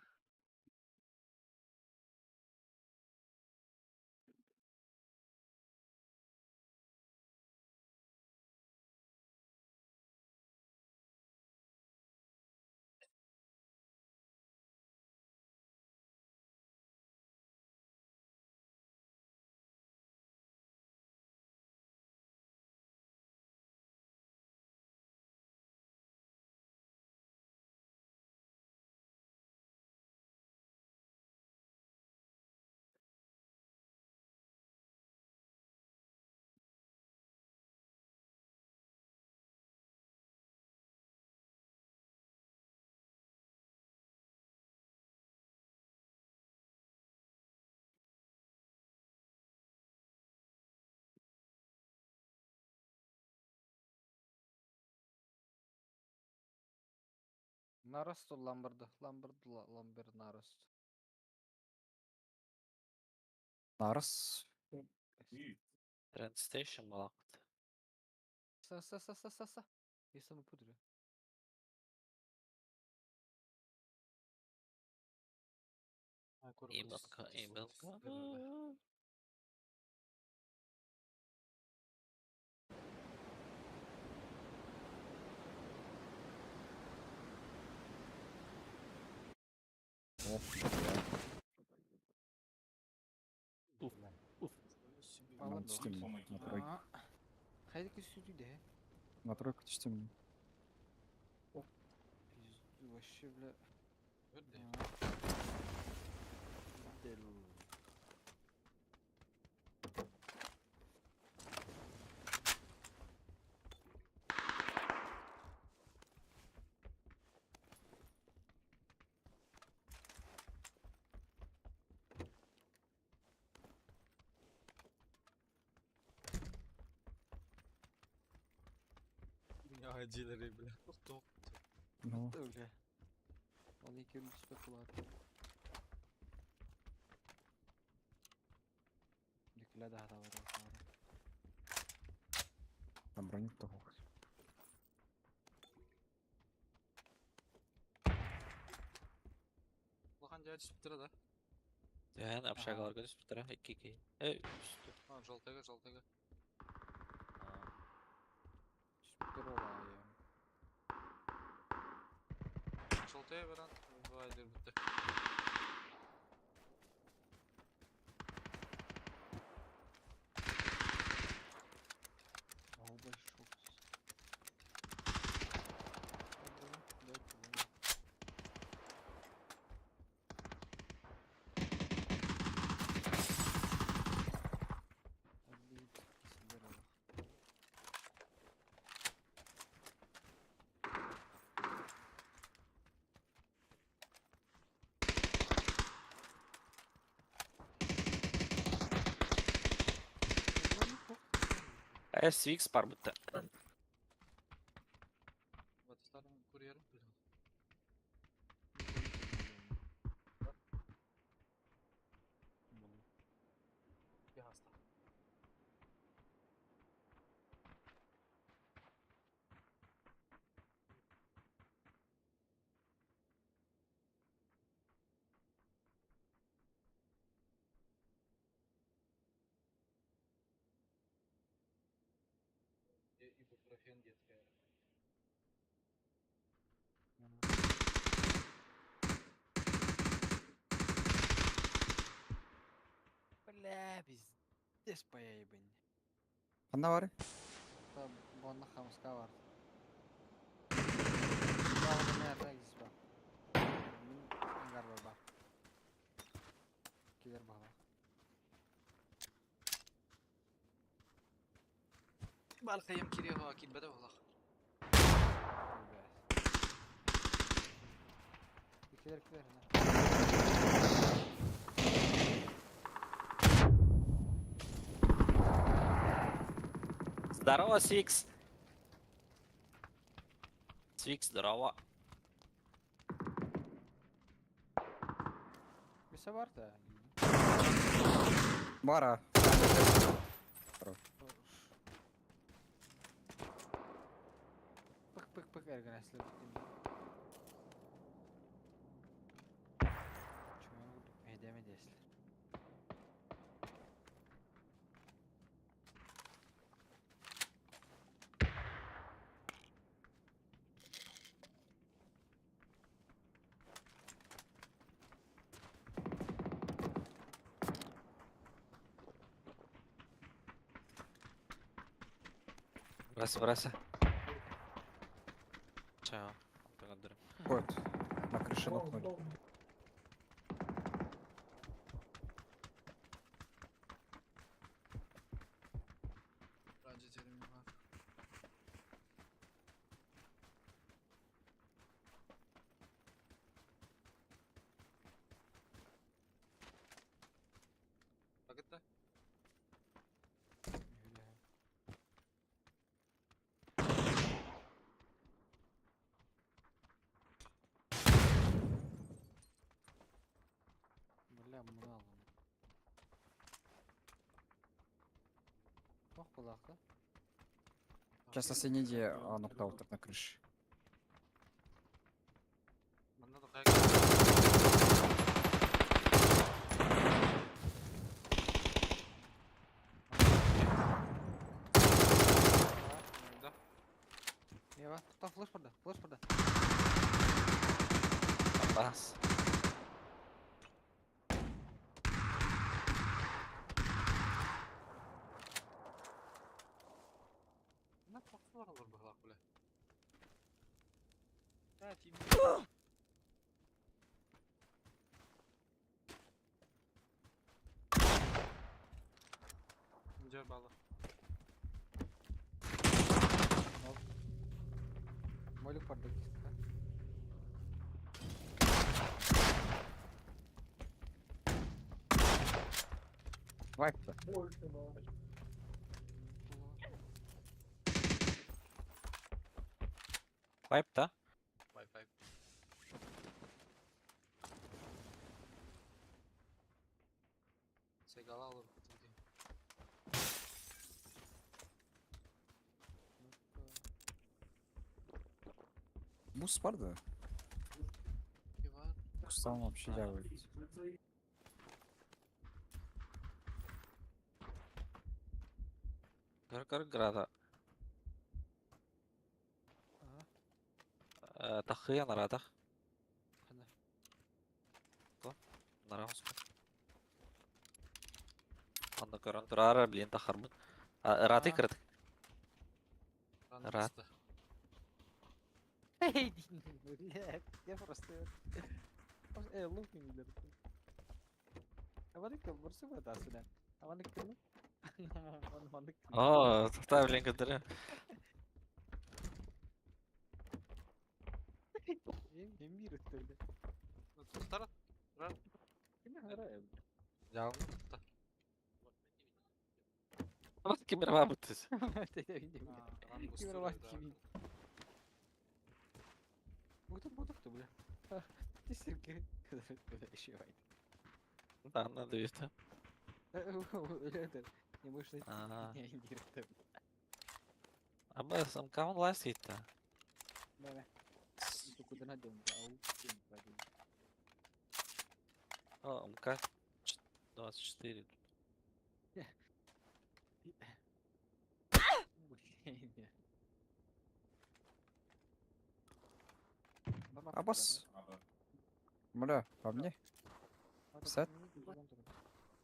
Нарост ламберді. Ламберді, ламбер нарост. Нарс. Trend Station балакыт. Са, са, са, са, са, са. Я сам пудрю. Ебанка, ебанка. Ох, бля. Уф, уф. Нам түстем на тройку. Хайда сүтү де. На тройку түстем. Пизду вообще, бля. Дел. Я дилеры, бля. Кто? Ну, Бля. Ол екеуін түспек болады. Нүкілі да бар. там броню того. Улахан дядя түспүттэр да. Дән общагаларга түспүт тара. Икки ки. Эй, үстү. А, желтыга, желтыга. Түспүттер олай. Желтые баран, бывает бүтті. Ау, большой. SVX бар бітті. Батыстарын курьером, бля. Ясно. Ибупрофен детская. Пиздец поебень. Ханна баар? Бонна хамска бар. Мин ангар бар. Килер баҕа. Балкайым кириэҕэ киирбэтэ буоллах. Килер килер. Здорово, Свикс! Свикс, здорово. Бесе бар да. Бара. Пык пык пык эргэнэслэр Чуман курдук мэйдэме диэслэр. Брася, брася. Чао. Благодарю. Вот. На крыше нокнули. Ради терминал. Как это? Бля, мало. Ох, балаха. Сейчас соседи нокдаутер на крыше. Манна да хайа. Да. Ева, там флеш барда, флеш барда. Бас. На плохо олор быһылаах бля. Да, тим. Жар бала. Молик барда киска. Вайп-то. Вайп, да? Вайп, вайп. Сегала алып бітірді. Бус бар да? Иван. Бус там вообще делают. Көр көр града. Тахыя нарадах. Хана. Нарахус. Анда көрөн турара блин тахарбыт. Раты кырдык. Рад. Эй, бля, я просто... Эй, лук не видел. Аманы кым бурсу ба тасына. Аманы кым? Аманы кым? О, та блин көтөрө. Эмир өттөрдө. Тустар. Ким харай? Жағын тұтты. Бас кимер бабытыз. Кимер бар кими? Бутук бутук ты, бля. Ты сирке. Еще вайт. Да, надо вести. Это не можешь найти. А. Не, индиректо. Аба самкаун ласита. Да, да. Куда надо, ау, О, МК 24. Абас. Бля, по мне? Сядь.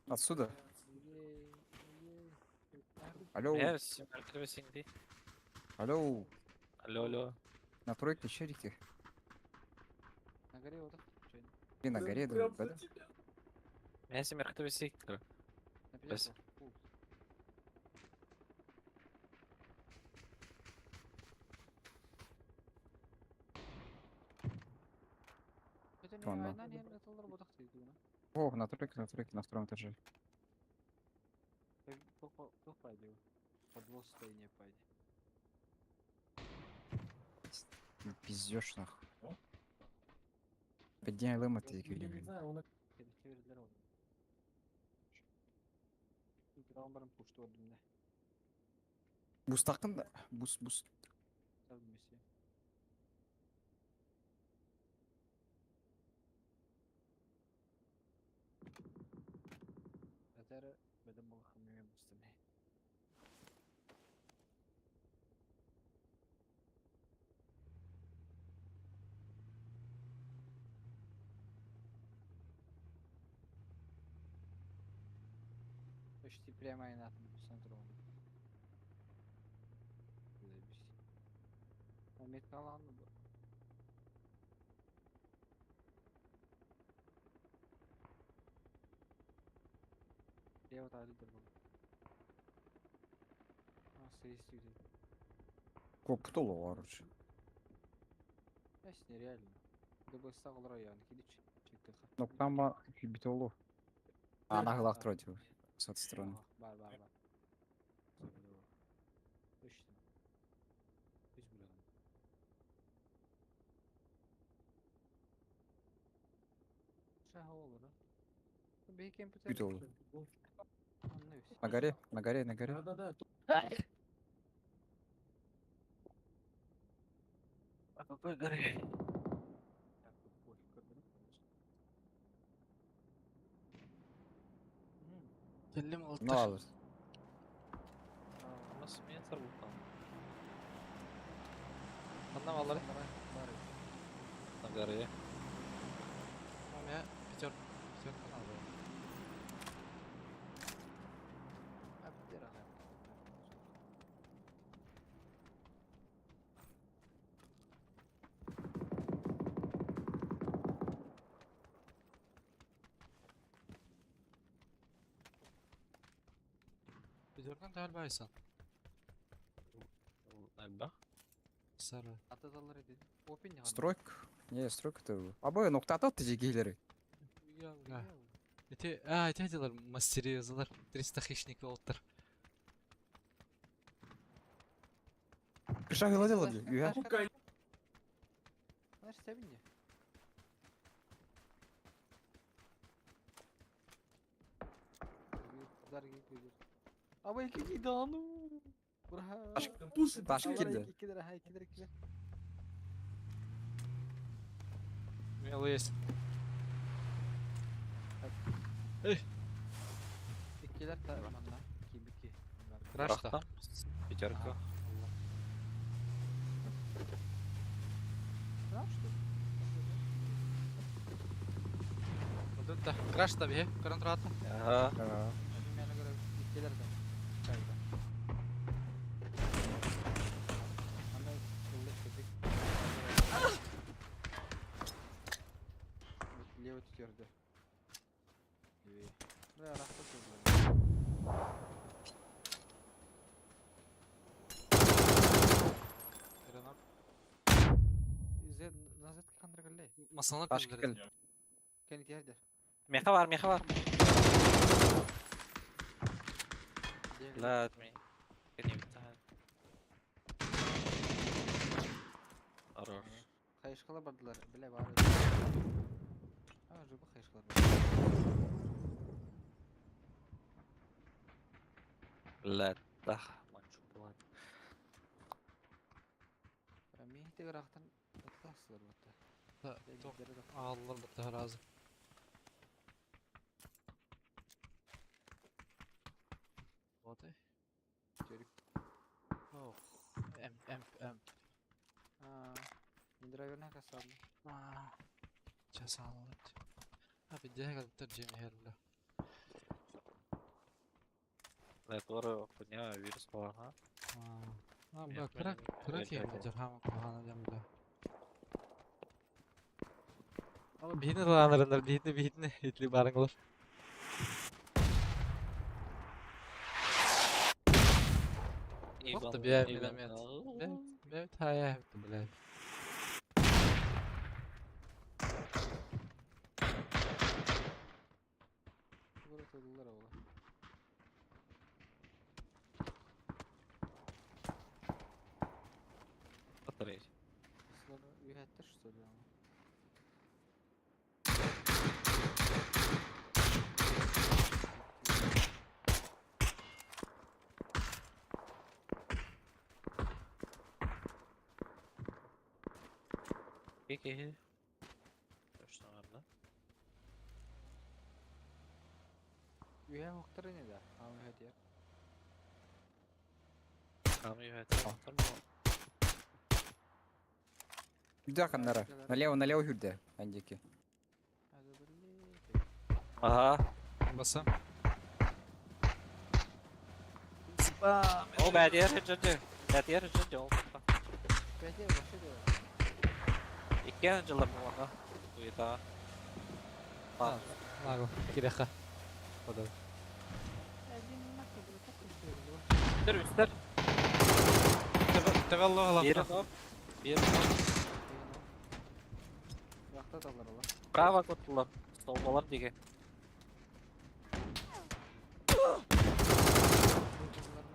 Отсюда. Алло, Yes, Merkle алло. Алло, алло. На тройке челики. На горе вот. И на горе, да, да? Мясо Меркle На Бес. пятерку. Ладно. О, на тройке, на тройке, на втором этаже. Ну, Пиздёшь нахуй. Подняй лэма ты, блин. Бус тақын да. Бус, бус. Почти прямо и на центру. Заебись. Металлан. Лево лидер был. А, соиститель. Коптоло короче. Яс нереально. ДБ стал район, кидич. Но там битолу. А, на тройте. С этой стороны. Бар, бар, бар. Точно. Пусть блин. Шага да? Бейкен Битолу. На горе, на горе, на горе. Да-да-да. А какой горе? Кэллим Ну, олтар. алыс. Нас метр был там. Анна алар. На горе. У меня пятерка. Пятерка надо. Пятерка тахал байсан. Альба. Сары. Стройка. Не, стройка это. Абы, ноктата ты гейлери. Да. Эти, а, эти дела мастеризалар. 300 хищник олтар. Шаг ладила ди. Юха. Знаешь, себинье. Аба iki danu. Таш таш килди. Икилер, ха, икилер, икилер. Мелый есть. Икилер та манна. Кибики. Краш-то. Пятерка. Знаешь что? Вот это краш-то бе, контрата. Ага. А, Икилер да. Чайда. Ана ыллык кебик. Левый түтерді. Бля, рахат oldu. Ренап. Z назад кандыр галлей. Масалар Таш килдер. кил. Кени тердер. Меха бар, меха бар. Ладно. Хорош. Хайышкала бардылар. Биле бар. А, жуба хайышкала. Ладно. Манчу была. Михте рахтан оттасылар бутта. Да, Аллар бутта разы. Вот и. Төрүк. Ох. М, М, М. А, драйверна касабы. А. Сейчас аллар. А, бидде калыптар жеми хер бля. Network хуйня вирус буолан. А, бля, кыра кыра киһи сылдьар хаама куһаҕана диэн бля. Ama биһини ылаанарыннар биһини биһини итли баарыҥылар. Туох да бээ миномет. Бээ бээ таайа блядь. Тыллар ола. Батарей. Үһәттер что ли? Кики. Точно да? Үһә хоктар не да? Ам үһә диär. Там үһәттер. Үрдэ ханнара. Налево, налево үрдэ. Андики. Ага. Баса. О, бәдер жөнде. Бәдер жөнде ол. Бәдер вообще да. Иккен жылы болғанда. Уйда. Лаго, киреха. Ода. Үстер, үстер. Тәвәлло Бері алапта. топ. Бері топ. Яқта талар ола. Право коттулар. Столбалар деген.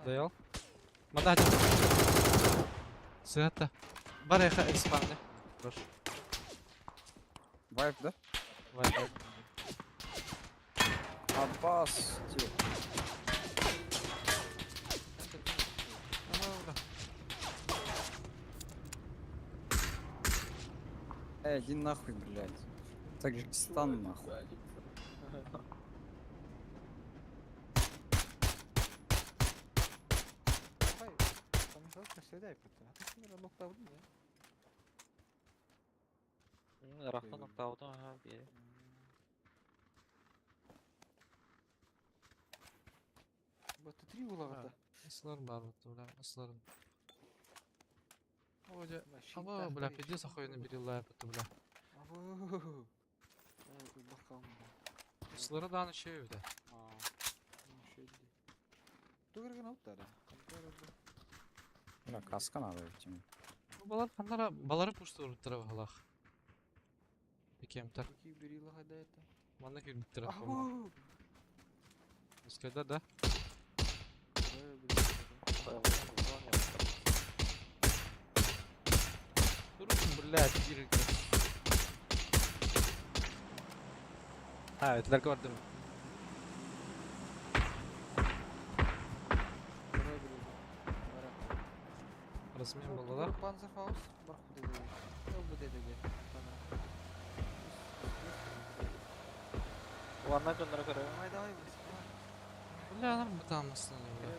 Даял. Мада хатя. Сыгатта. Бар яха экспанды. Прош. Вайп, да? Вай. Аббас. Тихо. Эй, иди нахуй, блядь. Таджикистан, нахуй. Рахта ноктауды, ага, бері. Вот три улагата. Ислар бар вот, бля, ислар. Оде. Ала, бля, пиздец охуенно берила это, бля. Ислары да аны да. Бля, каска надо идти. Бу балар ханнара балары пушту уруттара халах. Бикемтер. Манна кирбиттер. Искайда да? Турун, блядь, кирик. А, это только бардым. Размен был, да? Панзерфауст, Ладно, жондар көрө. Давай, давай, Бля, нам бутамасын, бля.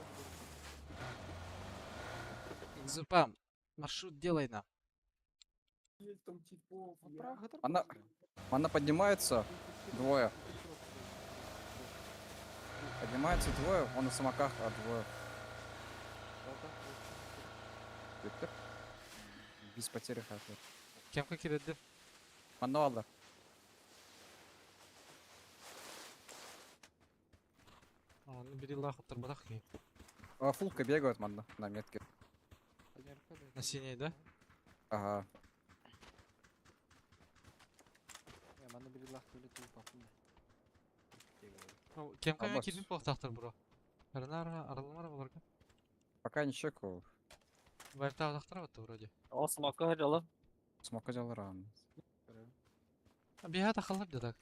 Зупам, маршрут делай нам. Она поднимается, двое. Поднимается двое, он на самоках, а двое. Виктор? Без потери хаты. Кем как киреди? Мануалдар. А, ну бери лаху тарбадах ки. А, фулка бегают манна на метке. На синей, да? Ага. Кем как Аббас. кирбин полтахтар бро. Арнара, арламара боларга. Пока не чекаю. Вайпта тахтар вот вроде. О, смока жылы. Смока делал рано. А биха тахалар да так.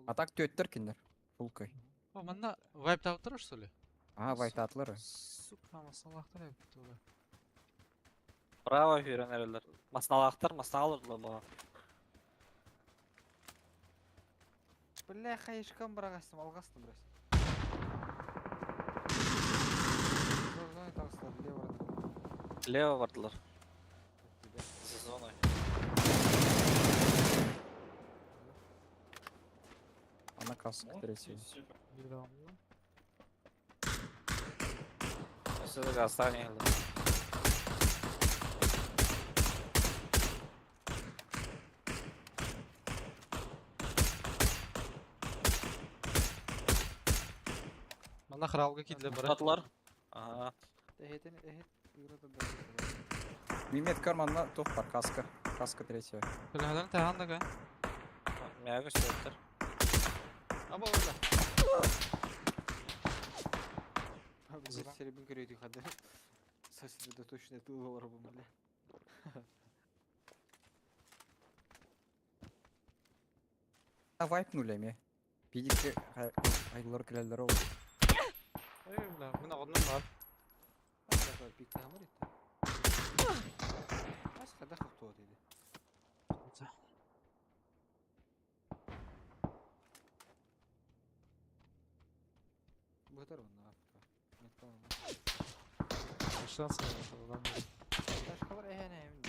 А так төттер киндер. Фулкой. О, манна вайпта утыр что ли? Ага, вайтатлары. Сука, масалахтар я Право үйренерлер. Масналақтар, масналар бұ. Бля, хаешкам барагастым, алгастым біраз. Лево бардылар. За зоной. Она каска третья. Өссө да газтаан иһэллэр. Манна хралга киирдилэр бары. Атылар. Ага. Эһэтин эһэт ыыра Мимет карманна туох бар каска. Каска третья. Көлөһөлөрүн таһаан да кэ. Мээгэ сөптөр. Аба orada. Серебин көрөйдү хады. Сосредоточенный тыл олоробун бля. А вайпнули ме. Пидики айлар килелер ол. Эй, бля, мин оҕоннум бар. Пикте хамыр итте. Ас хада хохтуот иди. Бытар онна апка. Ташкалар эһэне эмин.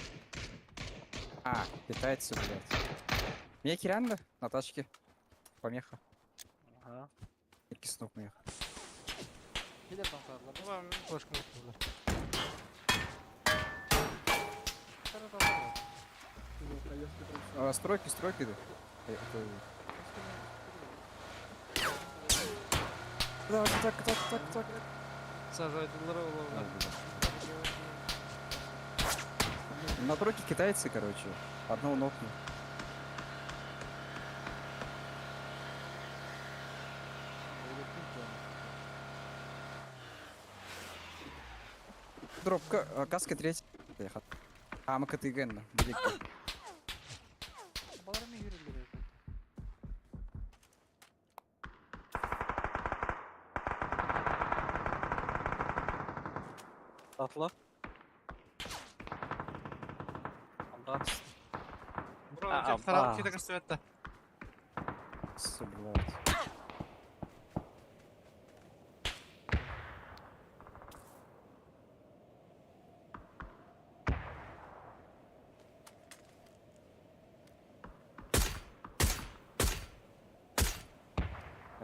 А, питается, блядь. Мне Кирянда на тачке. Помеха. Ага. Киснук меха. Хилер тонсарлар. Аба, мин флешкам тула. А, стройки, стройки. да. Так, так, так, так, так. Сажайдылар олар. На тройке китайцы, короче. Одного нокнули. Дропка, каска третья. А, МКТГ, блин. Балар мен yürürler. Атылар. Амбас. Бро, А, храл амба. киирдэ көстүбэттэ. Блядь.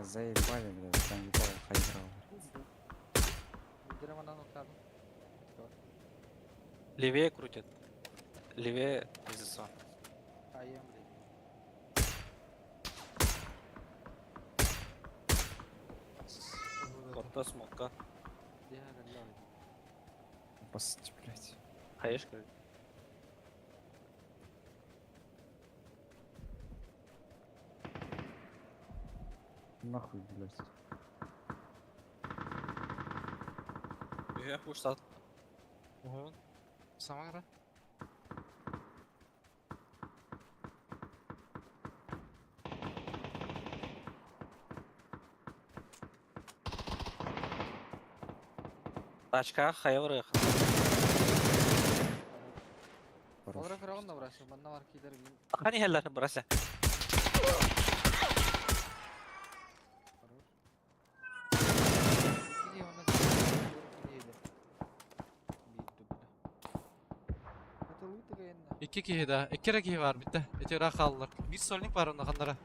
Заебали, блядь, там ебал хайдрал. Драмадан октадым. Левее крутит. Левее из Айым блин. Котта смока. Басти, блядь. Хаешка. Нахуй, блядь. Я пуштат. Угу. Самара. Тачка хайврых. Хорош. Олар кырагын да брасы, манна бар кидер бин. Хани хеллер брася. Хорош. Иди онна. Иди. Bir дүбүнэ. Это лыты гайна. Икки киһи да, икки эрэ киһи бар битте. Эти ыраах хааллар. Биир сольник бар онно ханнара.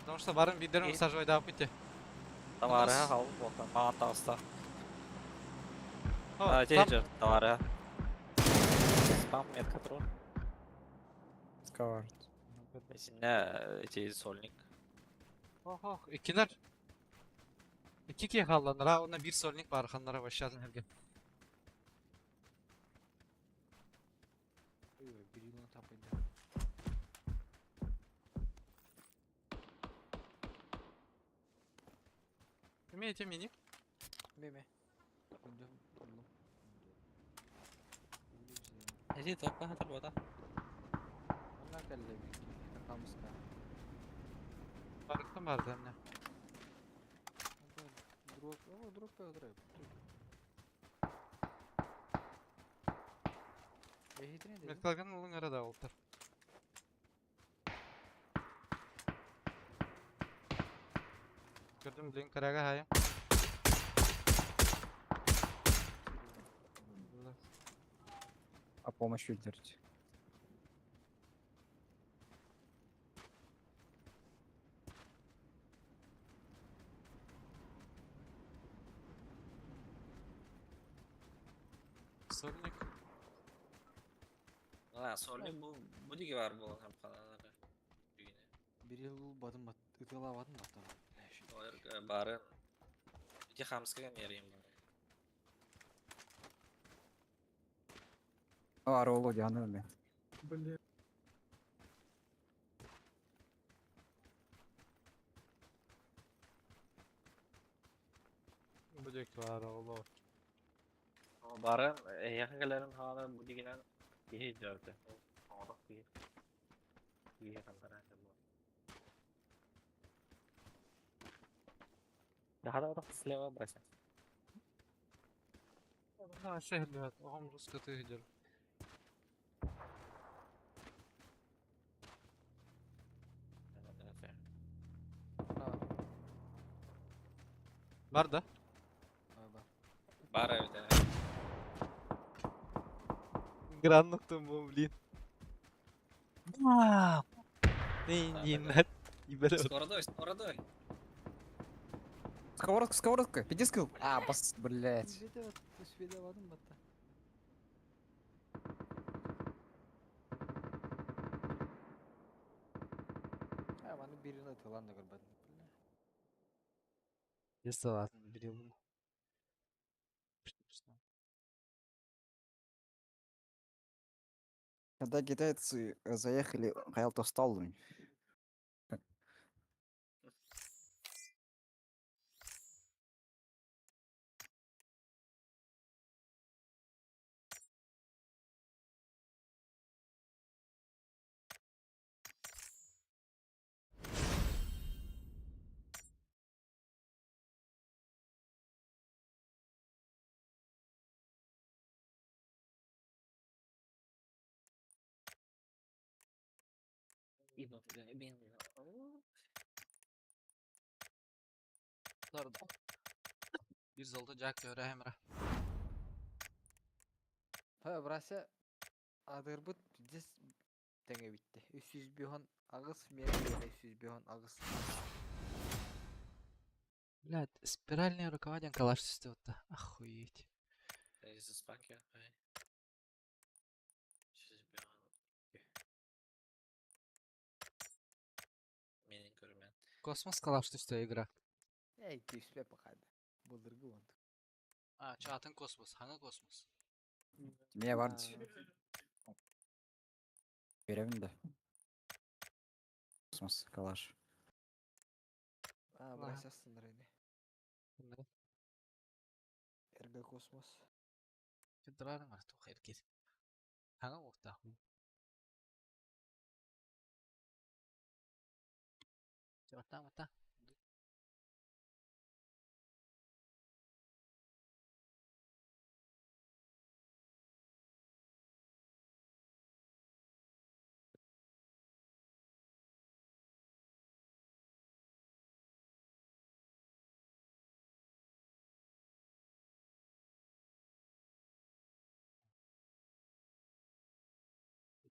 Потому что барын биирдэрин И? сажайдааппыт. Тамара хал бота. Маған таста. О, А, там те Тамара. Спам метка трон. Скавард. Синне эти сольник. Ох, иккилэр. Икки киһи хаалланнар, онно биир сольник бар ханнара башатын эрге. Ой, бир юлун тапайды. Имеете мини? Меме. Күндүм буллум. Эти топка хатыр бота. Онна кэллэ бин. Камыска. Барыктым бар да эмне. Дроп, о, дроп педрэ. Эхитрин дедим. Меткалган улың арада олтар. Көрдүм блин карага хая. А помощь выдержите. Сорник. А, сорник бу диги бар буолан хапхаланар. Бир ыл бадым бат ытылабадым баттан. Олар бары ити хамскага мерим бар. А, Ролло дианы мен. Блин. Бу диэки баар оҕолор. Бары эйэхэ кэлэрин хаала бу дигинен киһи дөртө. Оҕолох киһи. Киһи хантара бу. Daha da слева бросать. А, шehirler, оҕом руска тыһыдыр. Бар да? Бар. Бар evet. Гранноктон бу, блин. Не, не, Скородой, скородой. Сковородка, сковородка, пиди скилл. А, бас, блять. Успедабадым батта. А, маны бирин ытылан да көрбөдүм. Салатын берем. Когда китайцы заехали, Хаялто встал. Bir золото Jack göre Emre. Та брася адырбыт пиздец тэҥэ битте. 301 агыс мен 301 агыс. Блядь, спиральные рукава ден калаш түсті отта. Охуеть. Космос калаш түсті игра. Эй, түспе пока да. Былдыргы онтук. А, чатын космос, хаңа космос. Меня бар. Беремин да. Космос, калаш. А, брася сындыр эни. РГ космос. Кыдырарын бар тух эркет. Хаңа оқта. Чабата, мата.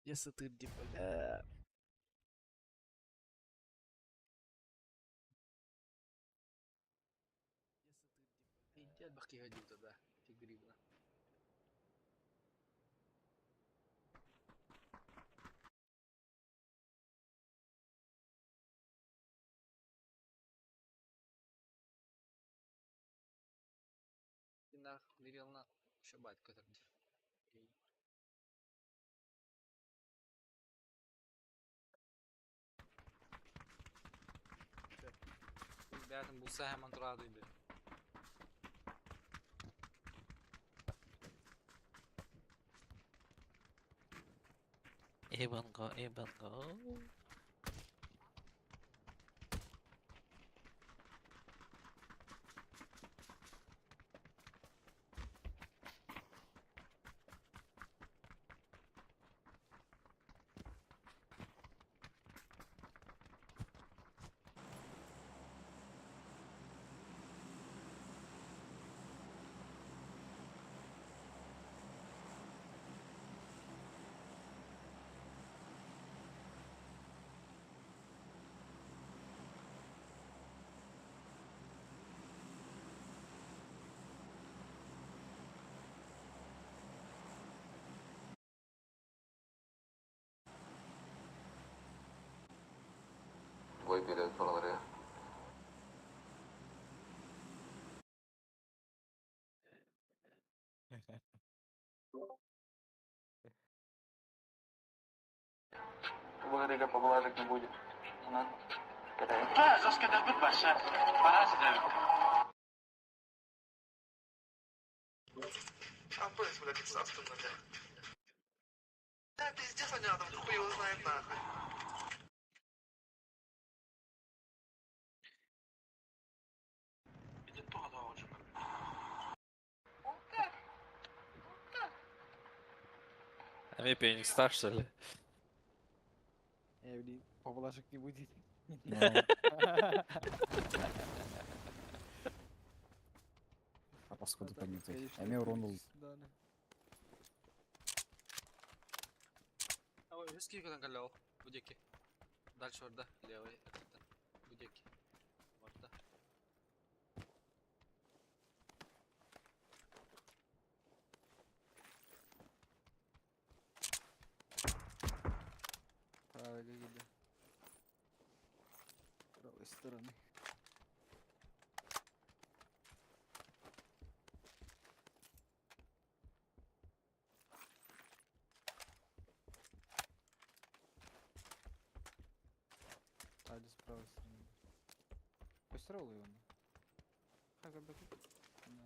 Если ты бля. Иди бахки ходил тогда, фигурибна. Нах, нырял еще батька тогда. Ребятам булса hemen турадыйды. Ибанго, Ибанго. Биэрэбит бараларыгар. Бу поблажек не будет. Эмиэ пеникстаах что ли? Э, блин, поблажек не будет. А поскоду Ну так, поднятый. конечно, Эми урон да, да. Ой, үс киһи көтөн кэллэ ол. Бу диэки. Дальше барда. Левый өттүттэн. Бу диэки. Барда. Правильно где? Правой стороны. А, с правой стороны. Построил его. Как об этом? Да.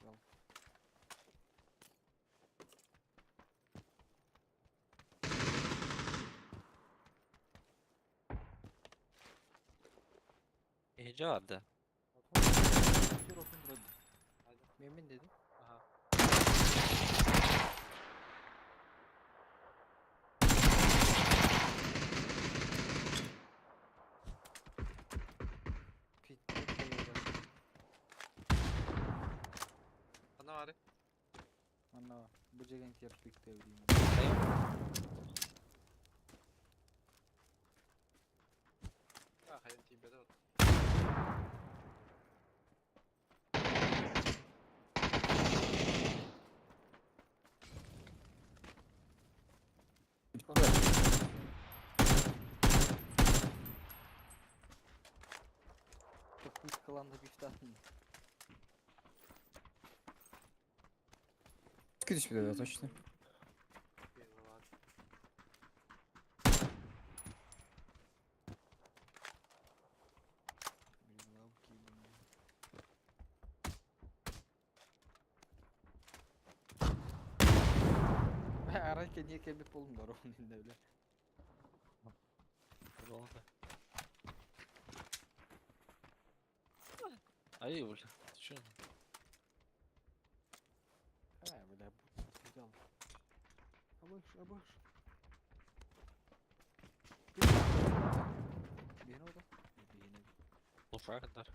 Жалко. Iyice vardı. Mümin dedi. Aha. Pit. Pit. Ханна баарый? Манна бу жеген кер пикте билейм. А, хайан тиийбэтэ вот. Çok кыланда бифтатын. Скидывай, да, точно. Ладно. Блин, лавки, блин. Арай кэнниэ кэлбит буоллум да оруон иннэ бile. Долго. Ай, бля, ты чё? А, бля, взял. Абыш, абыш. Биһин ода? Биһин. Ушакдар.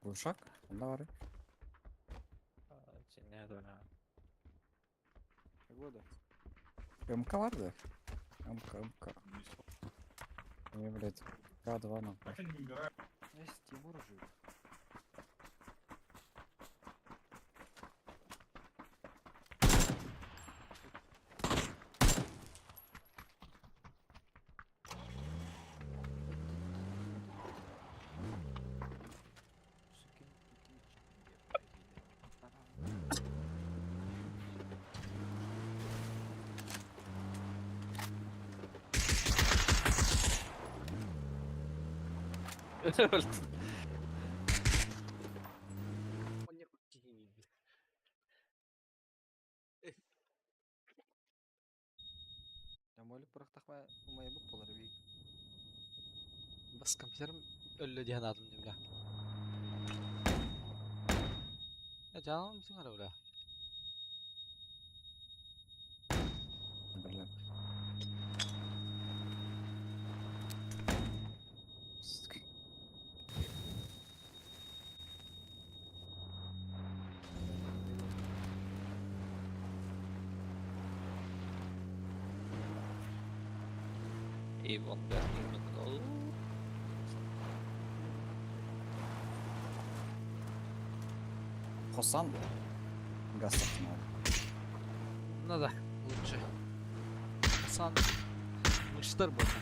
Глушак? Ханна баарый? Не, да. Погода. МК бар да? МК, МК. Не, блядь. К2 нахуй. Есть Тимур жив. Сукин Молик бырахтахма умайбыт буолар эбии. Бас компьютерым өллө диэн аатым дии бля. Э, дьаалым сиҥара бля. Бля. Сука. И вон, блядь, не Хосан газ автомат. Ну да, лучше. Сан мыштар больше.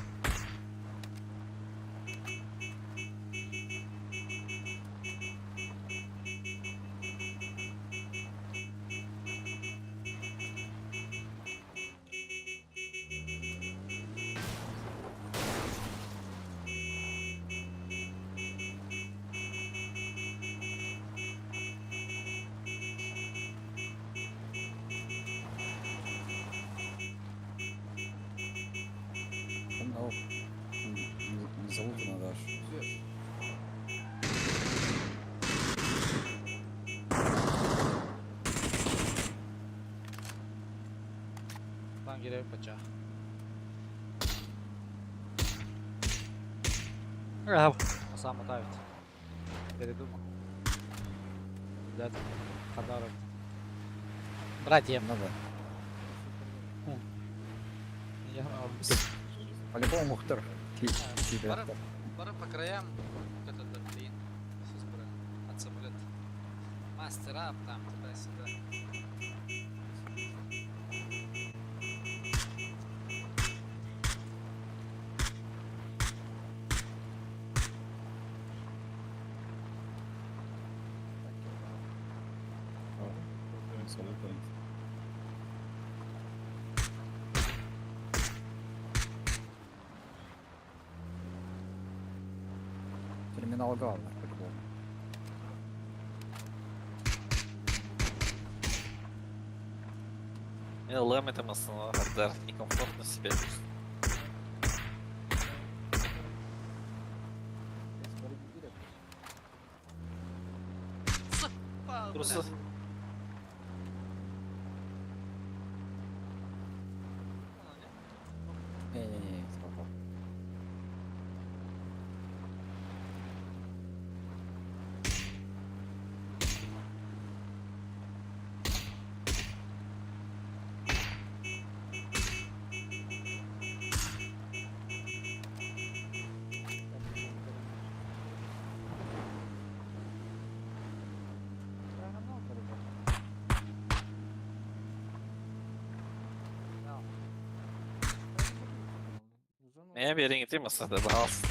Терминал не залутано даже. Все. Там гире бача. Сам мотавит. Передумал. Дать подарок. Братьям. Надо. Я По-любому Мухтар. Бары, бары по краям. Этот да, блин. От самолета. Мастер ап там туда-сюда. Залутано. Терминал главный, по-любому. Лэм это основной некомфортно себя чувствую. Просто Не-не-не, попал. Я береги масада, пожалуйста.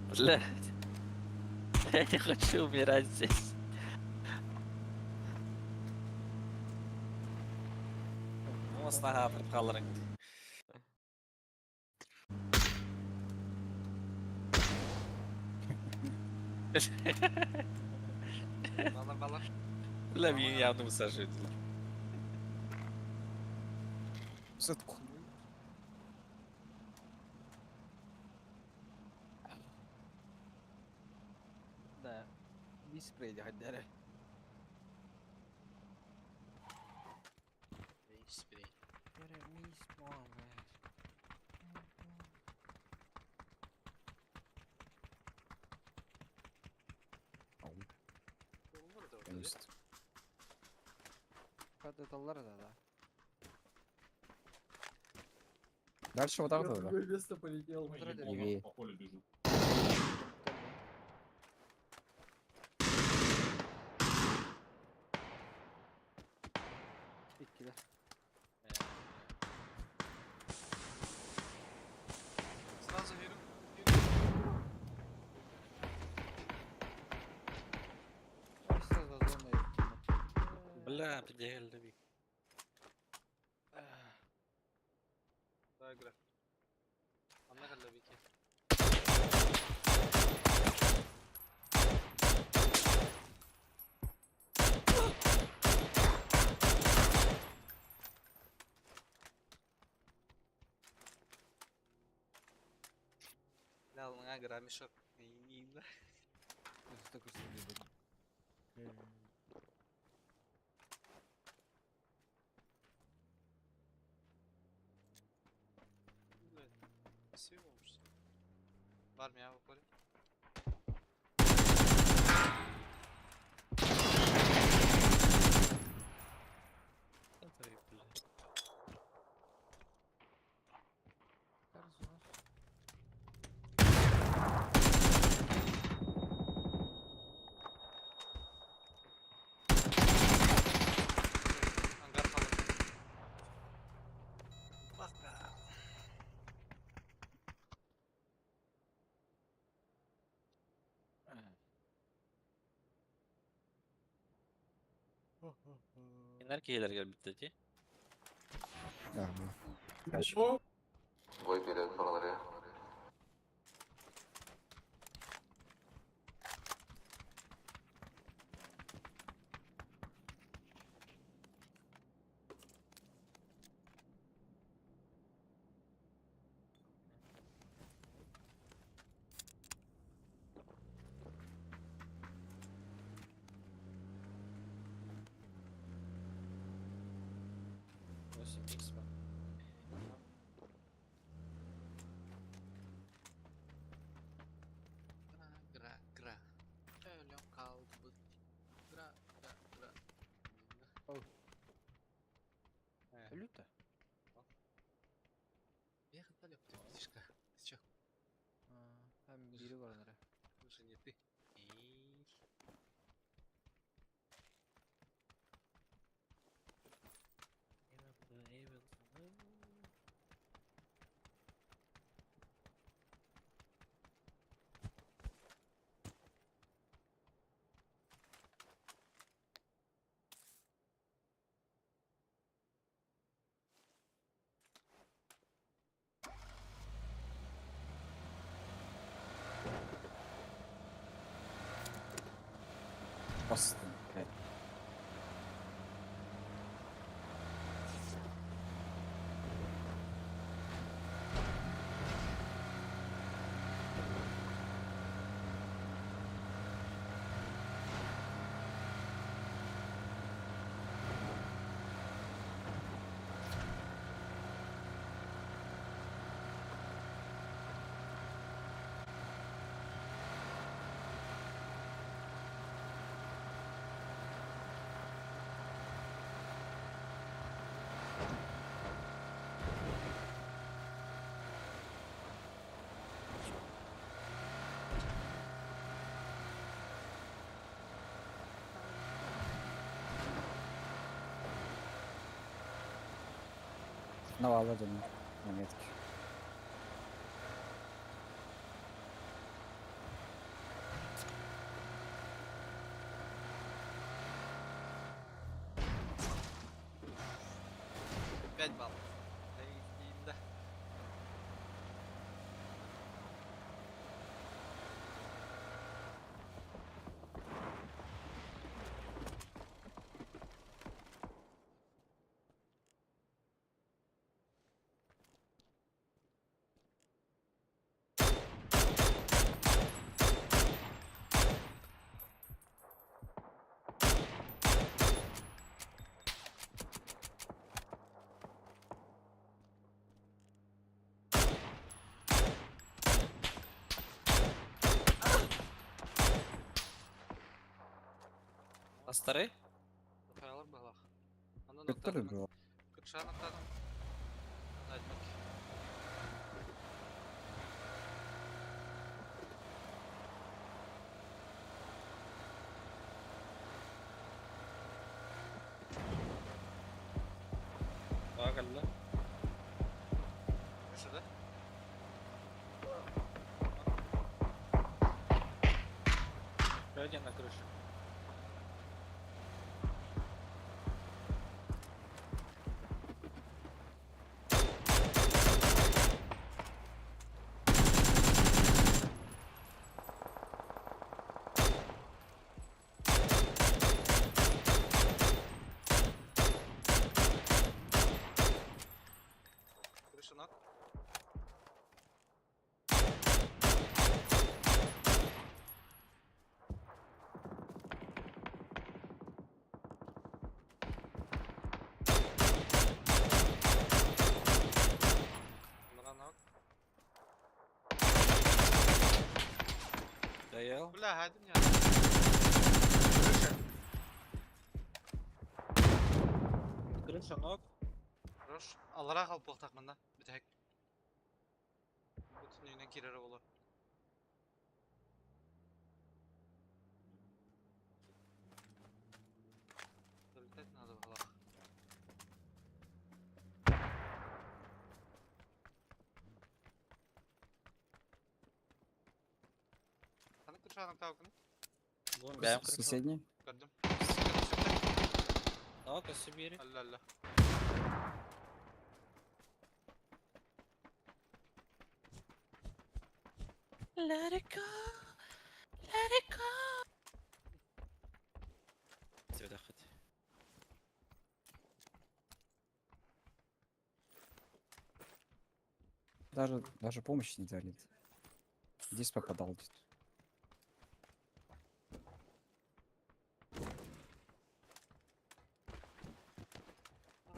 Блядь. Я не хочу умирать здесь. Ну, снага припхалырың. Бала бала. Бля, меня явно высаживают. Сытку. Да. Спрей хаддара. Спрей. Да. Дальше вот так вот, да? другое место полетел. Левее. По полю бежит. Иккилер. Сразу верю. Бля, предель. Да, игра. Анна Галловики. Бля, луна граммишок. Красиво olmuş. Var mı ya bu koli? Hangar falan. Bak be. Энергиялер келбитти ти. Да, bu. Бой берет балалары. 8 х ба. Гра, гра, гра. Өлөн хаалбыт. Гра, гра, гра. Ол. Э, Люто. Я хотел птичка. Ты чё? А, бири бар нара. Уже не ты. Эй. Просто, блядь. Навал один на метке. Пять баллов. Да и да. Астары? Хаялар балах. Аны Который был? Кыршан аттадым. Айтмак. Ага, Сюда. Один на крыше. Крыша ног. Мара ног. Доел. Бля, хайди мне. Крыша. Крыша ног. Хорош. Алара қалып бұқтақ мында. Бітәк. Бүтін үйінен кирері олы. Залетать надо в голах. Қаны күршағын тауқын? Бум, бәм крыша. Соседний? Көрдім. Ног, Сибири. Алла, алла. Let it go. Let it go. Цветахат. Даже помощи не дали. Здесь попадал. тут.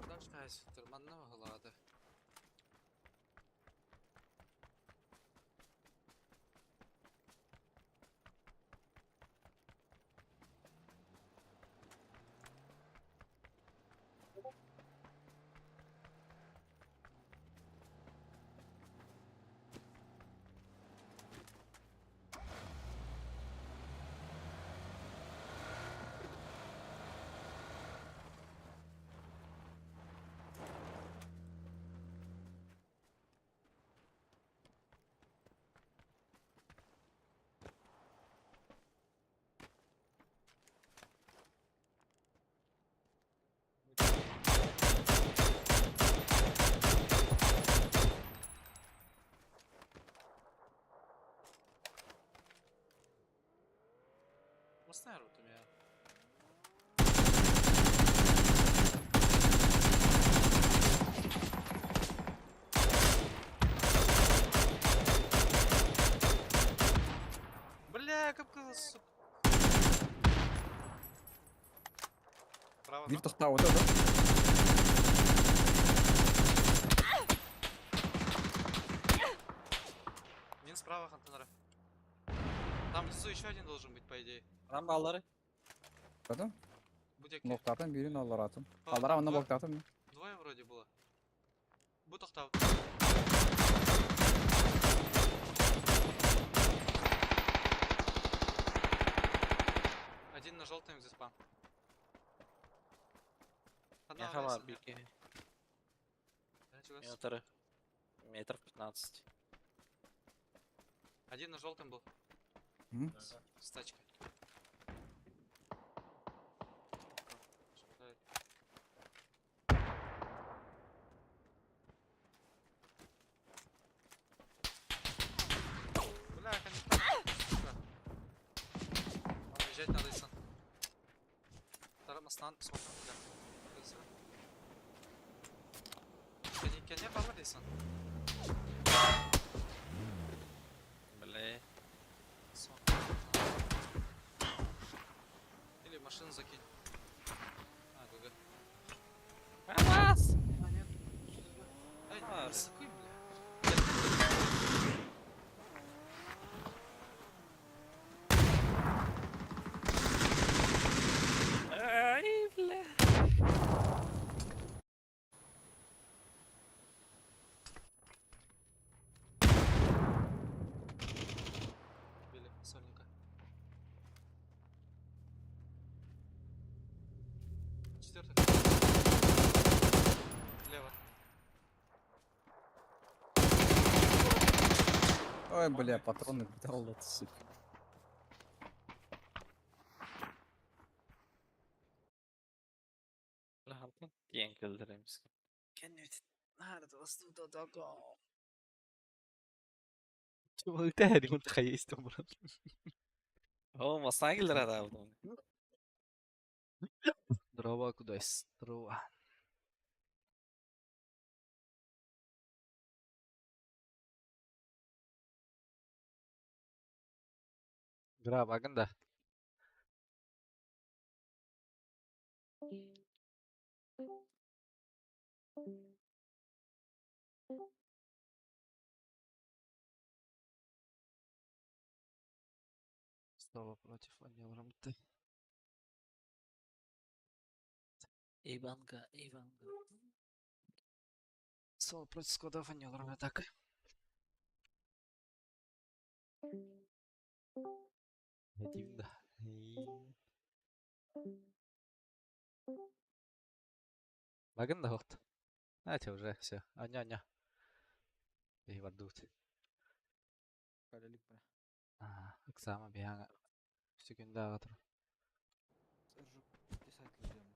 Дальше. Айсыттар манна баһылаата. Мастер у меня. Бля, как сука. Право. Биир тохтообута да? Мин справа Хантанара. Там внизу еще один должен быть, по идее. Рам баллары. Потом? Будь Ноктатын бирин алларатым. Аллара онна боктатын. Двое вроде было. Бу тохтау. Один на желтом заспам. Одна Меха бар вылезла. бики. Началось. Метры. Метров 15. Один на желтом был. М? С тачкой. О, что-то. Бля, как сука. Вам уезжать надо, Исан. Тарамаснан, смотрим, бля. Кене бар Исан? Бля. Сон. Или машину закинь. А, ГГ. Амас! А, нет. Ай, А, не сыкуй, бля. Я- Ай, бля. Убили сольника. Четвертый. Лево. Ой, бля, патроны дал, это сука. Бля, хантан диэн кэлдэр эмискэ. О, масна кэлдэр адаабыт. Дрова кудась. Дрова. Гра, багында. Снова против Анил Рамты. Иванга, Иванга. Соло против складов Анил Рамы, так. Один, да. Багында вот. Знаете, уже все. Аня-аня. И вардут. Калелик бля. Оксама бияга. Секунда атыр. Писать людям.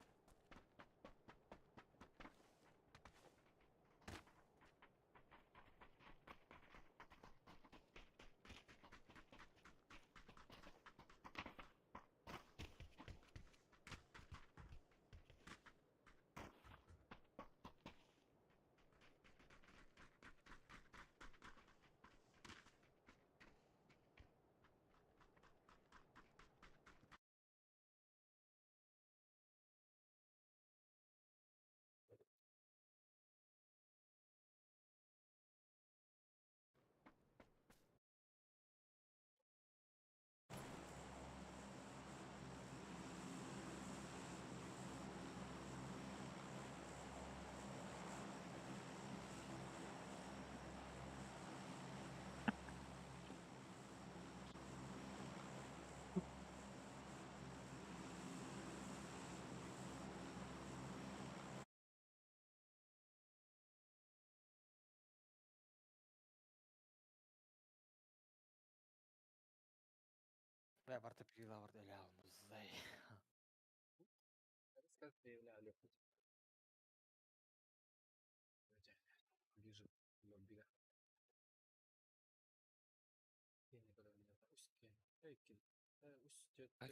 Бля, барыта перелавр өлө алмыздай. Ближе лоббига.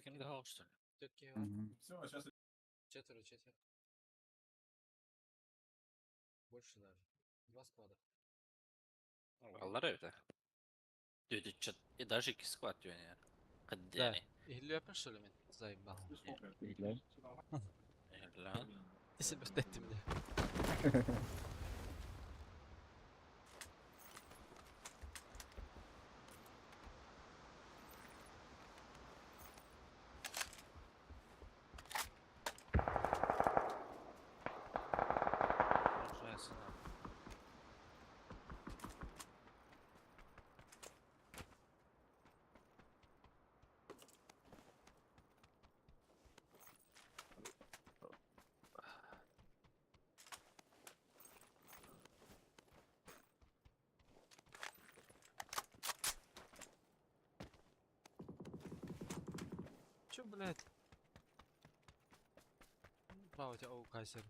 Ким да что ли? Мгм. Четверо, четверо. Больше даже. Два склада. Аллар эбитэ. Дьүдүччэт и даже икки склад дьүөнэ. Кыддиани. Иһиллиэппин что ли мин? Заебал. Иһиллээ. Иһиллээн. Ты себя ждать мне. Ужасно. Чё, блядь? Ну, Право у тебя, оу, кайсер.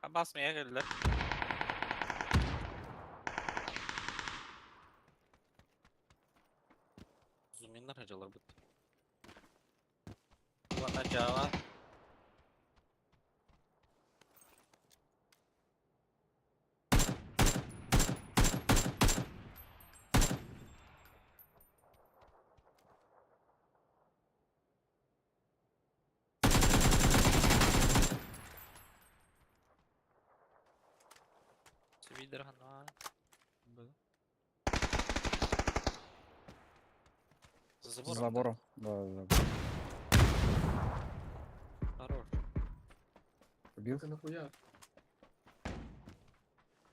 Бас миэхэ кэллэ. Зуминнар хадьаларбыт. Уонна Java. Сибидер ханна. Да. За За забором. забором. Да, да, да. Хорош. Убил?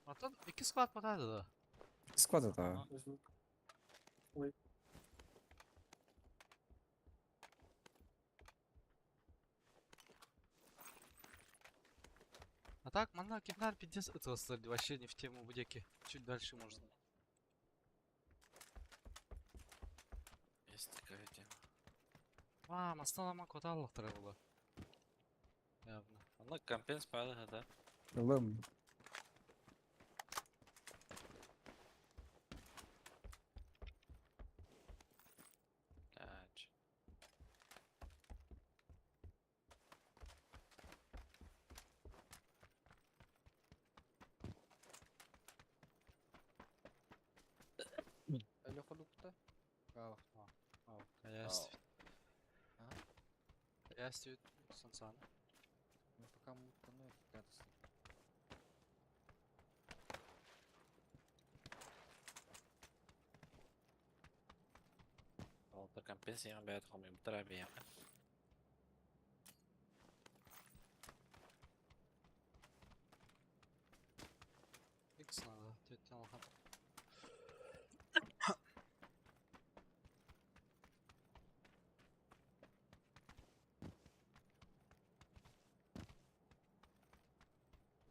А то икки склад потады да. Склад это. А так, манна кипнар пиздец этого вообще не в тему будеки. Чуть дальше можно. Есть такая тема. А, масталама коталлах было. Явно. Онно компенс паада да. Лым. Ач. Өлө холукта. Гав. Ясть. А? Ясть сансана. Ну пока мутану гадость. Алта компенс ян бэт хомим трабия. Икс надо. Тетя алхан.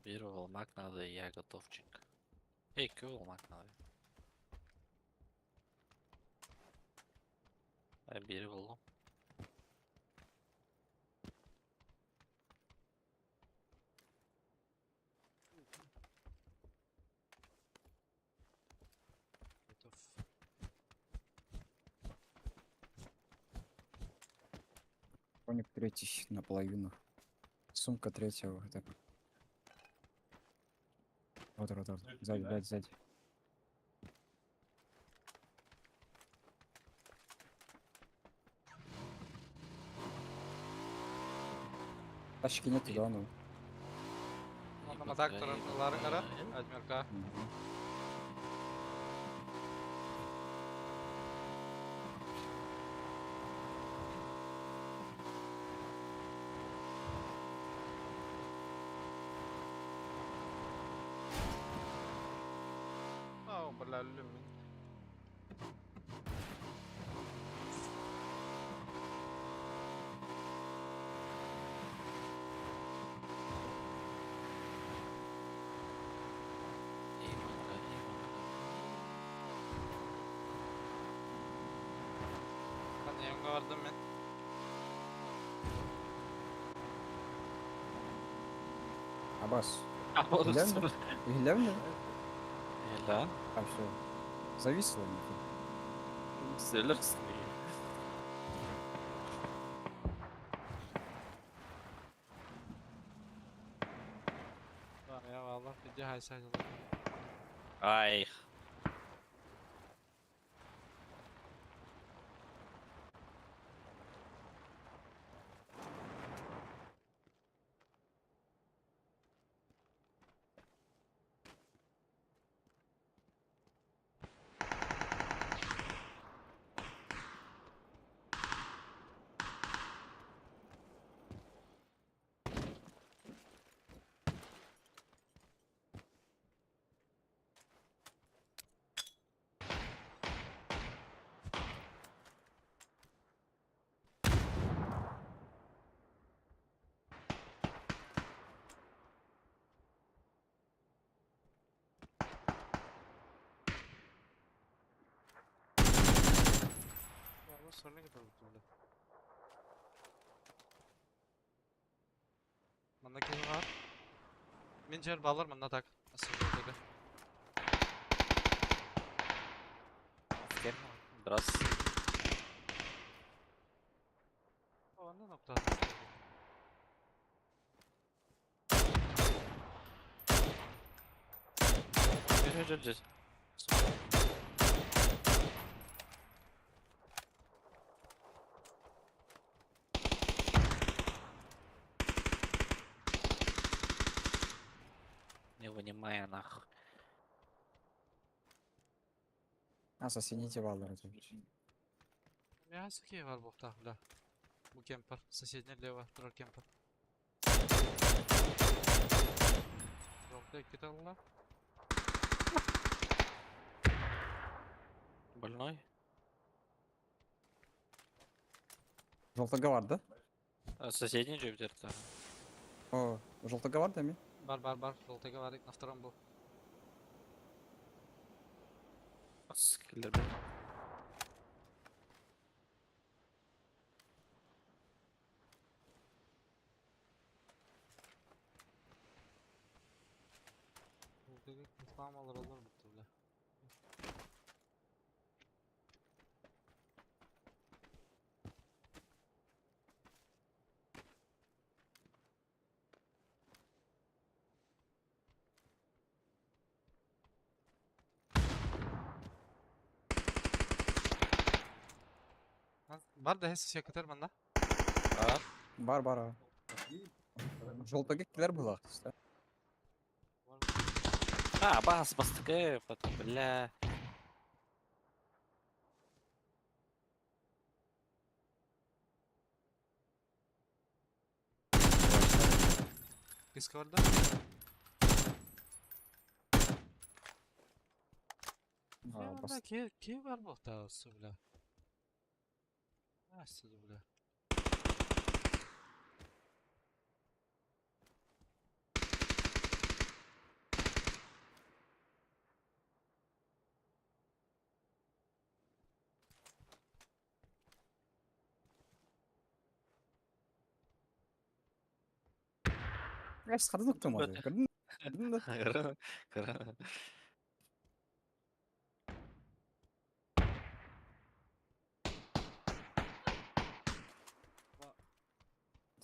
Бир волмак надо, и я готовчик. Эй, кö волмак надо. Ай, бир волом. Готов. Броник третий наполовину. Сумка третьего. Так. Вот, вот, вот. Сзади, сзади, сзади. Тачки нету, да, ну. Онна матактор ларыңара. Адмирка. Мгм. Ау, бля, люмин. Неонга бардым мен. Абас. Иһиллэбин да? Иһиллэбин да? Да. А все. Зависло нахуй. Сөлөрсүн. Я валла, иди хайса. Ай. Soruna kadar bu Манна киһи бар. Мин жер балар манна так. Асылдыга. Раз. Онна нокта. Жүр, жүр, жүр. Не вынимая нахуй. А, соседните баллар. Я сухие бар бухта, бля. Бу кемпер. Соседний лево, второй кемпер. Жолта киталла. Больной? Желтого бар, да? А, соседний же где-то. О, желтого бар, да, ми? Бар, бар, бар. Желтый говорит, на втором был. Скиллер, блин. Желтый алыр алыр бутты, бля. Бар да хес секретарь манда. Бар. Бар, бар. а. Желтого киллер была, да? А, бас, бас потом, бля. Киска бар да? А, бас. Ки ки бар бухта бля. Асы, бля. Я сходу к тому. Кара, кара.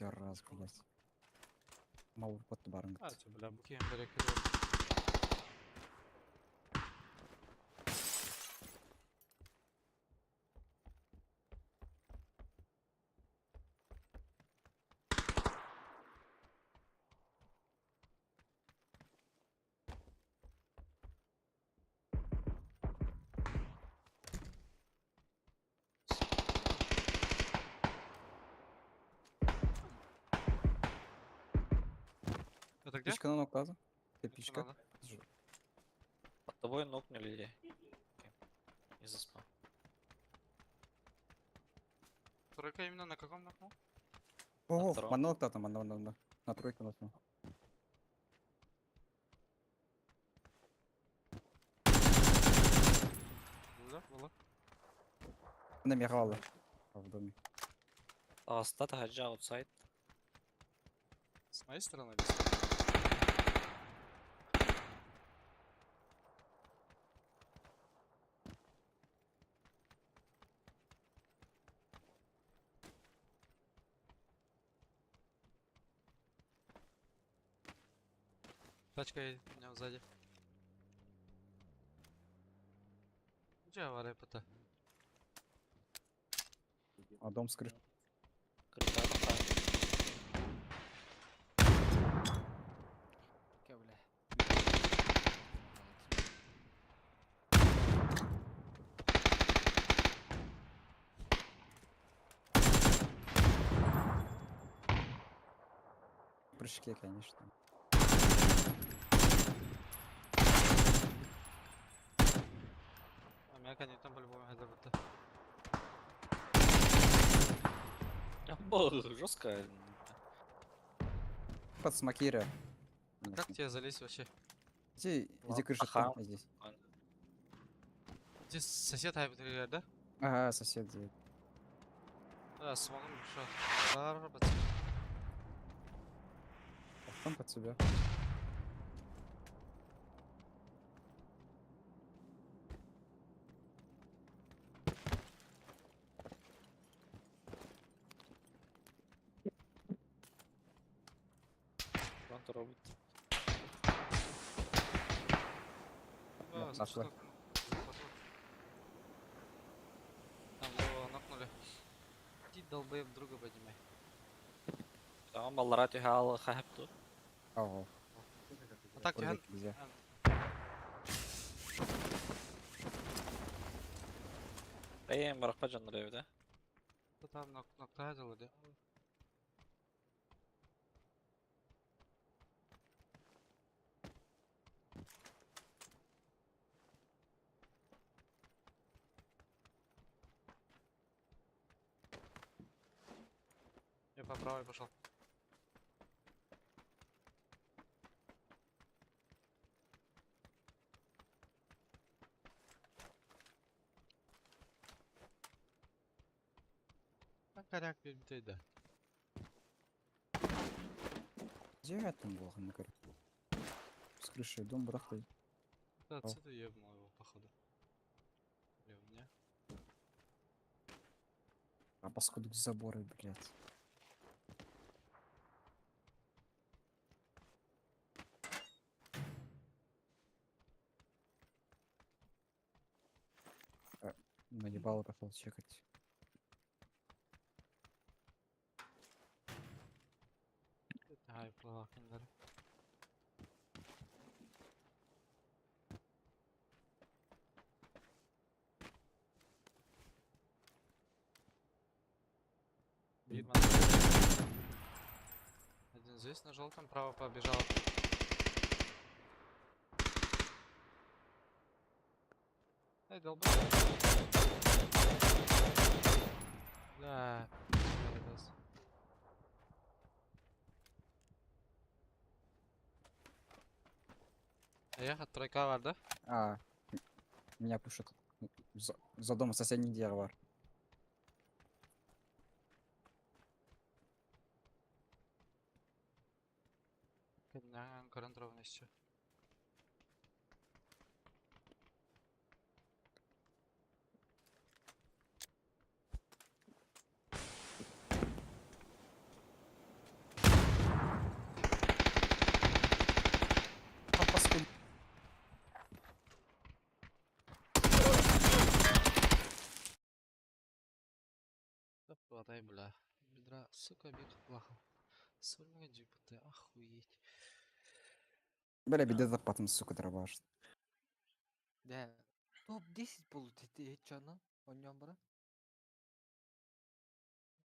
Раз, блядь. Мал бот барың. А, бля, бу кем береке. Это где? Пичка на ног Ты пичка. Надо. Под тобой нокнули. Не заспал. Тройка именно на каком нокнул? О, втором. манна ног манна, манна, манна. На тройку нокнул. Да, было. На мегала. А в доме. Аста таһырдьа outside. С моей стороны или с твоей? Тачка едет у меня сзади. Где авария ПТ? А дом с крыши. Крыша тахар. Кэ, бля. В прыжке, конечно. А меня, конечно, по-любому это ПТ. Бо, жестко. Под смокира. Как тебе залезть вообще? Иди, иди крыша Аха. там, здесь. Здесь сосед хайп да? Ага, сосед здесь. Да, смогу, что? Пацаны. А потом под себя. Фронт робот. Да, нашла. что- Там его нокнули. Иди, долбоеб, друга поднимай. Tamam баллара түһэ хаһып ту. Ага, А так, прыгать Тихан, нельзя. Бэйэм барахпа дьоннор эбит, э. Да там нокта делали. Я по правой пошел. А коряк перед да. Где я там был, на С крыши дом брахты. Да, О. отсюда ебнул его, походу. Или у меня? А поскольку заборы, блядь. Наебало пошел чекать. Ай, плакиндар. Один здесь на желтом, право побежал. Эй, долбоёб. Да, пиздец. Ехать тройка var, да? А, меня пушат. За домом соседний дерево. Көрөн туругун еще. А, паскуд- Да подай, бля. Бедра, сука, биг плохо. Сольный ты, охуеть. Бля, беда запатом, сука, дробаш. Да. Топ-10 получит чана. Он бара.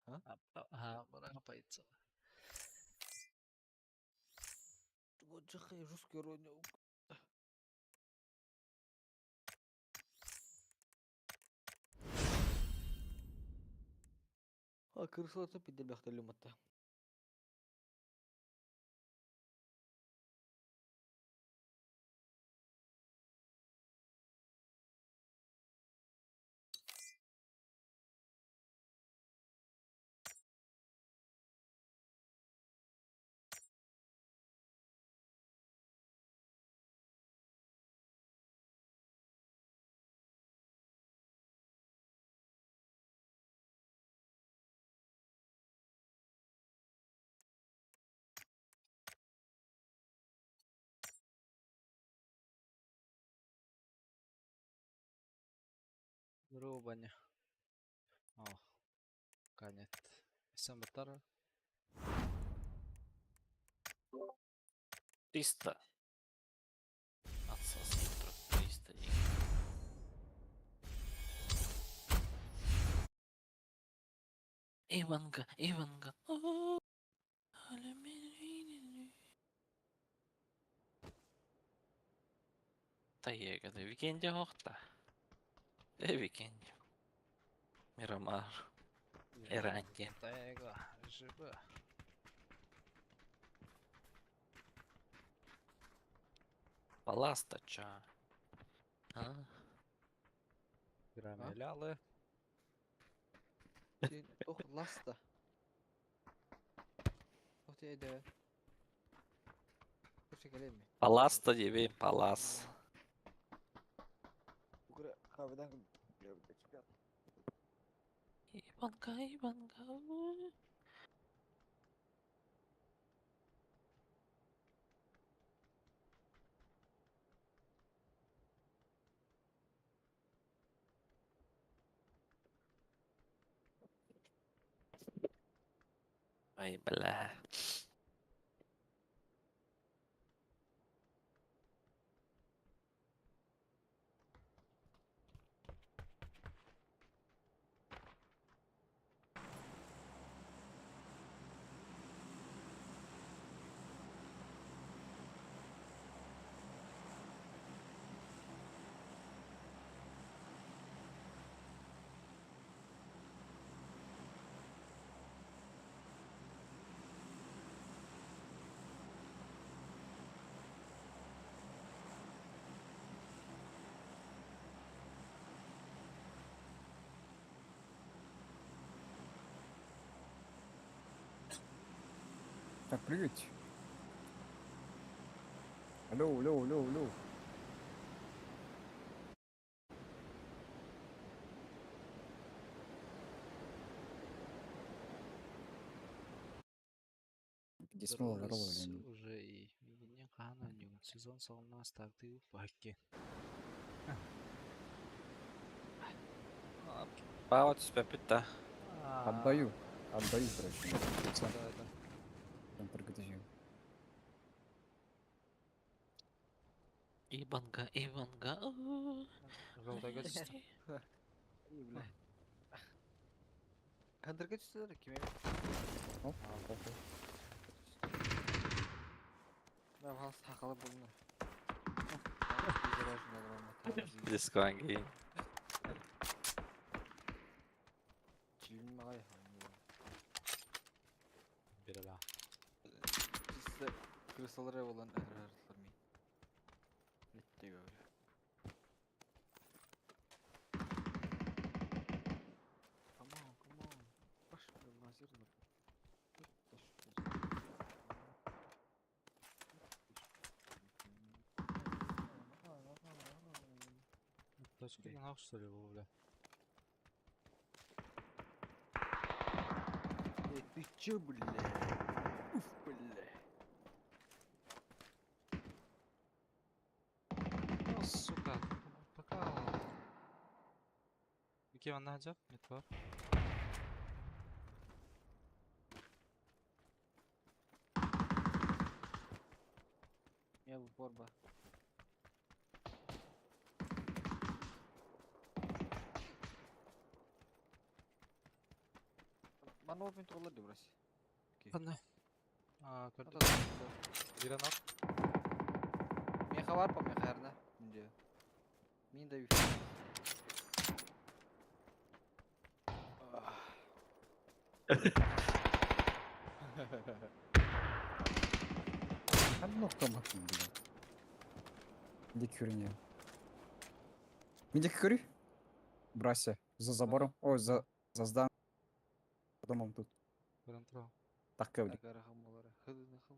Ага, барахпается. Вот же жесткий ирония. А, крысолото пиделбэхтэлү матта. Здорово, Баня. О, конец. Всем батара. 300. Отсоси, 300 денег. Иванга, Иванга. О, Тайегада викенде хохта. Э викенде. Мирамар. Эранге. Тайга, ЖБ. Паластача. А? Грамелялы. Toch lasta. Toch die de. Паласта тебе, палас. Kahveden Иванга, Иванга. Ай, бля. Так, прыгать. Алло, алло, алло, алло. Здесь мало здорово Здоровались или нет? уже и не хана нюм. Сезон солна старты паки. Пава тебя пита. Отдаю. Отдаю, короче. Да, да. Центр ГТЖ. Иванга, Иванга. Желтая газета. Хандырга түстүлэр ким Оп, оп, оп. Мен хал сакалы булна. Дискванги. Чилин магай. Берела. Чисто крысалар болан әдір ми. Нетте говорю. Come on, come on. Баш лазерный. Точка не нах, что ли, был, бля? Эй, ты чё, бля? Уф, бля. Ну, сука, пока. Кем она идет? Нет, бар. Я в борба. Мана опен туралар деп рас. Ладно. А, Ата көрдüm. да. Бир анар. Меха бар па меха ярда. Мінде. Мин да юф. Одно автоматом, блядь. Где кюрня? Где кюри? Брася. За забором. Ой, за зданием. Домом тут. Көрөн тура. Так көвли. Агарахам олары. Хыдыны хыл.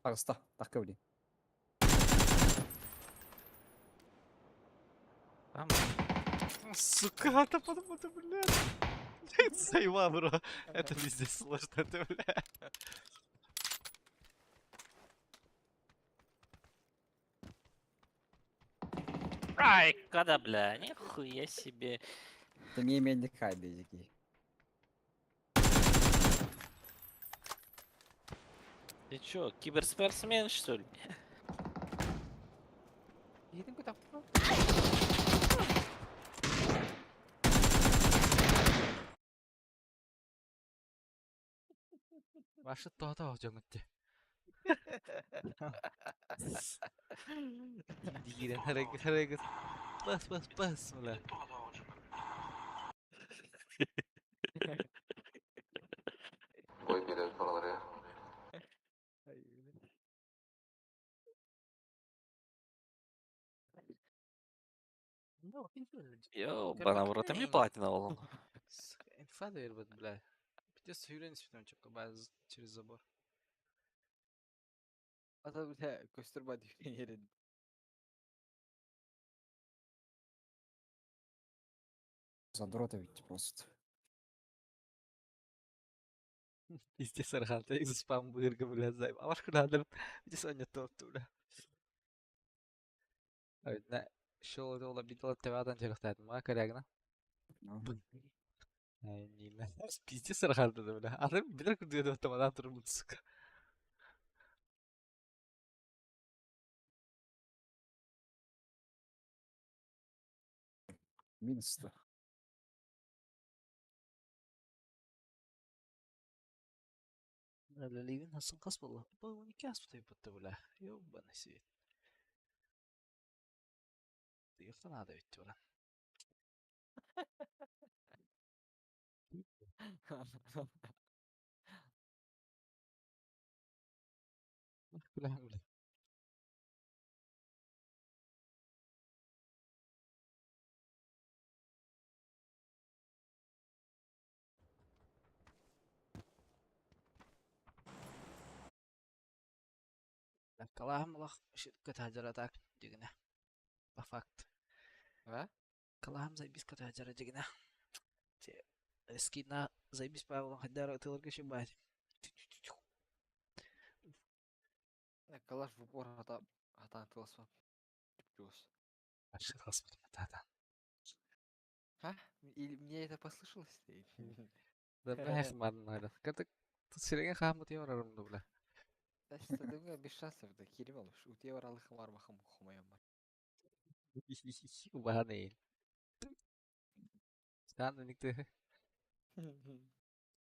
Тагыста. Так көвли. Там Сука, это потому ты, блядь. Сайва, бро. Это везде сложно, ты, бля. Ай, когда, бля, нихуя себе. Это не имеет хайды, Ты чё, киберспортсмен, что ли? Иһитин көтөхпүн. Ваша то-то дьоҥҥут Диирэн харайгыт бас бас бас бля. Бой биэрэр баҕалара. Ёбана в рот, мне платина ол. Инфа двербит, бля. Пиздец сүүрэн испитим чөккө баз через забор. Ата бля көстөр ба дүйен ерин. Задроты ведь просто. Пиздец арханта из спам бырга, бля, займ. А ваш куда Пиздец он не тот, бля. Ой, шел это обидела тебя там через ма корягна. Ну, Ай, не Пиздец арханта, бля. А ты билер куда это там турбут, сука. Минус-то. Ливин хасан қас болла. Бұл 12 аспытай бұтты, бля. Ёбаный свет. Тыйықтан ада өтті, бля. Бля, бля. Калаһым улах көтәжара так дигенә. По факту. А? Калаһым заебись көтәжара дигенә. Скина заебись Павлом хадара тылырга шибать. Калаш в упор хата хата тыласма. Плюс. Та-та. А? Или мне это послышалось? Да бэх ман Ката тут сиреген хамыт yorarım da бля. Тадымга без шансов да кирим алыш. Утия бар алыхым армахым хумаям бар. Убаһан Сан никте.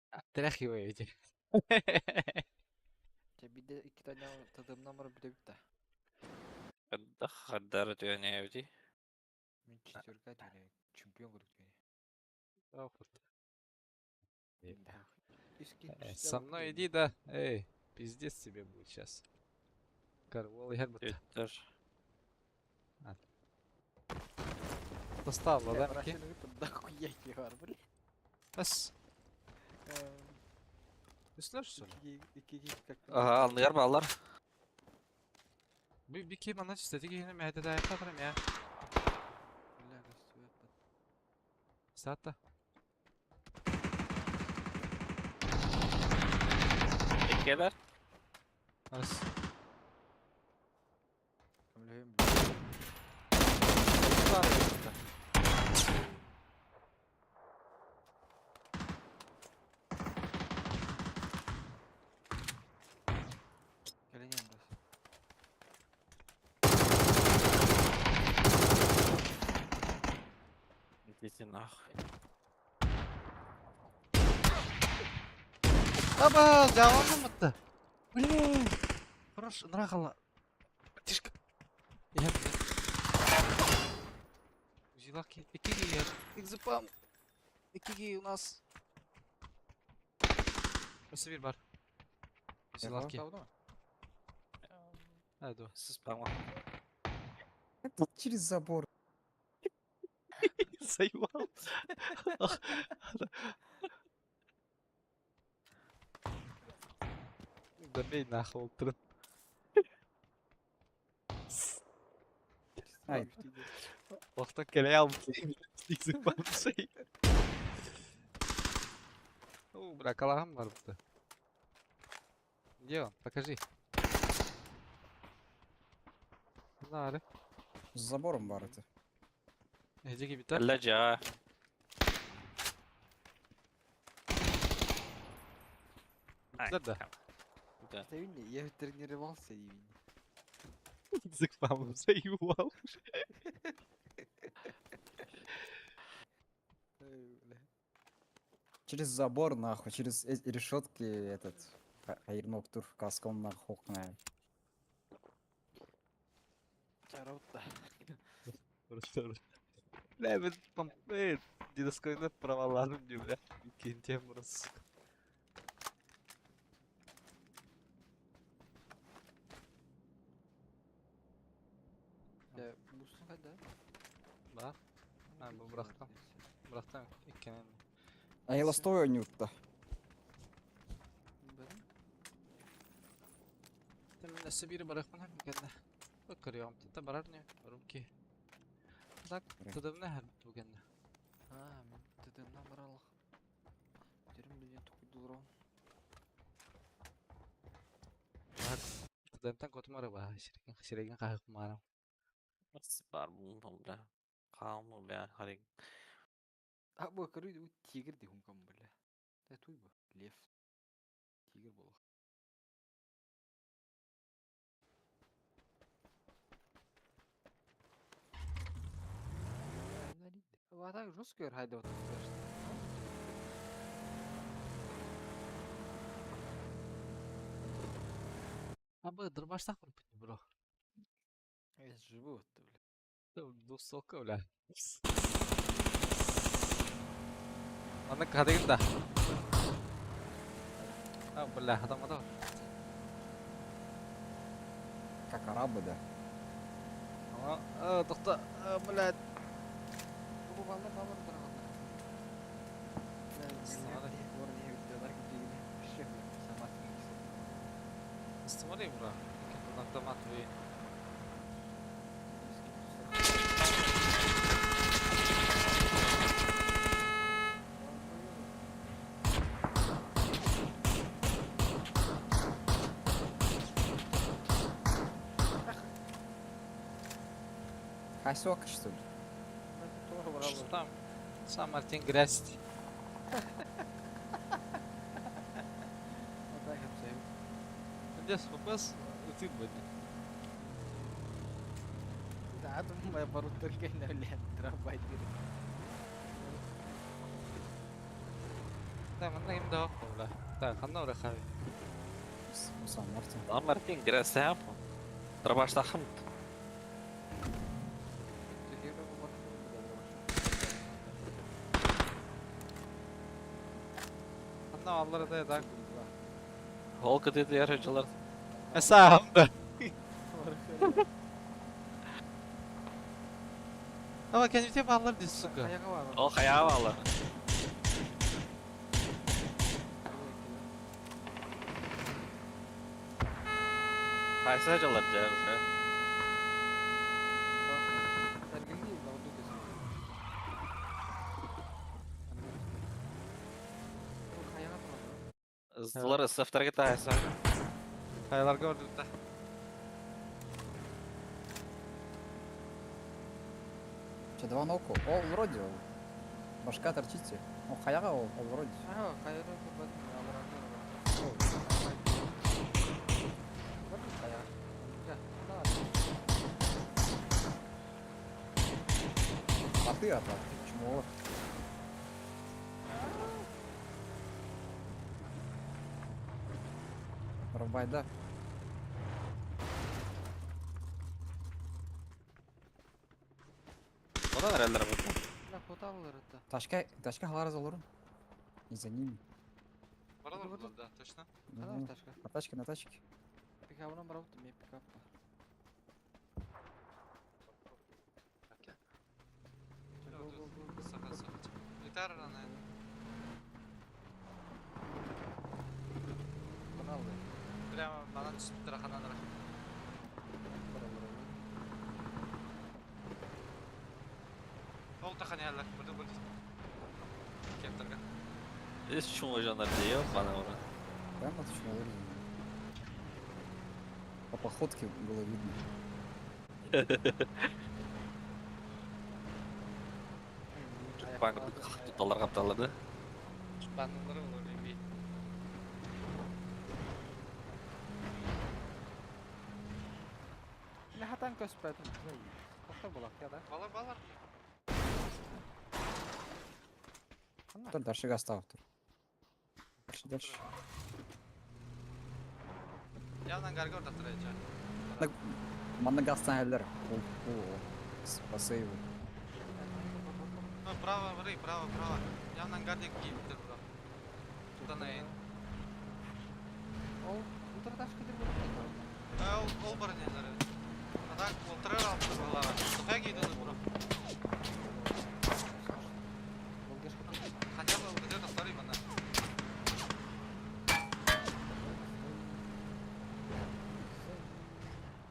Отряхиваете. Те биде iki tane tadımdan var bir de bitti. Хаддары түйәнәйбди. Мен четверка түйне чемпион көрдүк түйне. Со мной иди, да. Эй, пиздец тебе будет сейчас. Карвол я бы Тоже. Достал, да? Да хуя бар, бля. Бас. Ты слышишь, что ли? Ага, алныгар баллар. Би ким ана чистети кихини мәһәтә да яктатрым я. Бля, көстүбөт. Сатта. Иккелер. Ас. Көмлөйм. Келген бас. Идите нахуй. Аба, жавабым бітті. Блин. Хорош, нрахала. Тишка. Я. Узилаки. Икиги я. Экзепам. Икиги у нас. Осы bir бар. Узилаки. Hadi. Спама. Это через забор. Заебал. Забей нахуй, отырын. Ай. Охта келе алып şey. О, бля, калағым бар бұнда. Где он? Покажи. Знали. С забором бар это. Эһиги битэр. Кэллэ дьиэҕэ. Битэр да. Да. Я тренировался и Язык мамы заебал. Через забор, нахуй, через эти решетки этот... Айрнок тур каском нахуй. На. Чарота. Бля, мен там, дедовской провалладым дии, бля. Кентем просто. Бустун хайда? Бар. А, бу бырахтым. Бырахтым. Иккенен. А я ластой нютта. Мен өссө биир барыахпын хам кэннэ. Көрүөҕүм тата барар не руки. Так, тыдымна хэр бу кэннэ. А, мен тыдымна баралах. Терим билен тукудурон. Тыдымтан котумары ба, ширеген ширеген кахык марам. Бар булдum бля. Хаалмы бля, харик. А, бу көрү тигр ди хумкам бля. Да туй бу. Лев. Тигр болох. А так жестко хайда вот А бу дырбаштак бир бро. Я живу вот, бля. Двухсотка, бля. Аны кадыгын да. А, бля, адам адам. Как арабы, да. А, тохта, блядь. Бу балла балла дырган. Смотри, бро. Автомат вы. Хасек, что ли? Что там? Сам Мартин грязь. Где ФПС? Ты будет. Да, думаю, бару только на лет дробать. Да, манна им да бля. Так, ханна ура хави. Сам Мартин. Lan Martin грязь Дробаштахым. Ханна аллар да так. Ол кытыты ярыcılar. Эса да. Ama kendisi allar diz сука. Ол хаяğı алар. Хайсы hacılar жа. Ыздылар ысыфтар кете хайсы. Kayalar gördük de. Че, два ноку? Ол вроде. ол. Башка торчите. О, хаяга ол, ол вроде. А ты, а так, чмо? Рубай, да. Одан әрәлер бұл. Ташка, ташка халар олорун. И за ними. Баралар Вот булар да, точно. Ну, На тачке, на тачке. Пикабынан барабыт, мен пикап. Саха саха. Гитара рана. Прямо бана түсіп тұр ханан ра. Ол тахан яллар. Burada burada. Кептерге. Ис чуң жанар дейі бана ора. Прямо точно вырезано. По походке было видно. Чушпан тутталлар хапталлар да. Чушпаннылары олор эби. Ne hatan köspәтім. Тоқтар болақ я да. Балар балар. Қана? Тур дальше газ тур. Дальше, дальше. Явно гарга ортатырайча. Манна газтан әлләр. Ол, ол, по сейву. Ну, право, вры, право, право. Явно гардик кийиптер, бро. Тутанайын. Ол утырташ кетер болақ. Ол ол бар нелер. А так, олтырар алып балара. Тухай кейді бро. Ол кеш кетер. Хотя бы где-то второй мана.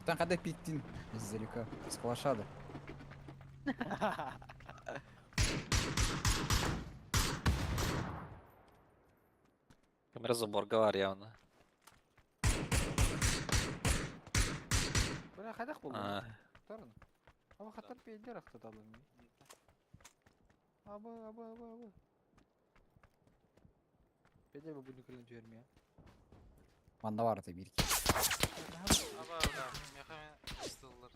Там когда пиктин издалека. С калашада. Камера заборга бар явно. Бля, қайдақ болды? А, Тарын. Аба хаттар пейдер ақтаталым. Абы, абы, абы, абы. Пейдер bu bunu kılın diyorum ya. Манна бар это бирки. Аба, да, меха стыллар.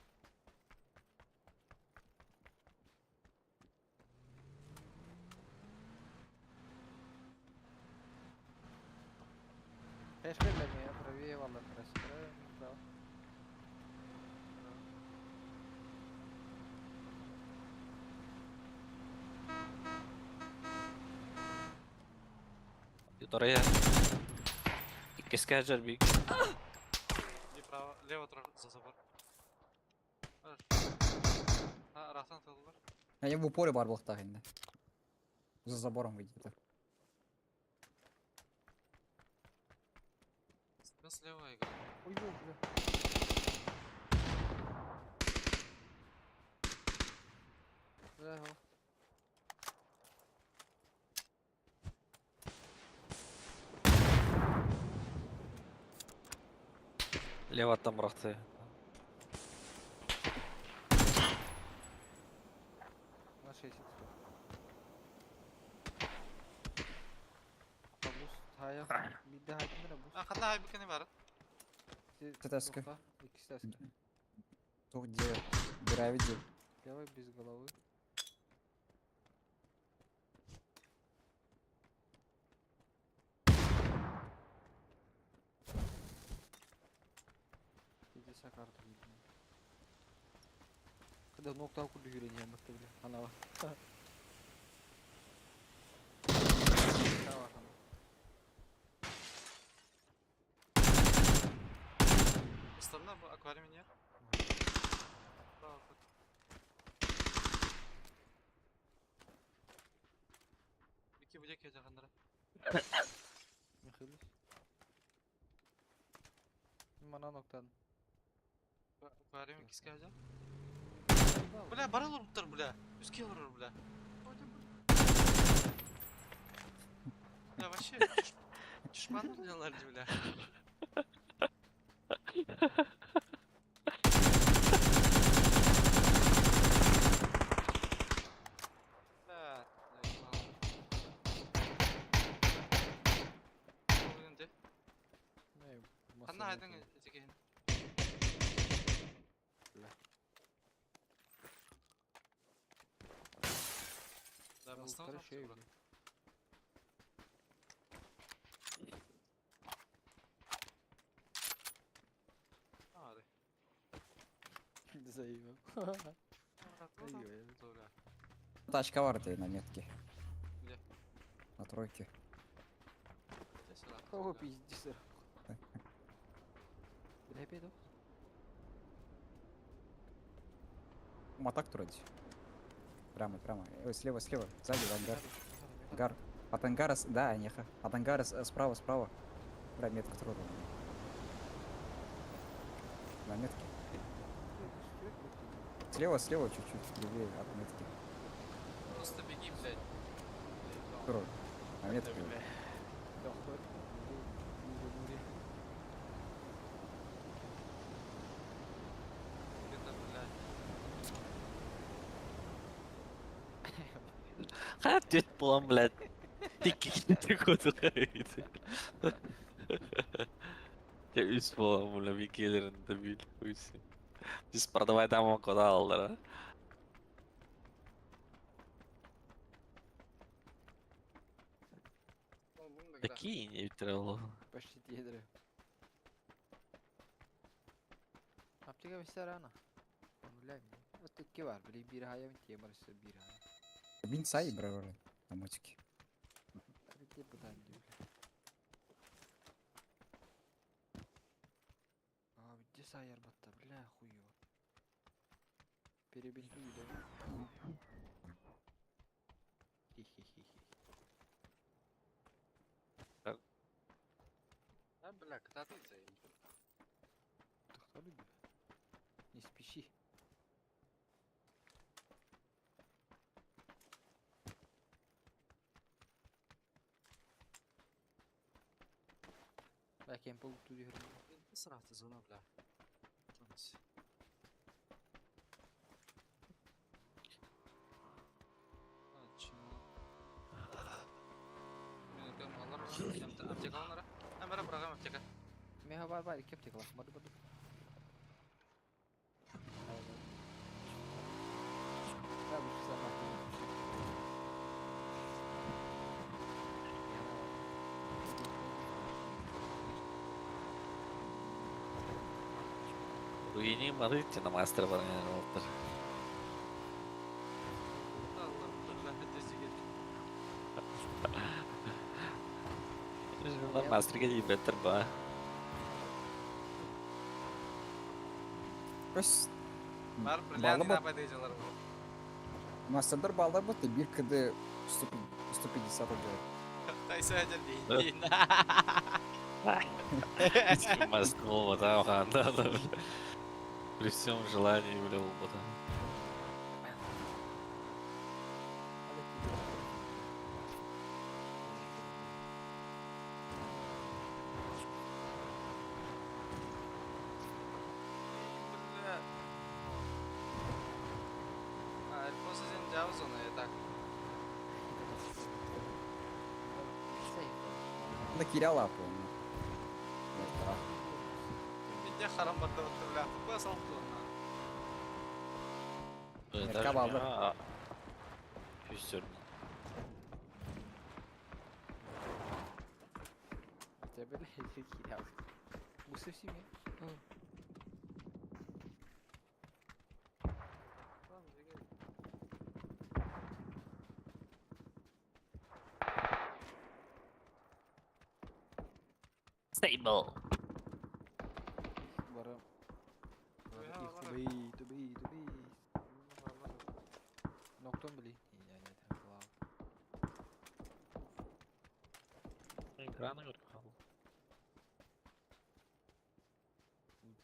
Peşmerler mi ya? Правее valla красиво. Право. Юторая. Иккиске жер бик. И право, лево тұра за забор. А, расан тыллар. А я в упоре бар был инде. За забором выйдет. Мен слева играю. Ой, ой, бля. Бля, о. Лево там рахты. На 6 Бус тая bir daha kimdir bu? А, қандай айбыкені бар? Тэтэска. İkisi de eski. Тут где гравити. Давай без головы. Иди са карту видно. Когда нокта куду юрение бакты бля. Анава. Давай, ана. Сторона bu akvaryum yer. Право, тут. Iki bucak kandыра. Михайлович. Мана ноктан. Аквариум иккиске ажа. Бля, бара олуптар, бля. Үске олор, бля. Бля, вообще, чушпан делали, бля. Бля, заебал. Ол енді. Не, Қандай айдың этеген? Бля. Да, бастан Короче, брат. А, да. Заебал. Брат, вот он. Ой-ой. Бля. Тачка бар ты на метке. Где? На тройке. Иди сюда, Кого бля. пиздец? Бля, опять Матак вроде. Прямо, прямо. Ой, слева, слева. Сзади, в ангар. Ангар. От ангара, да, неха. От ангара справа, справа. Бля, метка трудно. На метке. Слева, слева чуть-чуть, левее от метки. Просто беги, блядь. Тру. На метке. Доктор. Где-то, блядь. Хат буолан, блядь. Икки кутука Дьэ үс буолан, бля, Микелерин да бил хуйси. Біз продавай там куда аллара. Такие не трело. Почти тиедere. Аптека висер ана. Бля, вот икки бар. Били бир хая мен тие бар üstü bir хая. Бин сай брали на мотике. Бити будан диyor. А, где сайер батта, бля, хуёво. Перебинтуй, да? Хи-хи-хи-хи. Да, бля, кататься. Тохтолу, бля. Не спеши. Бля, кемпл ту дихер. Сразу зона, бля. Тонс. Аптека Бара бырагам аптека. Меха бар бар кеп тек лах барды барды. Да, bu sabah Руини марыти на мастер баран олтыр. Allah бля, Мастерга беттер ба. Көс Бар Баллы бриллиант бот. нападейжалар бу. Мастердар балдар бот бир кд 150 делает. Тайса дейин. Мастер болбата да, да, бля. При всем желании, бля, болбата. Бля. А, Альфонсо сен жабыз оны, так. Да киряла помню. Видя харам батта бля. Кука салып оны. Мерка балдар. Үстер. Bu sevsi mi? Stable. Бара. Тубей, тубей, тубей. Ноктон били. Я не там клав. Экраны көріп қалды.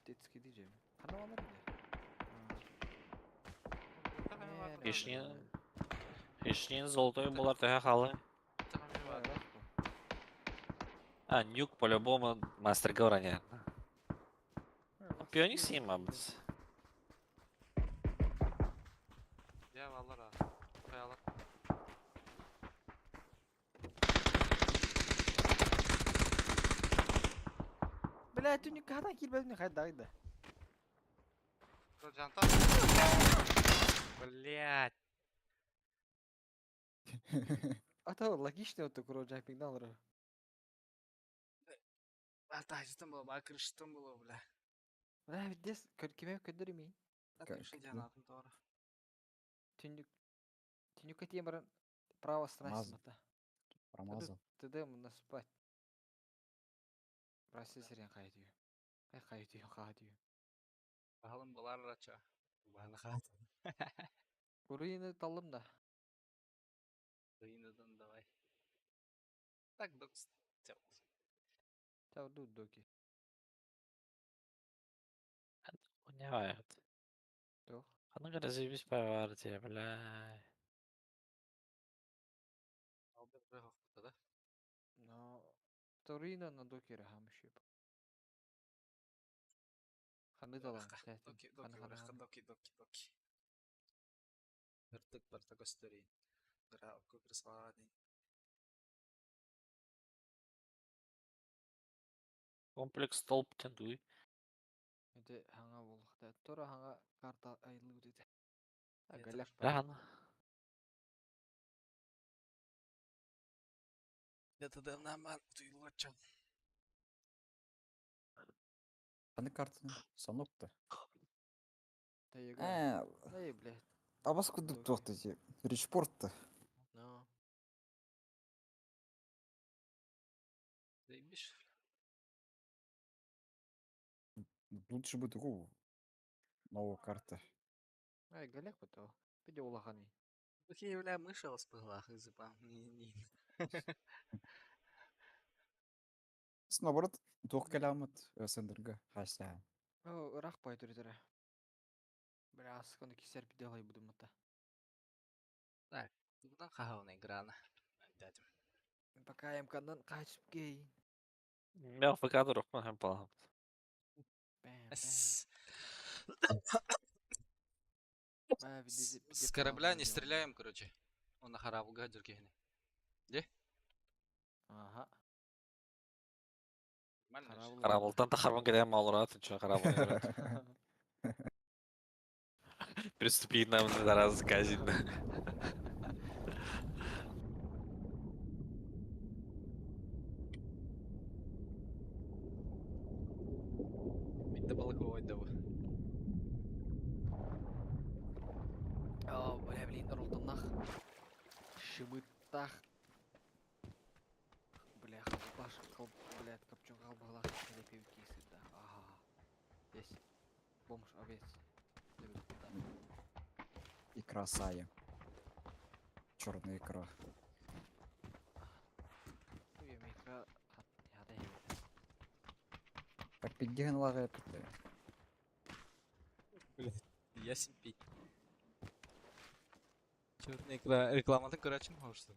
Детский диджей. Хана алар Хишнин. Хишнин золотой болар төһө халы. А, нюк по-любому мастерга ураня. Пионик сима біз. Я алар а. Каялар. Бля, түнүк кадан килбедим хайдагы. Жанта. Блять. Ата логично вот такой джампинг алар. Атайжытын было, бакырыштын было, бля. Бля, дес киме көдөрми. Атайжытын жанатын тора. Түнүк түнүк тием баран право страсть Мазал. мата. Промазал. Тд мында спать. Россия серен кайдıyor. Ай кайдıyor, кайдıyor. Bakalım bular raça. Bana хат. Руины талым да. Рыйныдан давай. Так, докс. Чау ду доки. Не бар. Тох. Ханы разъебись по бля. Да? Но Торина на докере хамшип. Ханы талам. Доки, доки, доки, доки, доки. Биртик барта көстөрейин. Гра окко дии. Комплекс столб диэн тугуй? Ити хаҥа буолуохта. Тура хаҥа карта айыллыбыт этэ. Агалях Рахан. Где-то утуйулуочча. Ханнык картаны? Санок-то. Тайга. Э, Эй, блядь. абас курдук туох ти Ричпорт-то. Ну. Заебись. Лучше бы другую новую карту. Ай, галях бы то. Пиди улаханы. Бухи, бля, мыша воспыгла, хызыпа. Не, не. Наоборот, туох кэлэммит сендерге хасса. О, ырах бай түрүтөрө. Бля, асканы кисер пиделай будумата. Тугунан хаһауна играна. Дядим. Пока МК-дан качып кей. Мен ФК рохман һәм палам. Бэм, бэм. С Бә, види- с види корабля не палам стреляем, короче. Он на харабылга дюркехни. Ага. Нормально же. Карабыл. Карабылтан та харбан кэлэн малырат, чё карабыл. Приступи нам на раз казин. Битте балык ойдабы. О, бля, блин, ролтоннах. Шымыттах. Бля, халбаш, хал, блядь, копчен халбалах, кисит, да. Ага. Здесь. Бомж, овец. Да. Икра сая. Черная икра. Икра. Так пиддиген лагай питте. Ясен пить. Черная икра. Рекламатын көрәчін может.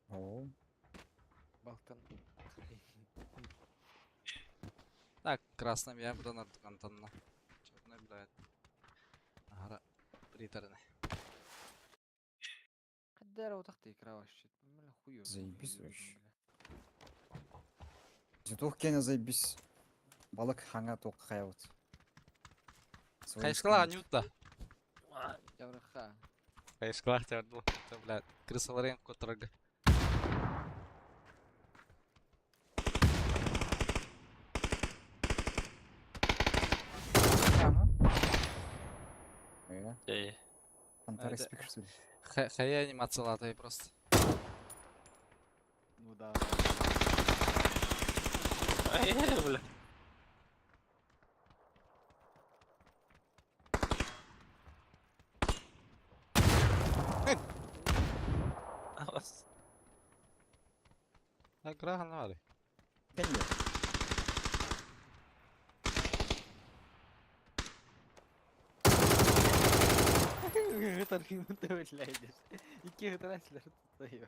О, Балтан. Так, красным я буду на антонна. Черный, блядь. Ага, приторны. Каддара утахты икра вообще. Бля, хую. Заебись вообще. Туох кене заебись. Балык хаңа туох хаябыт. Хайшкала анюта. Явраха. Хайшкала тярду. Блядь, крысаларен котрага. Ага. Э, Эй. Антарес Это- пикшель. Хая анимация латай просто. Ну да. Ай, бля. Так, грага Кенде. Тархимын тәвәлләйдер. Ике транслер тотайы.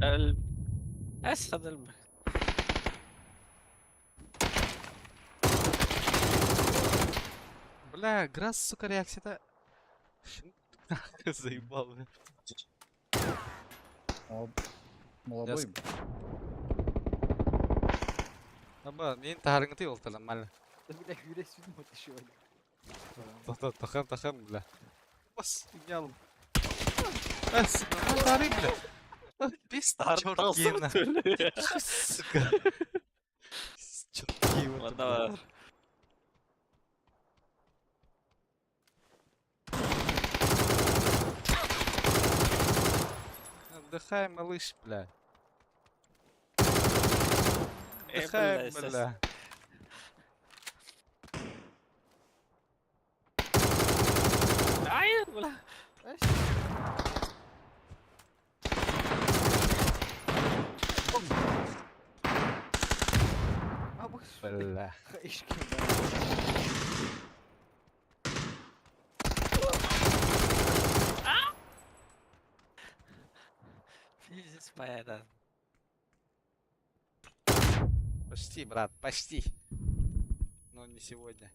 Эл. Эс хадал. Бля, Грасс, сука, реакция-то... Заебал, бля. О, молодой. Аба, мен тарыңты ол нормально. Да бля, хүрес сүдүм отышып Тахам, тахам, бля. Бас, гениал. Эс, тары, бля. Бес черт геймна. Сука. Черт геймна. Отдыхай, малыш, бля. Отдыхай, бля. Ай, бля. Бля. Ишким. Пиздец, понятно. Почти, брат, почти. Но не сегодня.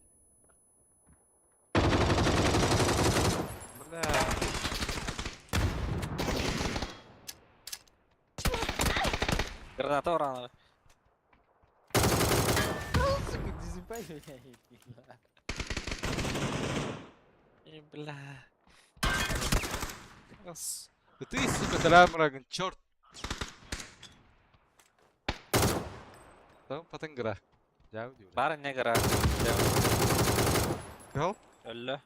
Бля. Граната урана. Сука, дизипай меня. И бля. Раз. Да ты, сука, Драмраган, черт. Там потом гра. Я удивлен. Бар не гра. Гол? Өллө.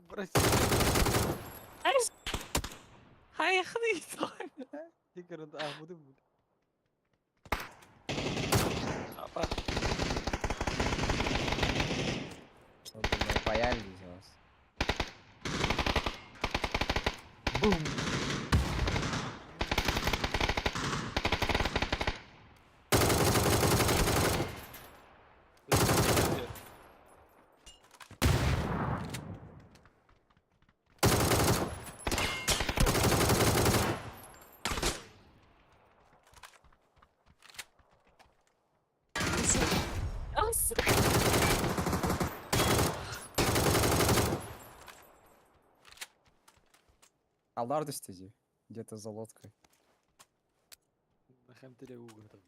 Брось. Тигр, а, буду, буду. Апа. О, бля, Паяльник вас. Бум. Алдар түстү Где-то за лодкой. На хемтере угол там.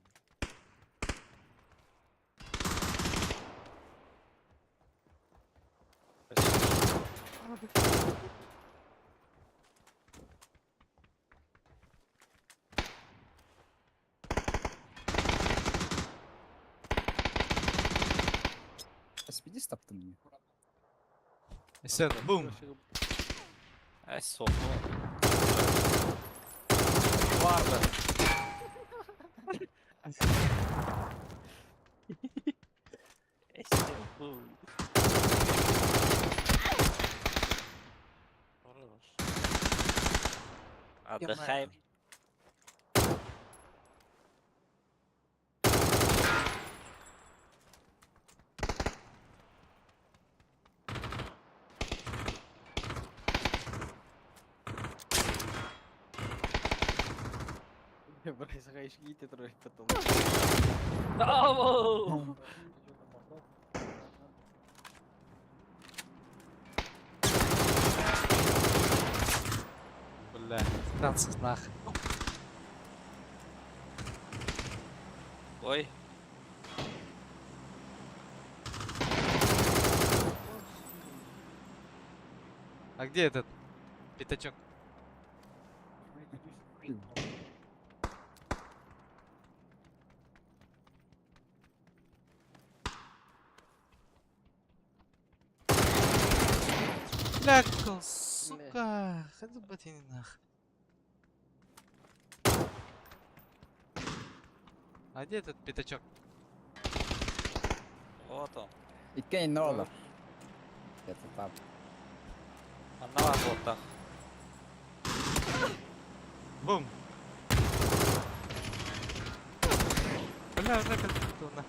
Спиди таптың мне. Все, бум. Ай, соку. Vardı. Отдыхаем. Брось, хаишки трое потом. Ау! Бля, 15 нах. Ой, А где этот пятачок? Бля, сука, ходи ботини нах. А где этот пятачок? вот он. Иккей нолар. Это там. Анна var botta. Бум! Бля, бля, как тут на.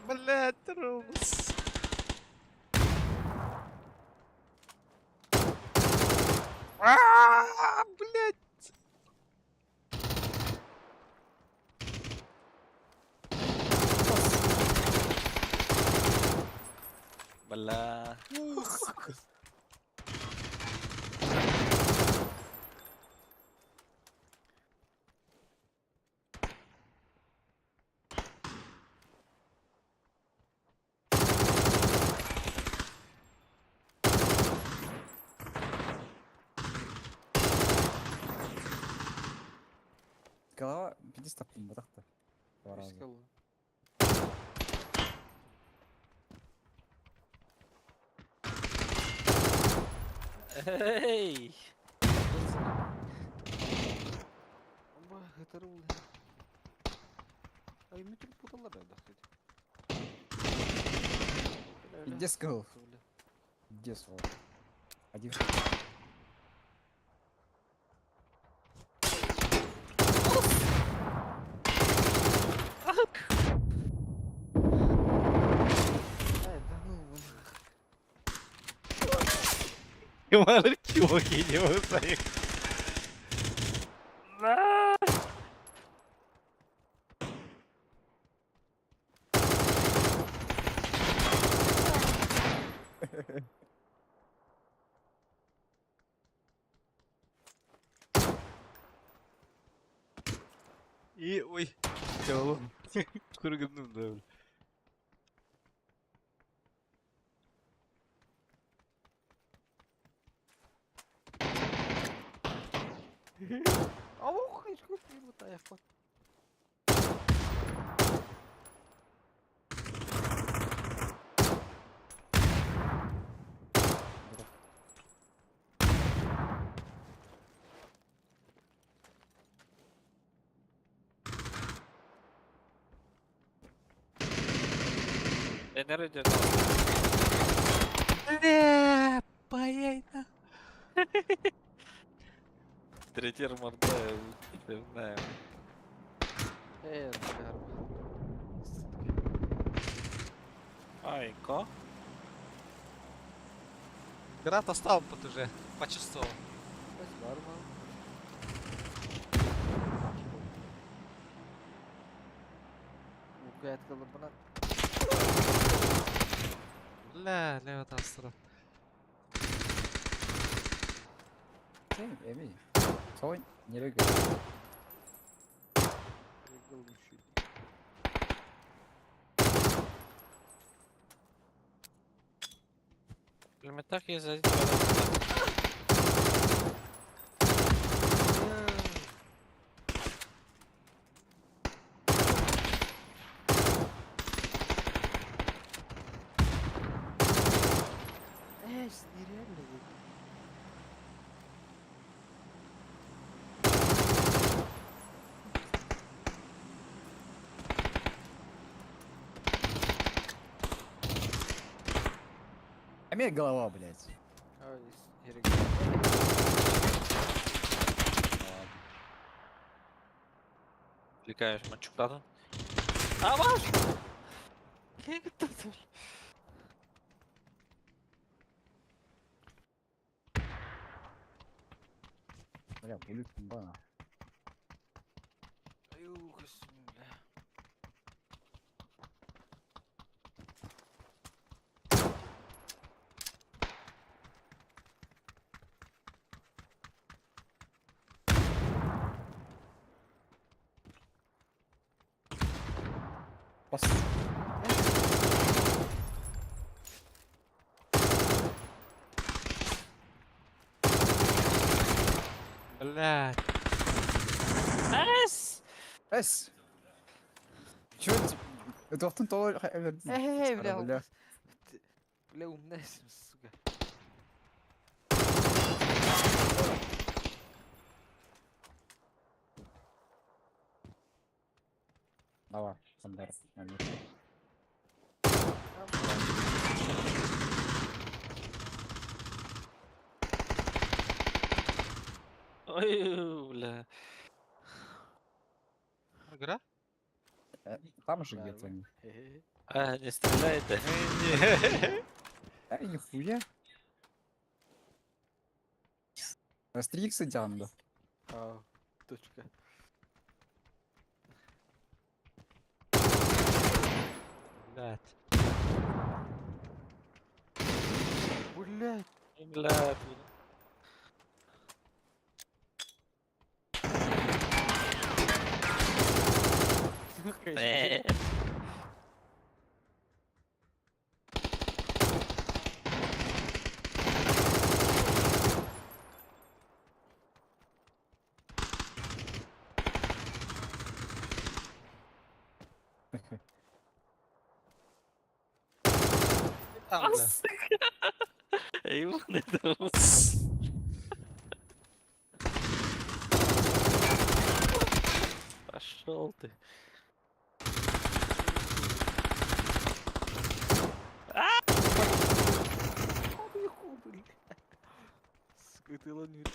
Бля, трус. А, блядь. Бля. Голова, иди таптың, батақта. Два раза. Эй! Ай, мы тут путала, да, кстати. Иди скал. Где свол? Один. Кио сайын. И ой, чего? Кургандым да. Ох, вот. E nerede? Бля, паяй на. Третий морда, не знаю. Э, Ай, ко? Град остал под уже, почувствовал. Бля, лево там. Эми. Той nereye gidiyor? Метак я за Эш, нереально. Эмми голова, блядь. Ай, Отвлекаешь мачуктатын. А, ваш! Бля, булик бана. Бля. Пас. Блядь. Эс! Эс! Чё это? Это вахтын то... Эй, бля, бля. Бля, умная, сука. Давай, Сандар. Ой, бля. Игра? Там же где-то они. А, не стреляй ты. Эй, нихуя. Растриксы да. А, точка. Блядь. Блядь. Бля, Э. Там, бля. Eyvah ne de Пошел ты. Сука, ты лонит.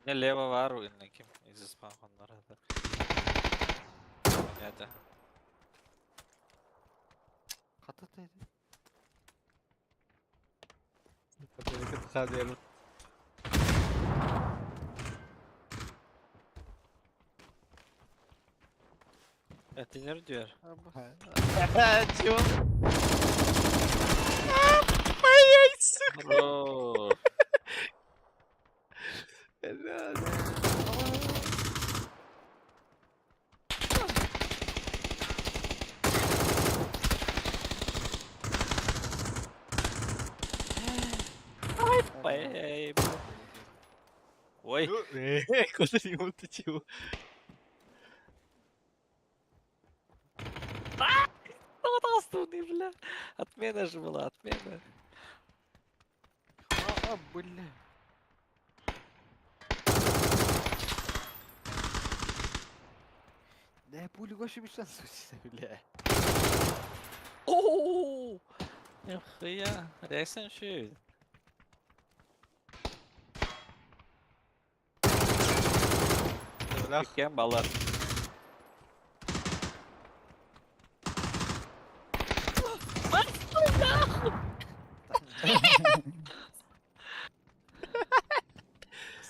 Не лево var инна ким из испанхоннар это. Это. Хата dedi. Это не diyor. Чего? Bro. Ай, Ой, Куда не ты чего? толстуны, бля. Отмена же была, отмена. А, бля. Да пулю вообще без шансов, бля. Ооо! Нихуя, реакция shoot. Кем балар?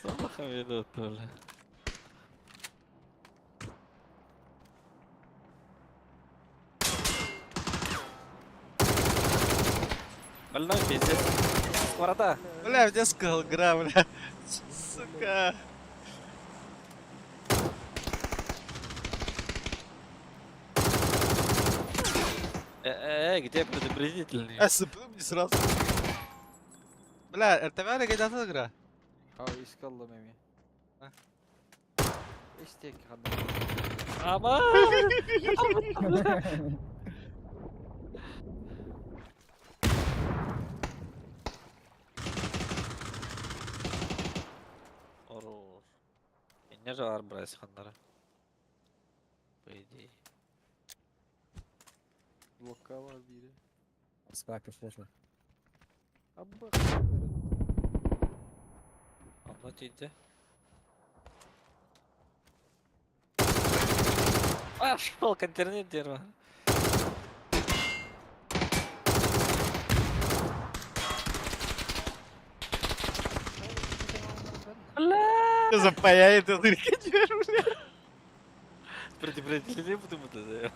Слабо ведут, бля. Больной пиздец. Сковорода. Бля, мне сказал гра, бля. Сука. Где предупредительный? А, сыпну мне сразу. Бля, РТВ или игра? А, искал меми. А? Истек хадда. Ама! Хорош. Не же брать хандара. По идее. Блокала бири. Спа пешешло. Абба. Анна тиде. А, шел контейнер дерево. Бля! Запаяет этот рикетер, бля. Предупредили, потому что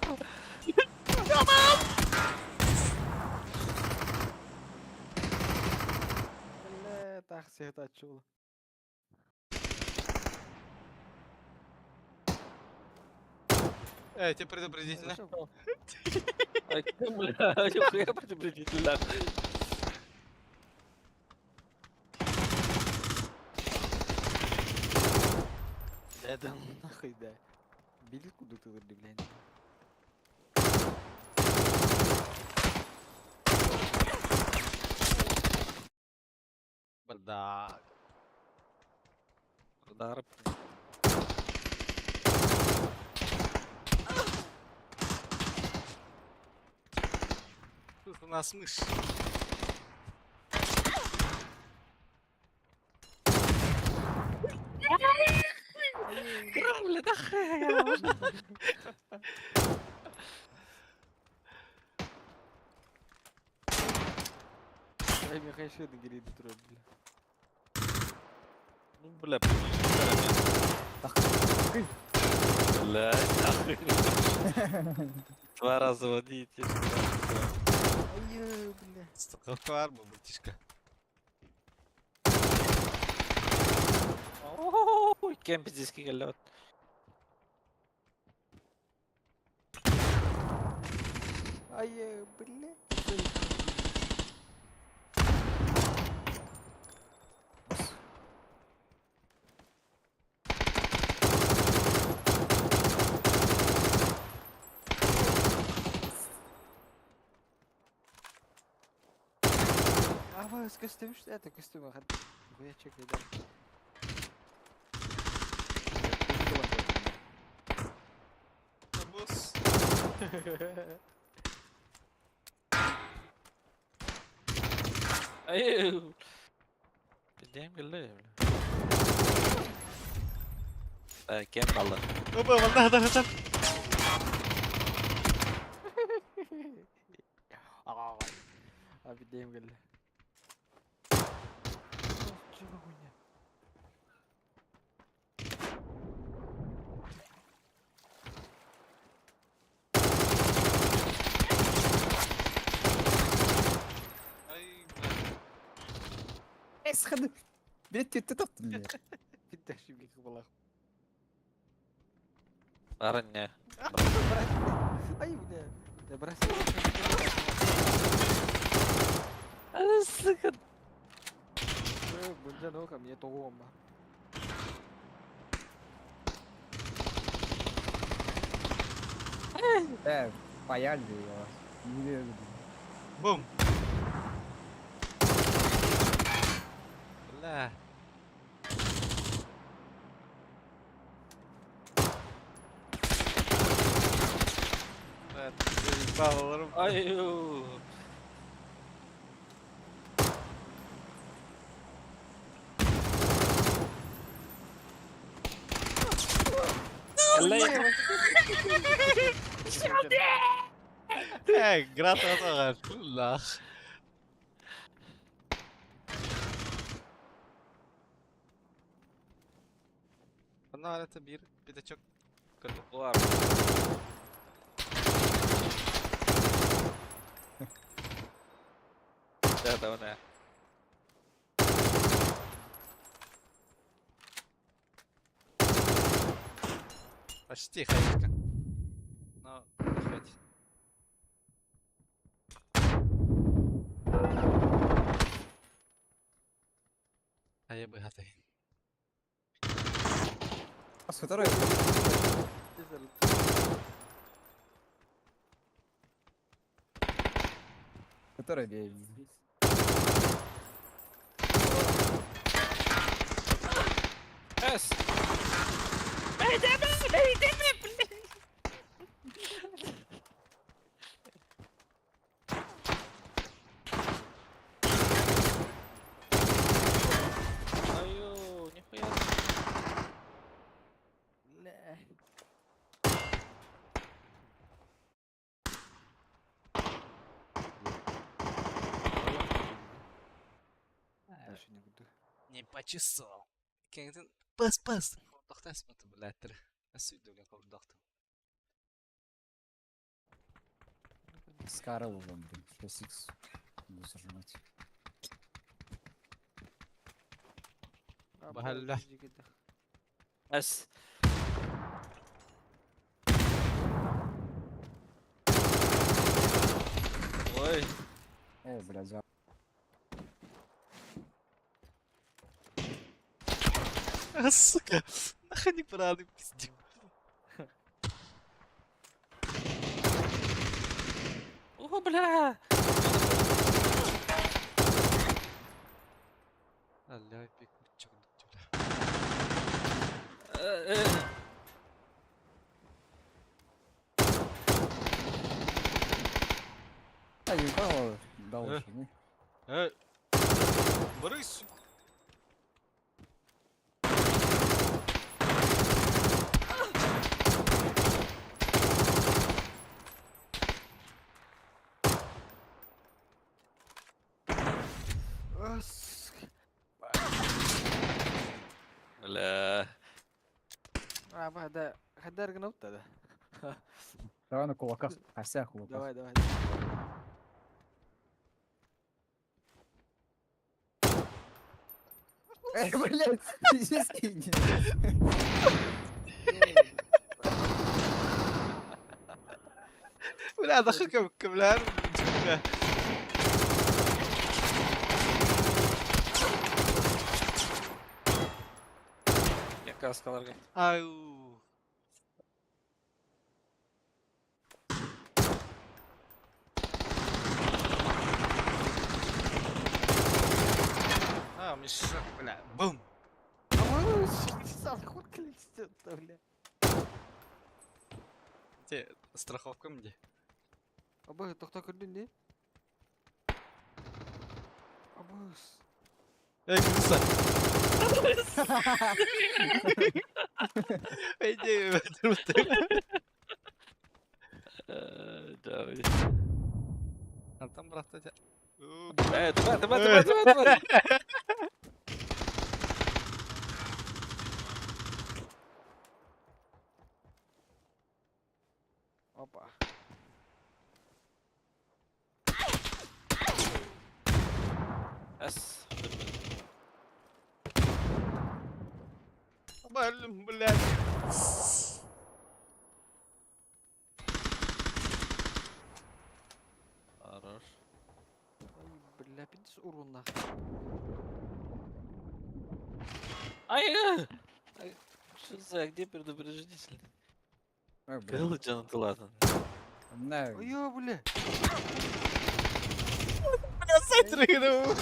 Бля, так всех тачул. Эй, тебе предупредительно. А кем, бля, нихуя предупредительно. Да да нахуй да. Били куда ты блядь. Бардак. Удар. Тут у нас мышь. Бля, нахуй. Ай, Михаил, что это говорит, бля. Ну, бля, Бля, нахуй. Два раза водите. Ай, бля. Страховка братишка. Ой, кем пиздец лед. Ай, бля. Ава, көстөмүш это көстөмү хат. Хуя чек да. Босс. Ай, Пиздем бля. Кем баллар? Опа, манна хатар хатар. А бидэм кэллэ. Чего хуйня? Ай, бля. Эй, сходи. Блядь, ты ты топтун мне. Питтәши бик балах. Барыня. Ай, бля. Да брось. Сука. Бунжа ну ко мне тоҕуома. Паяли его. Не, Бум. Бля. Бля, заебал, олорум. Ай, Э, град атаҕар. Лах. Онно это биир пятачок көрдүк. Бар. Да, давай. Почти хаятка. Но не хватит. А я бы гатайын. А с которой? Который бей. Эс. Аю, нихуя. Дальше не буду. Не почесал. Кеңдин пас пас. Тохтас маты блядь. Асүйдүгө колдохтум. Скарл вон, блин. 6х. Буду зажимать. Бахалла. Эс. Ой. Блядь, за... А, сука. Нахуй не правды пиздю. О, бля. Алля, пикурчик, бля. А, ебало. Дал Э. уже, не? Э. Бырый, сука. Бля. А, ба, да, аргнут тогда. Давай на кулаках. А вся кулаках. Давай, давай. Эй, блядь, скинь. Бля, нахуй кем кемлер. Бля. Я каскаларга. Ау. А, мешок, бля. Бум. Бля. Те, страховка мне. Абы, тохто көрдүн не? Абыс. Эй, крыса. По идее, Да, Антон брат, Тыба, тыба, тыба, тыба, тыба. Опа. Эс. Блин, блядь. Хорош. Ой, бля, пиздец урон нахуй. Ай, ай, что за, где предупреждитель? Ой, блин. Кыл жаны тылатын. На, Ой, ё, бля. Бля, сайт рыгнул.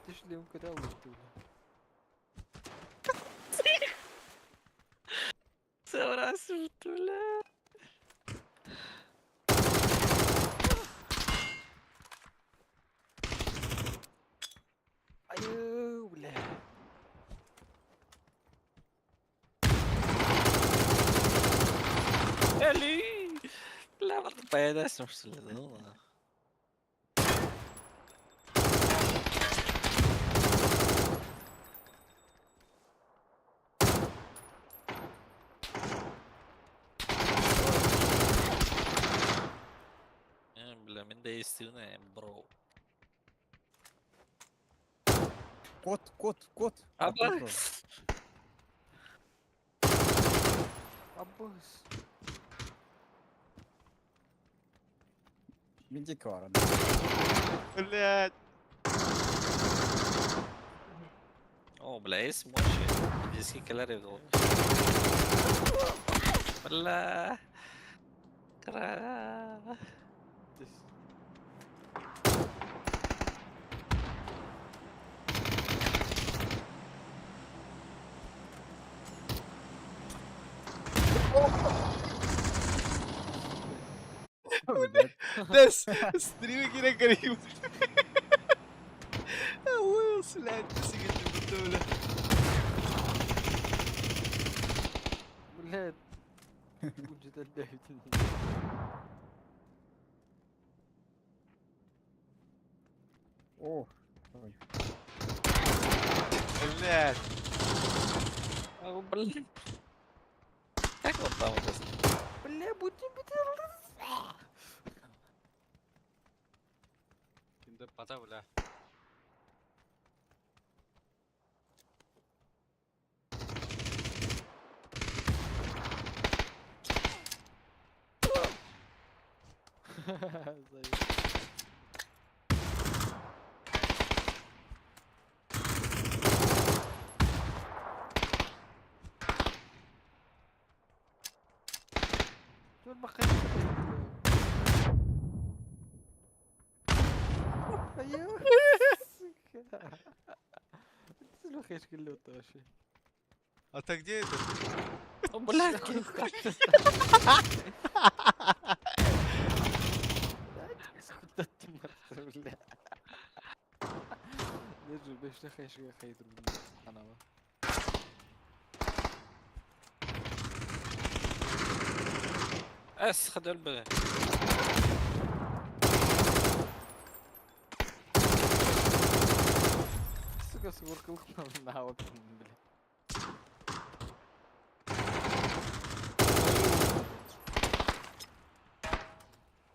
Ты шлем когда лучше, бля. Саврасы, бля. Ай, ё, бля. Эли! Бля, вот поедасың, что ли? Ну ладно. Бля, мен де естігін, бро. Кот, кот, кот. Аба. От этого. Аббас. Медик бар. Блядь. О, бля, есть мощи. Диски калорий в голове. Бля. Кра. Блядь. Дес, стримы кире карим. Ой, блядь, сигит бля. Бля. Будет отдавить. О, ой. Блядь. О, блин. Как он там уже? Бля, будем Кинде пата, бля. Dur bakayım. Айо, сука. Ты лёта вообще. А ты где это? О, блядь, Куда ты мертв, бля? Держи, беш хайшка хайдыр, бля. Анава. Эс, ходил бля. Сука, сугуркылык на вот, бля.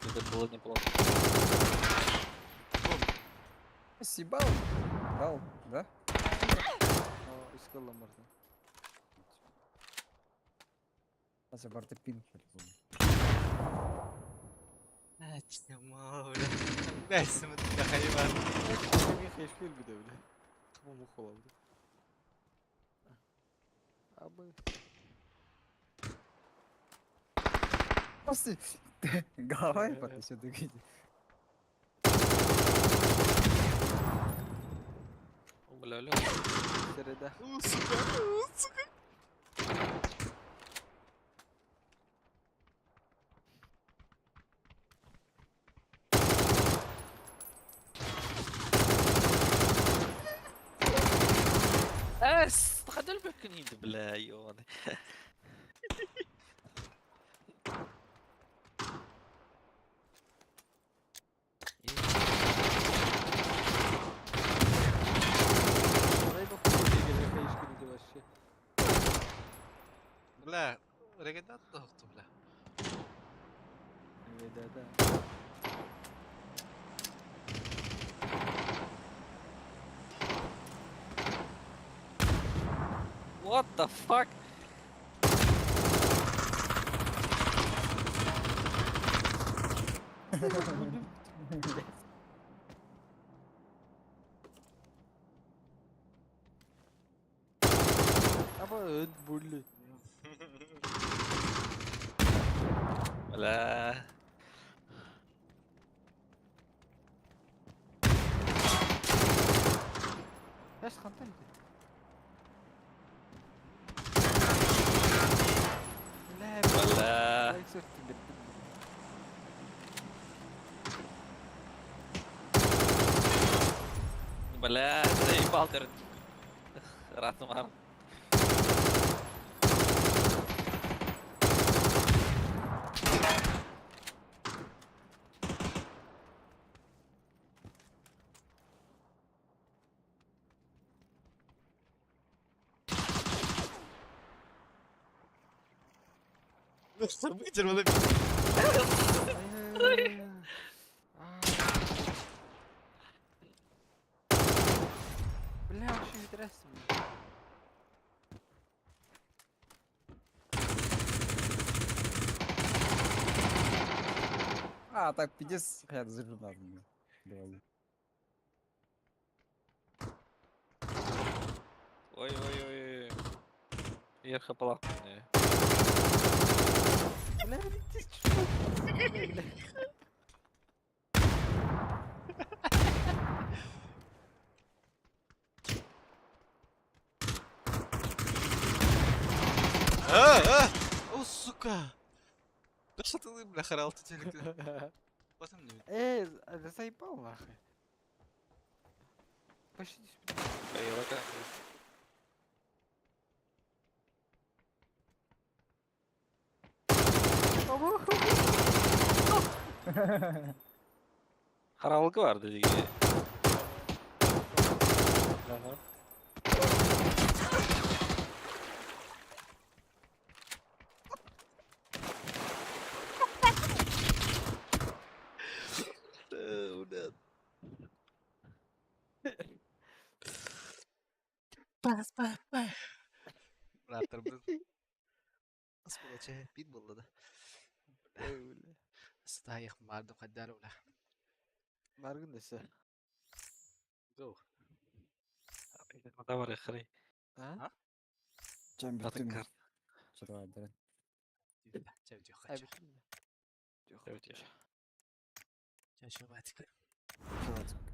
Это было неплохо. Съебал. Дал, да? О, искала можно. За барты пинг по-любому. А, чмо, бля. Блядь, смотри, да хайван. Хайшка бля, бля. Мухола, бля. Абы. Просто голова потом сюда видит. О, бля, алло. Середа. У, сука, у, сука. Бля, ходил бы книги, бля, ёбаный. Арай бу хуй вообще. Бля, регенат да бля. Да, да. What the fuck? Ama ön burlu. Бля. Эш хантай. Бля, Бля. Бля, заебал, короче. Ратмар. Выдернула. Бля, вообще интересно. А, так, пиздец, я зажигу надо. Давай. Ой-ой-ой. Верха палах. Бля, ты чё? Бля. А, а! О, сука! Да что ты, бля, харал ты телек? Потом не Эй, да заебал нахуй. Пошли сюда. Харалгы бар dedi. Ага. Бля. Пас, пас, пас. Братар, блин. Сволочь, пит был, да. Стаях марду хаддар бля. Баргын десе. Go. Давай, хрей. А? Чем Атын битим? кар. Что давай, Чай, чай, Ай, хочу. битим. Чай, чай. Чай, чай, батик. давай.